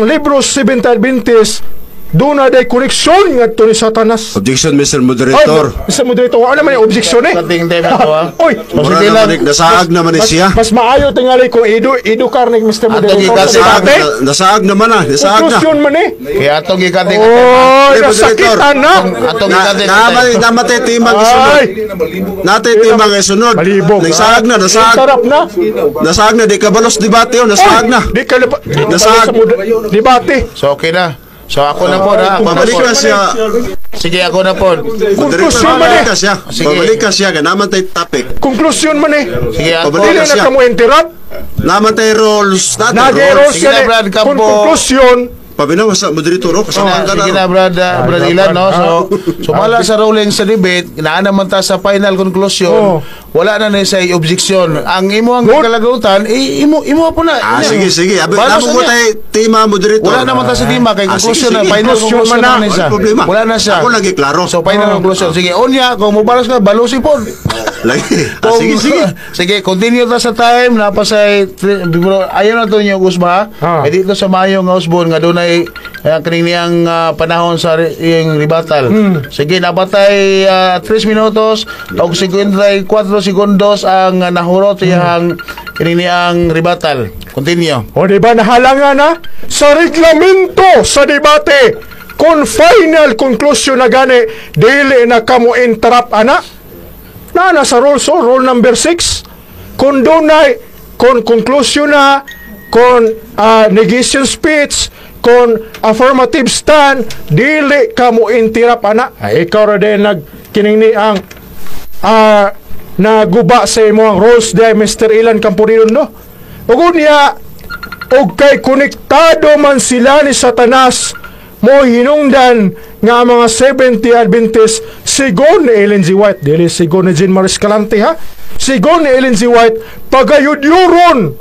[SPEAKER 3] libro 70 Adventist. Doon na day koneksyon ngadto ni Satanas.
[SPEAKER 2] Objection, Mr. Moderator.
[SPEAKER 3] Ay, Mr. Moderator, wala naman yung objection eh.
[SPEAKER 1] Kating time na to, ha?
[SPEAKER 3] Oy,
[SPEAKER 2] Mura
[SPEAKER 1] Sige
[SPEAKER 2] naman
[SPEAKER 1] lang.
[SPEAKER 2] ni, nasaag naman ni siya.
[SPEAKER 3] Mas maayo tingali kung edukar ni Mr.
[SPEAKER 1] Ato
[SPEAKER 3] Moderator.
[SPEAKER 1] gikas-
[SPEAKER 3] Sa
[SPEAKER 2] Nasaag,
[SPEAKER 3] debate.
[SPEAKER 2] nasaag naman ah. Nasaag na.
[SPEAKER 3] Konklusyon man eh.
[SPEAKER 1] Kaya atong gikating
[SPEAKER 3] Oy,
[SPEAKER 2] Hey,
[SPEAKER 3] nasakitan na.
[SPEAKER 1] Atong
[SPEAKER 2] Na,
[SPEAKER 1] gikating
[SPEAKER 2] namatay timang isunod.
[SPEAKER 3] Ay,
[SPEAKER 2] Natay timang isunod.
[SPEAKER 3] Malibog.
[SPEAKER 2] Nasaag na, nasaag.
[SPEAKER 3] Sarap na.
[SPEAKER 2] Nasaag na, di ka balos debate yun. Nasaag na.
[SPEAKER 3] Di ka na
[SPEAKER 2] Nasaag.
[SPEAKER 3] Debate.
[SPEAKER 1] So okay na. So ako na po na. Ako na
[SPEAKER 2] Pabalik
[SPEAKER 1] po.
[SPEAKER 2] na siya.
[SPEAKER 1] Sige, ako na po.
[SPEAKER 2] Moderator,
[SPEAKER 3] Konklusyon man eh.
[SPEAKER 2] pabalik ka siya.
[SPEAKER 1] Sige.
[SPEAKER 2] Pabalik ka siya. Naman tay topic.
[SPEAKER 3] Konklusyon man eh.
[SPEAKER 1] Sige, ako.
[SPEAKER 2] Pabalik
[SPEAKER 3] Dili
[SPEAKER 2] ka
[SPEAKER 3] na
[SPEAKER 2] siya.
[SPEAKER 3] ka mo interrupt.
[SPEAKER 2] Naman tay rules. Natay
[SPEAKER 3] Nag-error
[SPEAKER 2] rules.
[SPEAKER 1] Sige
[SPEAKER 3] siya
[SPEAKER 1] na,
[SPEAKER 3] eh.
[SPEAKER 1] Brad Campo.
[SPEAKER 3] Kung konklusyon,
[SPEAKER 2] Pabinaw sa moderator. Oh,
[SPEAKER 1] Sige na,
[SPEAKER 2] kasama ka
[SPEAKER 1] sige
[SPEAKER 2] na.
[SPEAKER 1] na, Brad Ilan, no? So, sumala sa ruling sa debate, naa naman ta sa final conclusion, wala na na sa objection. Ang imo ang
[SPEAKER 3] Good.
[SPEAKER 1] kalagutan, eh, imo po na.
[SPEAKER 2] Ah,
[SPEAKER 1] Ina.
[SPEAKER 2] sige, sige. Abi,
[SPEAKER 1] Balos
[SPEAKER 2] namo mo
[SPEAKER 1] na niya.
[SPEAKER 2] tay tema, moderator.
[SPEAKER 1] Wala naman ta sa tema kay
[SPEAKER 2] Ah,
[SPEAKER 1] conclusion
[SPEAKER 2] sige,
[SPEAKER 1] na
[SPEAKER 2] sige.
[SPEAKER 1] final
[SPEAKER 3] Conclusion
[SPEAKER 1] conclusion
[SPEAKER 3] man na.
[SPEAKER 1] na, na siya.
[SPEAKER 2] Walang problema.
[SPEAKER 1] Wala na siya.
[SPEAKER 2] Ako lagi klaro.
[SPEAKER 1] So final conclusion. Sige, unya kung mobalos ka, balusi po.
[SPEAKER 2] Lagi. Ah, sige, sige.
[SPEAKER 1] Sige, continue ta sa time na pa sa ayaw na to niyo usba.
[SPEAKER 3] Ah.
[SPEAKER 1] Eh dito sa Mayo nga usbon nga dunay kining niyang panahon sa iyang rebuttal. Sige, napatay 3 minutos og 54 segundos ang nahurot iyang kining niyang rebuttal. Continue.
[SPEAKER 3] O di ba nahalangan na sa reglamento sa debate kung final conclusion na gani dili na kamo interrupt ana na nasa rules, oh, rule number 6, kung dunay kung conclusion na, kung negation speech, kung affirmative stand, dili ka mo interrupt ana. Ay, ikaw ra din nag kining ni ang naguba sa imo ang rules di Mr. Ilan Camporidondo. Ug unya og kay konektado man sila ni Satanas, mo hinungdan nga ang mga 70 Adventist, sigon ni Ellen G. White, dili sigon ni Jean Marie Escalante ha, sigon ni Ellen G. White, pagayudyuron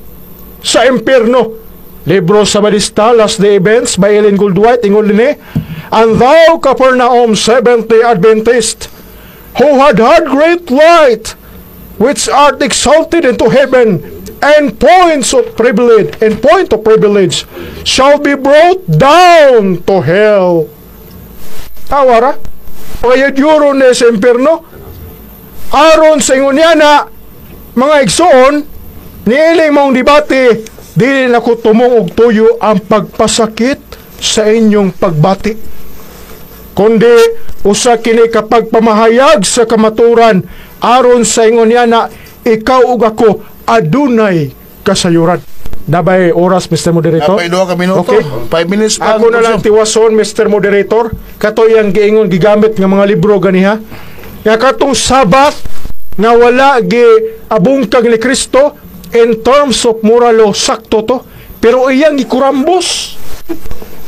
[SPEAKER 3] sa impierno. Libro sa Balista, Last Day Events by Ellen Gould White, ingon dinhi, "And thou, Capernaum, Seventh-day Adventist, who had had great light, which art exalted into heaven, and points of privilege, and point of privilege, shall be brought down to hell." Tawara, pagayudyuron ni sa impierno. Aron sa ingon niya na, mga igsoon, niiling mong debate, dili na ko tumong og tuyo ang pagpasakit sa inyong pagbati, kundi usa kini kapag pamahayag sa kamaturan aron sa ingon niya na ikaw ug ako adunay kasayuran. Nabay oras, Mr. Moderator?
[SPEAKER 1] Napay duha ka minuto.
[SPEAKER 3] Okay.
[SPEAKER 1] 5 minutes pa.
[SPEAKER 3] Ako na lang tiwason, Mr. Moderator. Katoy ang giingon gigamit nga mga libro ganiha. Nga katong Sabat nga wala gi abungkag ni Kristo, in terms of moral law, sakto to. Pero iyang gikurambos.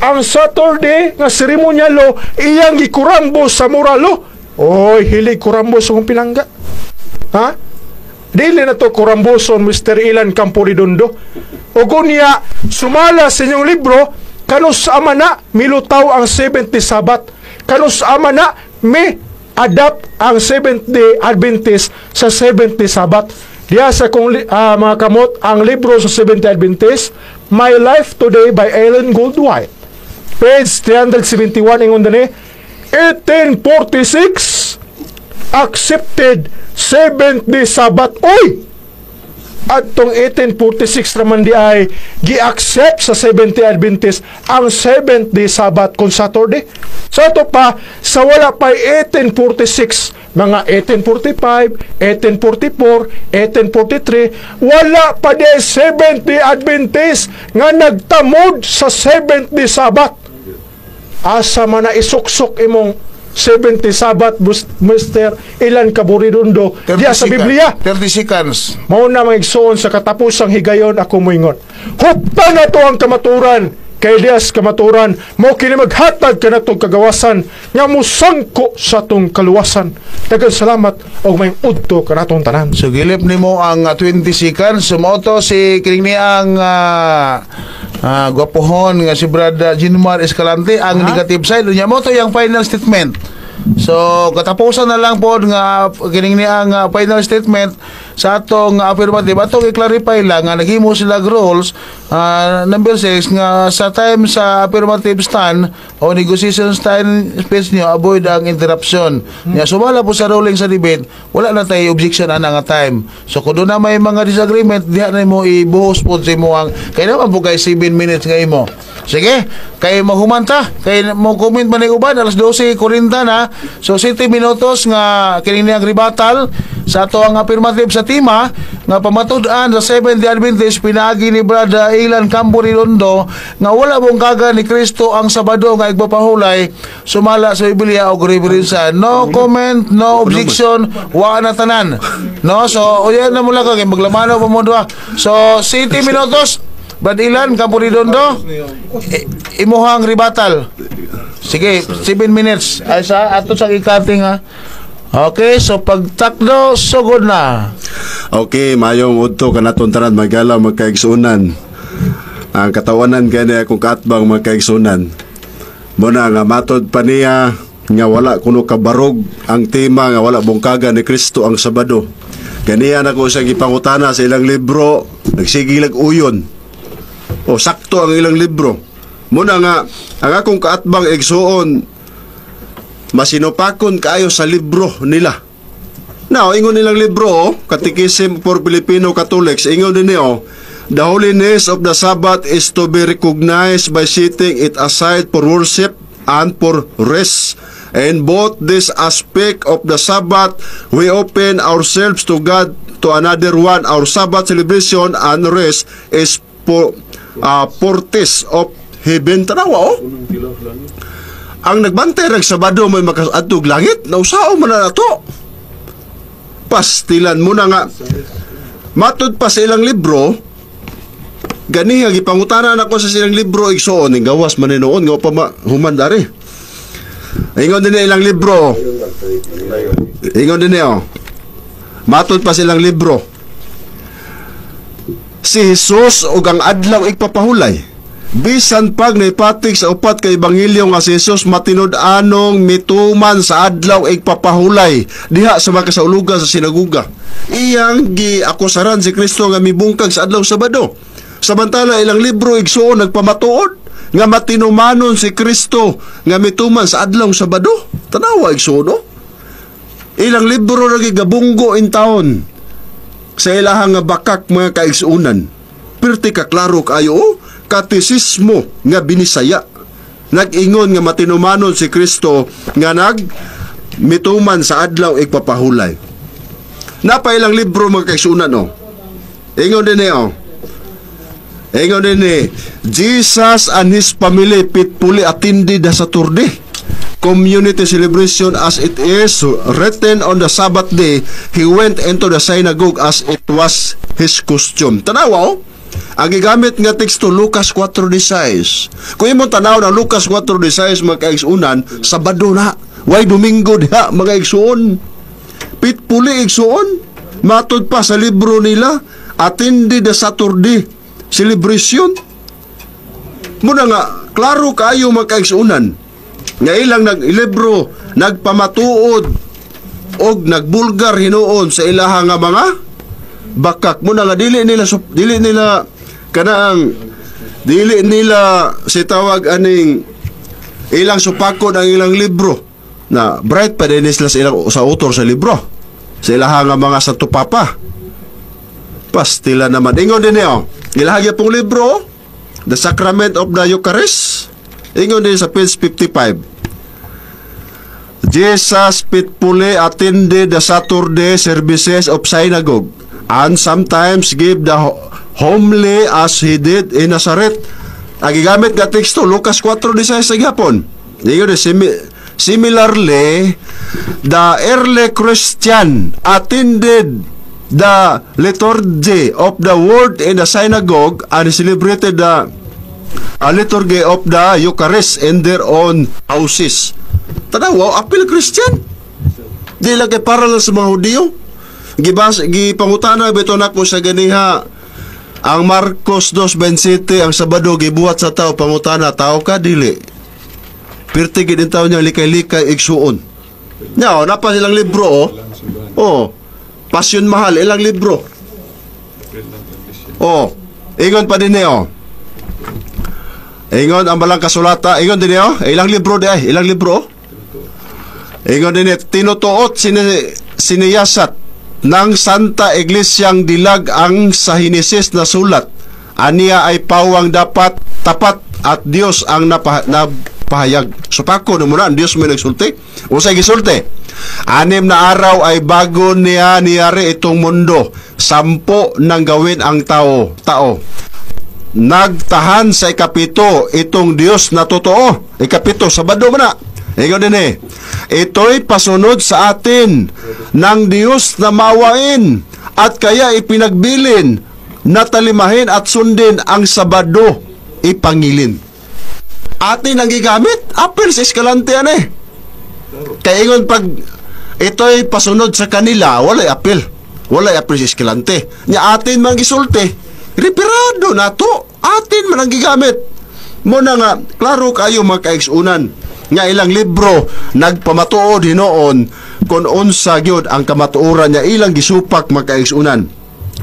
[SPEAKER 3] Ang Saturday nga ceremonial law, iyang gikurambos sa moral law. Oy, hilig kurambos akong pinangga. Ha? Dili na to kuramboson, Mr. Ilan Camporidondo. O niya, sumala sa inyong libro, kanus ama na milutaw ang 70 Sabat? Kanus ama na mi adapt ang Seventh-day Adventist sa 70 Sabat? Diya sa kong mga kamot, ang libro sa Seventh-day Adventist, My Life Today by Ellen Gould White. Page 371, ingon dinhi, 1846 accepted seventh day Sabbath. Oy! Atong 1846 naman di ay gi-accept sa Seventh-day Adventist ang seventh day Sabbath kung Saturday. Sa ito pa, sa wala pa 1846, mga 1845, 1844, 1843, wala pa di Seventh-day Adventist nga nagtamod sa seventh day Sabbath. Asa man na isuksok imong 70 Sabbath, Mr. Ilan Kaburidundo, diya sa Biblia?
[SPEAKER 1] 30 seconds.
[SPEAKER 3] Mao na, mga igsoon, sa katapusang higayon ako moingon. Huptan na to ang kamaturan kay dias kamaturan mo kini maghatag kanatong kagawasan nga musangko sa atong kaluwasan. Daghang salamat og may udto kanatong tanan.
[SPEAKER 1] So gilip nimo ang 20 seconds. Sumoto si kining ni ang gwapohon nga si Brad Jinmar Escalante ang negative side. Unya mo to yung final statement. So katapusan na lang po nga kining niya nga final statement sa atong affirmative, atong i-clarify lang nga naghimo sila og rules number 6 nga sa time sa affirmative stand o negotiation stand speech niyo, avoid ang interruption. Nya sumala po sa ruling sa debate, wala na tayo objection ana nga time. So kung doon na may mga disagreement diha na mo ibuhos po sa imo ang kay naman po kay 7 minutes nga imo. Sige, kay mahumanta, kay mo comment man ni uban alas 12:40 na. So 7 minutos nga kini ang rebuttal sa ato ang affirmative sa tema nga pamatud-an sa Seventh-day Adventist pinaagi ni Brother Ilan Campo Redondo nga wala bungkaga ni Kristo ang Sabado nga igpapahulay sumala sa Biblia o referensa. No comment, no objection, wa na tanan. No, so uyan na mo lang kay maglamano pa mo duha. So 7 minutos, Brad Ilan Campo Redondo, imuhang rebuttal. Sige, 7 minutes. Ay sa ato sa ikating ha. Okay, so pagtakdo, sugod na.
[SPEAKER 2] Okay, mayong udto kanaton tanan, magalaw magkaigsunan. Ang katawanan kani akong kaatbang, mga kaigsunan. Muna nga matod pa niya nga wala kuno kabarog ang tema nga wala bungkaga ni Kristo ang Sabado. Ganiya nako siyang gipangutana sa ilang libro, nagsigilag uyon. O sakto ang ilang libro. Muna nga ang akong kaatbang igsuon masinupakon kaayo sa libro nila. Now, ingon nilang libro, oh, Catechism for Filipino Catholics, ingon din niyo, "The holiness of the Sabbath is to be recognized by setting it aside for worship and for rest. And both this aspect of the Sabbath, we open ourselves to God to another one. Our Sabbath celebration and rest is for foretaste of heaven." Tanawa, oh. Ang nagbantay rag Sabado may makaadtog langit, nausao man na nato. Pastilan mo na nga matud pa sa ilang libro ganiha gipangutana nako sa silang libro, igsuon, ning gawas man ni noon nga pa human dari. Ingon din ilang libro, ingon din niyo, matud pa silang libro, si Jesus ug ang adlaw igpapahulay. Bisan pag naipatik sa upat ka ebanghelyo nga si Jesus matinud-anong mituman sa adlaw igpapahulay diha sa mga kasaulugan sa sinaguga. Iyang giakusaran si Kristo nga mibungkag sa adlaw Sabado. Samantala ilang libro, igsuon, nagpamatuod nga matinumanon si Kristo nga mituman sa adlaw Sabado. Tanawa, igsuon, no? Ilang libro lagi gabunggo in taon sa ilahang nga bakak, mga kaigsuonan. Pirti ka klaro kaayo, oh, katisismo nga Binisaya. Nag-ingon nga matinumanon si Kristo nga nag mituman sa adlaw igpapahulay. Napailang libro, mga kaigsuonan, oh. Ingon din eh, oh. Ingon din eh, "Jesus and his family faithfully attended the Saturday community celebration as it is written, 'On the Sabbath day, he went into the synagogue as it was his custom.'" Tanawa, oh. Ang gigamit nga teksto, Lucas 4:16. Kung imong tanaw na Lucas 4:16, mga kaigsuonan, Sabado na. Way Domingo diha, mga igsuon. Faithfully, igsuon. Matod pa sa libro nila, attended the Saturday celebration. Muna nga, klaro kaayo, mga kaigsuonan, nga ilang naglibro, nagpamatuod og nagbulgar hinuon sa ilaha nga mga bakak. Muna nga dili nila kanaang dili nila si tawag aning ilang supakon ang ilang libro na bright pa din sila sa ilang sa author sa libro sa ilaha nga mga Santo Papa. Pastila naman. Ingon din niyo, ilaha pong libro, The Sacrament of the Eucharist, ingon din sa page 55, "Jesus faithfully attended the Saturday services of synagogue and sometimes gave the homily as he did in Nazareth." Ang gigamit nga teksto, Lucas 4:16 sa gihapon. Ingon din, "Similarly, the early Christian attended the liturgy of the word in the synagogue and celebrated the liturgy of the Eucharist in their own houses." Tanawa, apil Christian. Di lang kay para lang sa mga Hudiyo. Gibas, gipangutana bito nako sa ganiha ang Marcos 2:27, ang Sabado gibuhat sa tao, pangutana, tao ka dili? Pirti gid tao niya likay-likay, igsuon. Nya, oh, napa silang libro oh. Oh. Pasyon Mahal ilang libro. Oh, ingon pa din oh. Ingon ang balang kasulata, ingon din oh, ilang libro di ay, ilang libro oh. Ingon din eh, tinutuot siniyasat ng Santa Iglesyang dilag ang sa Henesis na sulat. Aniya ay pawang dapat tapat at Dios ang napahayag. Supako na muna, ang Dios may nagsulti. Usay gisulti. 6 na araw ay bago niya niyari itong mundo. 10 nang gawin ang tao. Tao. Nagtahan sa 7 itong Diyos na totoo. 7, Sabado man na. Ikaw din eh. Ito'y pasunod sa atin ng Diyos na mawain at kaya ipinagbilin na talimahin at sundin ang Sabado ipangilin. Atin ang gigamit, apel sa Escalante yan eh. Kaya ingon pag ito'y pasunod sa kanila, walay apel. Walay apel sa Escalante. Nya atin man gisulti, reperado na to. Atin man ang gigamit. Mo na nga, klaro kayo mga kaigsuonan nga ilang libro nagpamatuod hinuon kung unsa gyud ang kamatuoran niya ilang gisupak, mga kaigsuonan.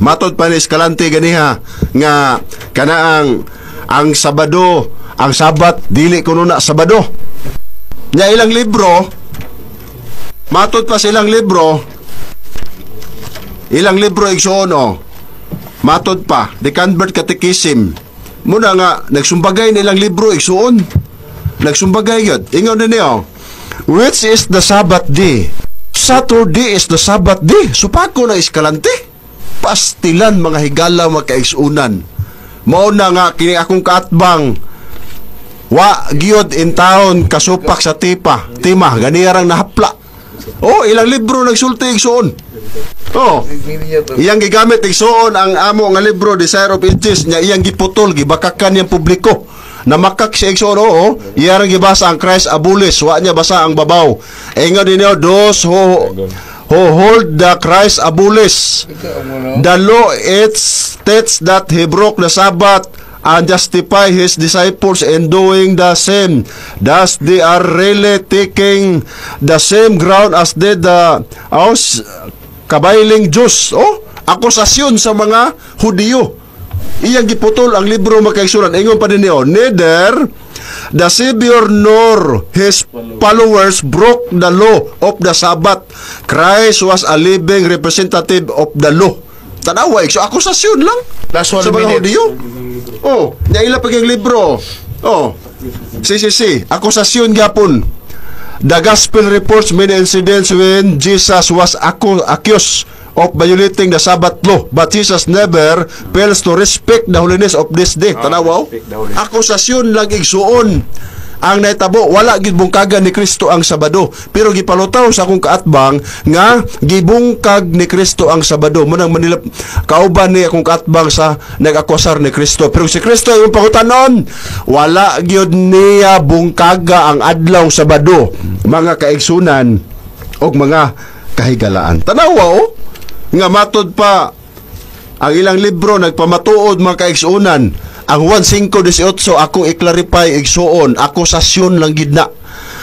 [SPEAKER 2] Matod pa ni Escalante ganiha nga kanaang ang Sabado, ang Sabat dili kuno na Sabado. Nya ilang libro, matod pa silang libro, ilang libro, igsuon oh. Matod pa, The Convert Catechism. Muna nga nagsumbagay nilang libro, igsuon. Nagsumbagay yun. Ingon din niyo. Which is the Sabbath day? Saturday is the Sabbath day. Supako na Escalante. Pastilan mga higala, mga kaigsuonan. Mao na nga kini akong kaatbang wa gyud in town kasupak sa tipa. Tima ganirang nahapla. Oh, ilang libro nagsulti, igsuon. Oh, iyang gigamit, igsuon, ang amo nga libro Desire of Ages nya iyang giputol, gibakakan niyang publiko. Namakak si igsuon, oo. Iyang gibasa ang Christ Abolished, wa niya basa ang babaw. Ingon din niyo, those who hold the Christ Abolished the law, it states that he broke the Sabbath and justify his disciples in doing the same. Thus, they are really taking the same ground as did the cavailing Jews. Oh, akusasyon sa mga Hudiyo. Iyang giputol ang libro, mga kaigsuonan. Ingon pa din niyo, neither the Savior nor his followers broke the law of the Sabbath. Christ was a living representative of the law. Tanawa, so akusasyon lang
[SPEAKER 1] Last one
[SPEAKER 2] sa mga
[SPEAKER 1] minute.
[SPEAKER 2] Hudiyo. Oh, nya ila pag yung libro. Oh, CCC, akusasyon gyapon. The Gospel reports many incidents when Jesus was accused of violating the Sabbath law, but Jesus never fails to respect the holiness of this day. Tanawa, oh.
[SPEAKER 4] Respect the holiness.
[SPEAKER 2] Akusasyon lang, igsuon, ang naitabo. Wala gid bungkagan ni Kristo ang Sabado, pero gipalutaw sa akong kaatbang nga gibungkag ni Kristo ang Sabado. Mo nang Manila kauban ni akong kaatbang sa nag-akusar ni Kristo, pero si Kristo yung pangutanon, wala gyud niya bungkaga ang adlaw Sabado, mga kaigsunan og mga kahigalaan. Tanawa oh, nga matod pa ang ilang libro nagpamatuod, mga kaigsuonan, ang 1518 ako i-clarify, igsuon, akusasyon lang gid na.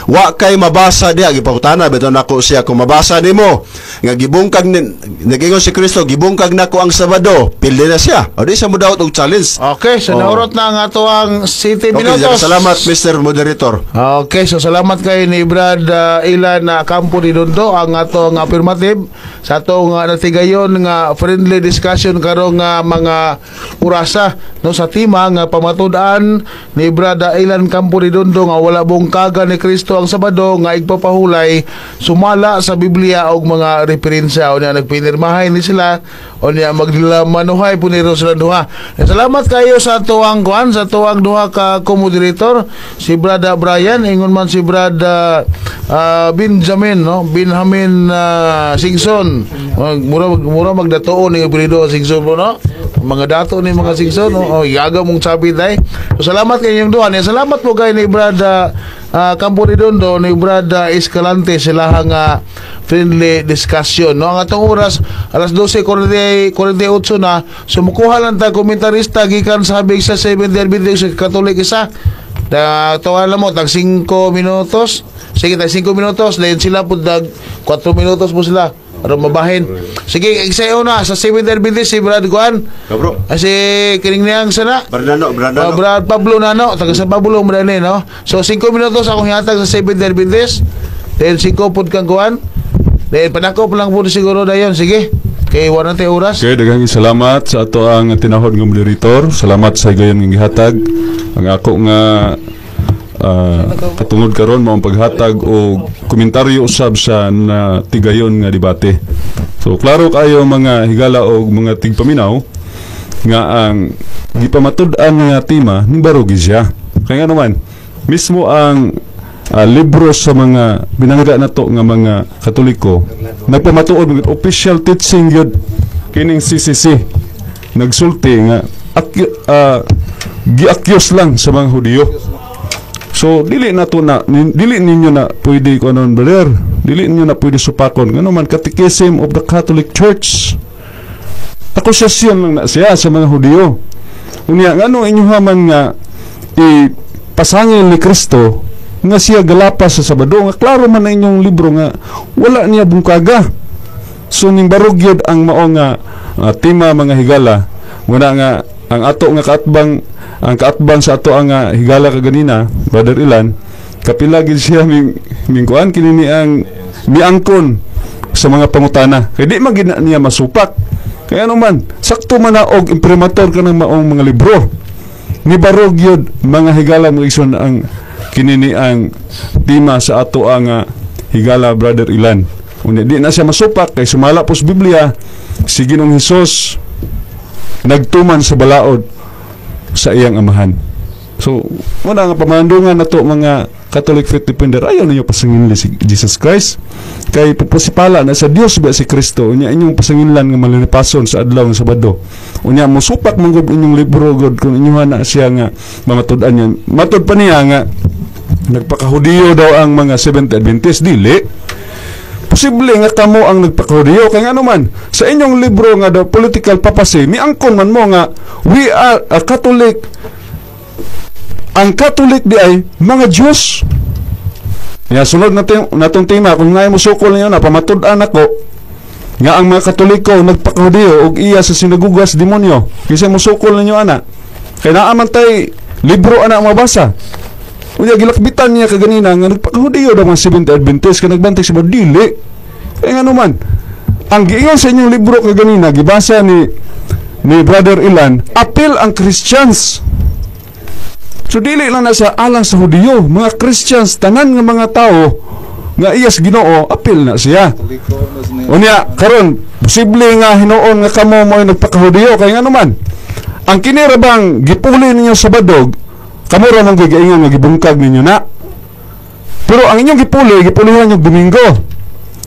[SPEAKER 2] Wa kay mabasa diha, gipangutana bitaw nako siya, kung mabasa nimo nga gibungkag ni nagingon si Kristo gibungkag nako ang Sabado, pildi na siya. O di sa mo daot og challenge.
[SPEAKER 1] Okay, so
[SPEAKER 2] Oh.
[SPEAKER 1] naurot na ang ato ang City
[SPEAKER 2] Okay,
[SPEAKER 1] Minutos.
[SPEAKER 2] salamat, Mr. Moderator.
[SPEAKER 1] Okay, so salamat kay ni Brad Ilan na Campo Redondo, ang atong affirmative sa atong natigayon nga friendly discussion karong nga mga orasa, no, sa tema nga pamatud-an ni Brad Ilan Campo Redondo nga wala bungkaga ni Kristo ang Sabado nga igpapahulay sumala sa Biblia og mga referensya o niya nagpinirmahay ni sila o niya magdilamanuhay puniro sila duha. Eh, salamat kayo sa tuwang kuan sa tuwang duha ka co-moderator, si Brada Brian, ingon man si Brada Benjamin, no, Benjamin Singson. Mura mura magdatuon ni apelyido Singson po, no, mga dato ni mga Singson, no? Oh, yaga mong sabi tay. So salamat kay inyong duha. Ni salamat po kay ni Brada Campo Redondo, ni Brada Escalante, sila nga friendly discussion, no. Ang atong oras alas 12:48 na. Sumukuha lang ta komentarista gikan sa habig sa Seventh Day Adventist Catholic isa. Da tuwa na mo tag 5 minutos. Sige, tag 5 minutos, then sila pud dag 4 minutos po sila aron mabahin. Sige, isayo na sa Seventh Adventist si Brad Juan.
[SPEAKER 2] Bro.
[SPEAKER 1] Ah, si kining niyang sana.
[SPEAKER 2] Bernardo, Bernardo.
[SPEAKER 1] Brad Pablo Nano, taga San Pablo mo ni, no? So 5 minutos akong hihatag sa Seventh Adventist. Then 5 pud kang kuan. Then panakop lang pud siguro dayon, sige. Kay wala na oras.
[SPEAKER 4] Okay, daghang salamat sa ato ang tinahod nga moderator. Salamat sa higayon nga gihatag. Ang ako nga katungod karon mao ang paghatag og komentaryo usab sa na tigayon nga debate. So klaro kayo mga higala og mga tigpaminaw nga ang gipamatud-an nga tema ning barugi siya. Kaya nga naman mismo ang libro sa mga binangga nato nga mga Katoliko nagpamatuod mga official teaching yun kining CCC nagsulti nga gi-accuse lang sa mga Hudiyo. So dili na to na dili ninyo na pwede ko anon, brother. Dili ninyo na pwede supakon ngano man Catechism of the Catholic Church. Akusasyon lang na siya sa mga Hudiyo. Unya ngano inyo man nga ipasangil ni Kristo nga siya galapas sa Sabado nga klaro man na inyong libro nga wala niya bungkaga. So ning barog yun ang mao nga tema, mga higala. Muna nga ang ato nga kaatbang, ang kaatbang sa ato ang higala kaganina, Brother Ilan, kapila gid siya ming mingkuan kini ni ang miangkon sa mga pangutana kay di man gid na niya masupak. Kaya ano man, sakto man na og imprimatur ka ng maong mga libro. Ni barog yun, mga higala, mga igsoon, ang kinini ang tema sa ato ang higala Brother Ilan. Unya di na siya masupak kay sumala po sa Biblia si Ginoong Hesus nagtuman sa balaod sa iyang amahan. So, muna nga pamandungan na to mga Catholic Faith Defender, ayaw ninyo pasanginli si Jesus Christ. Kay pupusipala na sa Dios ba si Kristo, unya inyong pasanginlan nga malinipason sa adlaw ng Sabado. Unya mosupak man gud inyong libro gud kung inyo na siya nga mamatud-an niya. Matud pa niya nga nagpakahudiyo daw ang mga Seventh Adventist, dili. Posible nga kamo ang nagpakahudiyo kay ngano man sa inyong libro nga The Political Papacy miangkon man mo nga we are a Catholic, ang Catholic di ay mga Diyos. Ya sunod natin natong tema kung ngay mo sukol niyo na pamatud-an ako nga ang mga Katoliko nagpakahudiyo og iya sa sinagugas demonyo. Kinsa mo sukol ninyo ana? Kay naa man tay libro ana mabasa. Unya gilakbitan niya kaganina nga nagpakahudiyo daw mga Seventh Adventist ka nagbantay sa dili. Kaya nga naman, ang giingon sa inyong libro kaganina gibasa ni Brother Ilan, apil ang Christians. So dili lang na sa alang sa Hudiyo, mga Christians, tanan nga mga tao nga iyas Ginoo, apil na siya. Unya karon posible nga hinuon nga kamo mo ay nagpakahudiyo kay nga naman ang kini ra bang gipuli ninyo sa Sabado, kamo ra man giingon nga gibungkag ninyo na. Pero ang inyong gipuli, gipulihan yung Domingo.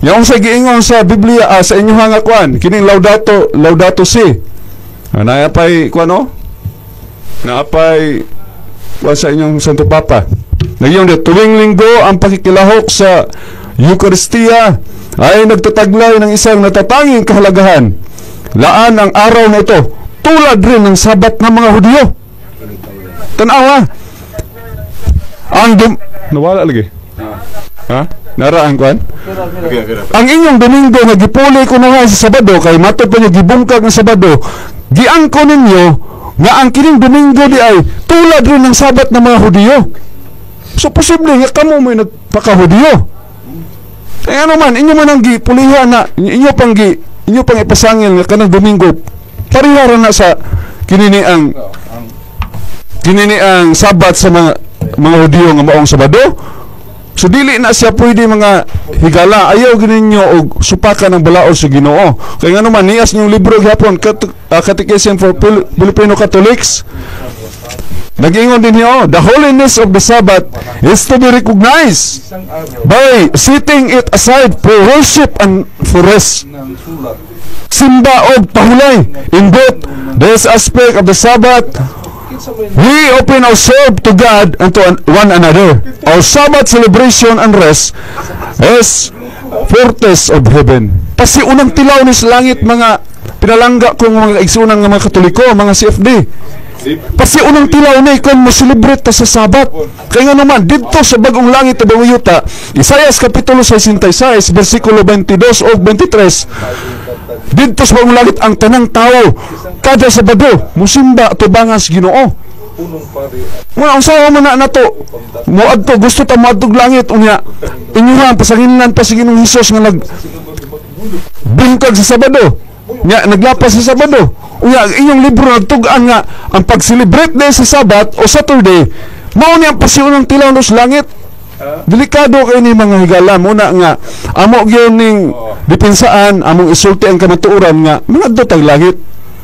[SPEAKER 4] Yang sa giingon sa Biblia sa inyong nga kuan, kining Laudato Laudato Si. Naapay kuan no? Naapay kuan sa inyong Santo Papa. Nagyong di tuwing linggo ang pakikilahok sa Eucharistia ay nagtataglay ng isang natatanging kahalagahan. Laan ang araw na ito tulad rin ng Sabat ng mga Hudyo. Tanawa. Ang nawala lagi. Ha? Nara ang kuan? Ang inyong Domingo nga gipuli kuno sa Sabado kay matod pa niyo gibungkag ang Sabado, giangko ninyo nga ang kining Domingo di ay tulad rin ng Sabat ng mga Hudiyo. So posible nga kamo may nagpakahudiyo. Kaya ano man, inyo man ang gipulihan na inyo pang ipasangil nga kanang Domingo pareha ra na sa kinini ang Sabat sa mga Hudiyo nga maong Sabado. So dili na siya pwede mga higala. Ayaw gininyo og supakan ng balaod sa Ginoo. Kaya nga naman nias niyong libro gihapon Catechism for Filipino Catholics. Nag-ingon din niyo, the holiness of the Sabbath is to be recognized by setting it aside for worship and for rest. Simba og pahulay. In both this aspect of the Sabbath, we open ourselves to God and to one another. Our Sabbath celebration and rest is fortress of heaven. Pasiunang tilaw ni sa langit mga pinalangga kong mga igsunan nga mga Katoliko, mga CFD. Pasiunang tilaw ni kung mo celebrate ta sa Sabat. Kaya nga naman, didto sa bagong langit at bagong yuta, Isaias Kapitulo 66, versikulo 22 o 23, didto sa bagong langit ang tanang tao, kada Sabado, musimba tubangan sa Ginoo. Muna, ang sawa mo na nato, moadto, gusto ta moadtog langit, unya, inyo pasanginlan pa sa Ginoong Hesus nga nag bungkag sa Sabado. Nga naglapas sa Sabado. Unya inyong libro nagtug-an nga ang pag-celebrate day sa Sabat o Saturday mao ni ang pasiunang tilaw sa langit. Delikado kay ni, mga higala. Muna nga amo gyud ning dipensaan, among isulti ang kamatuoran nga mga tag langit,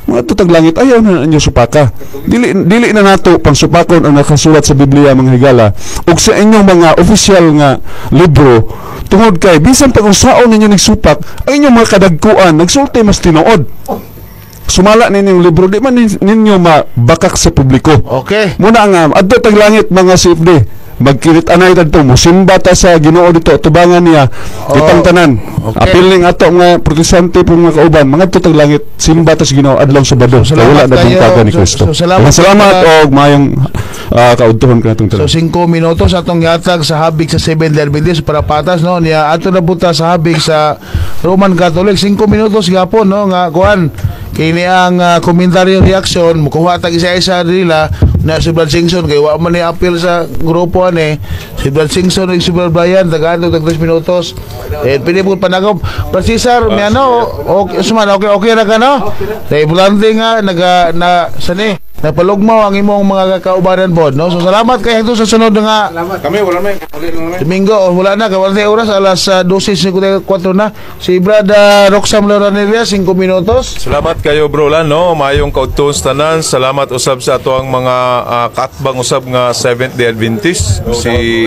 [SPEAKER 4] mga tag langit. Ayaw na ninyo supaka. Dili dili na nato pangsupakon ang nakasulat sa Biblia, mga higala, ug sa inyong mga opisyal nga libro, tungod kay bisan pag unsaon ninyo nagsupak ang inyong mga kadagkuan, nagsulti mas tinuod. Sumala ninyong libro, di man ninyo mabakak sa publiko. Muna nga adto tag langit, mga CFD, magkirit anay tadto, musimba ta sa Ginoo dito, tubangan niya kitang tanan. Apil ning ato nga Protestante pong mga kauban, mga tag langit, simba ta sa Ginoo adlaw Sabado.
[SPEAKER 1] So,
[SPEAKER 4] Kay wala
[SPEAKER 1] salamat
[SPEAKER 4] na
[SPEAKER 1] kayo.
[SPEAKER 4] bungkaga ni Kristo.
[SPEAKER 1] So, salamat
[SPEAKER 4] Salamat og maayong kaudtohon kanatong
[SPEAKER 1] So
[SPEAKER 4] tanan.
[SPEAKER 1] 5 minutos atong yatag sa habig sa Seventh Day Adventist para patas, no? Niya ato na buta sa habig sa Roman Catholic, 5 minutos gapon, no? Nga kuan kini ang komentaryo, reaction, mukuha tag isa-isa nila na si Brad Singson kay wa man ni appeal sa grupo ani. Si Brad Singson ug si Brad Brian, tagaan tag 3 minutos eh pili po panagom. Brad Cesar, may ano, okay suman, okay okay ra ka, no? Kay importante nga naga na sani napalugmaw ang imong mga kaubanan pod, no? So salamat kay hangtod sa sunod nga
[SPEAKER 5] Kami wala may.
[SPEAKER 1] Domingo. Oh, wala na, kay wala na oras, alas 12:54 na. Si Brad Roxam Loranelia, 5 minutos.
[SPEAKER 5] Salamat kayo, bro Lan, no? Maayong kaudtoon sa tanan. Salamat usab sa ato ang mga kaatbang usab nga Seventh Day Adventist. Si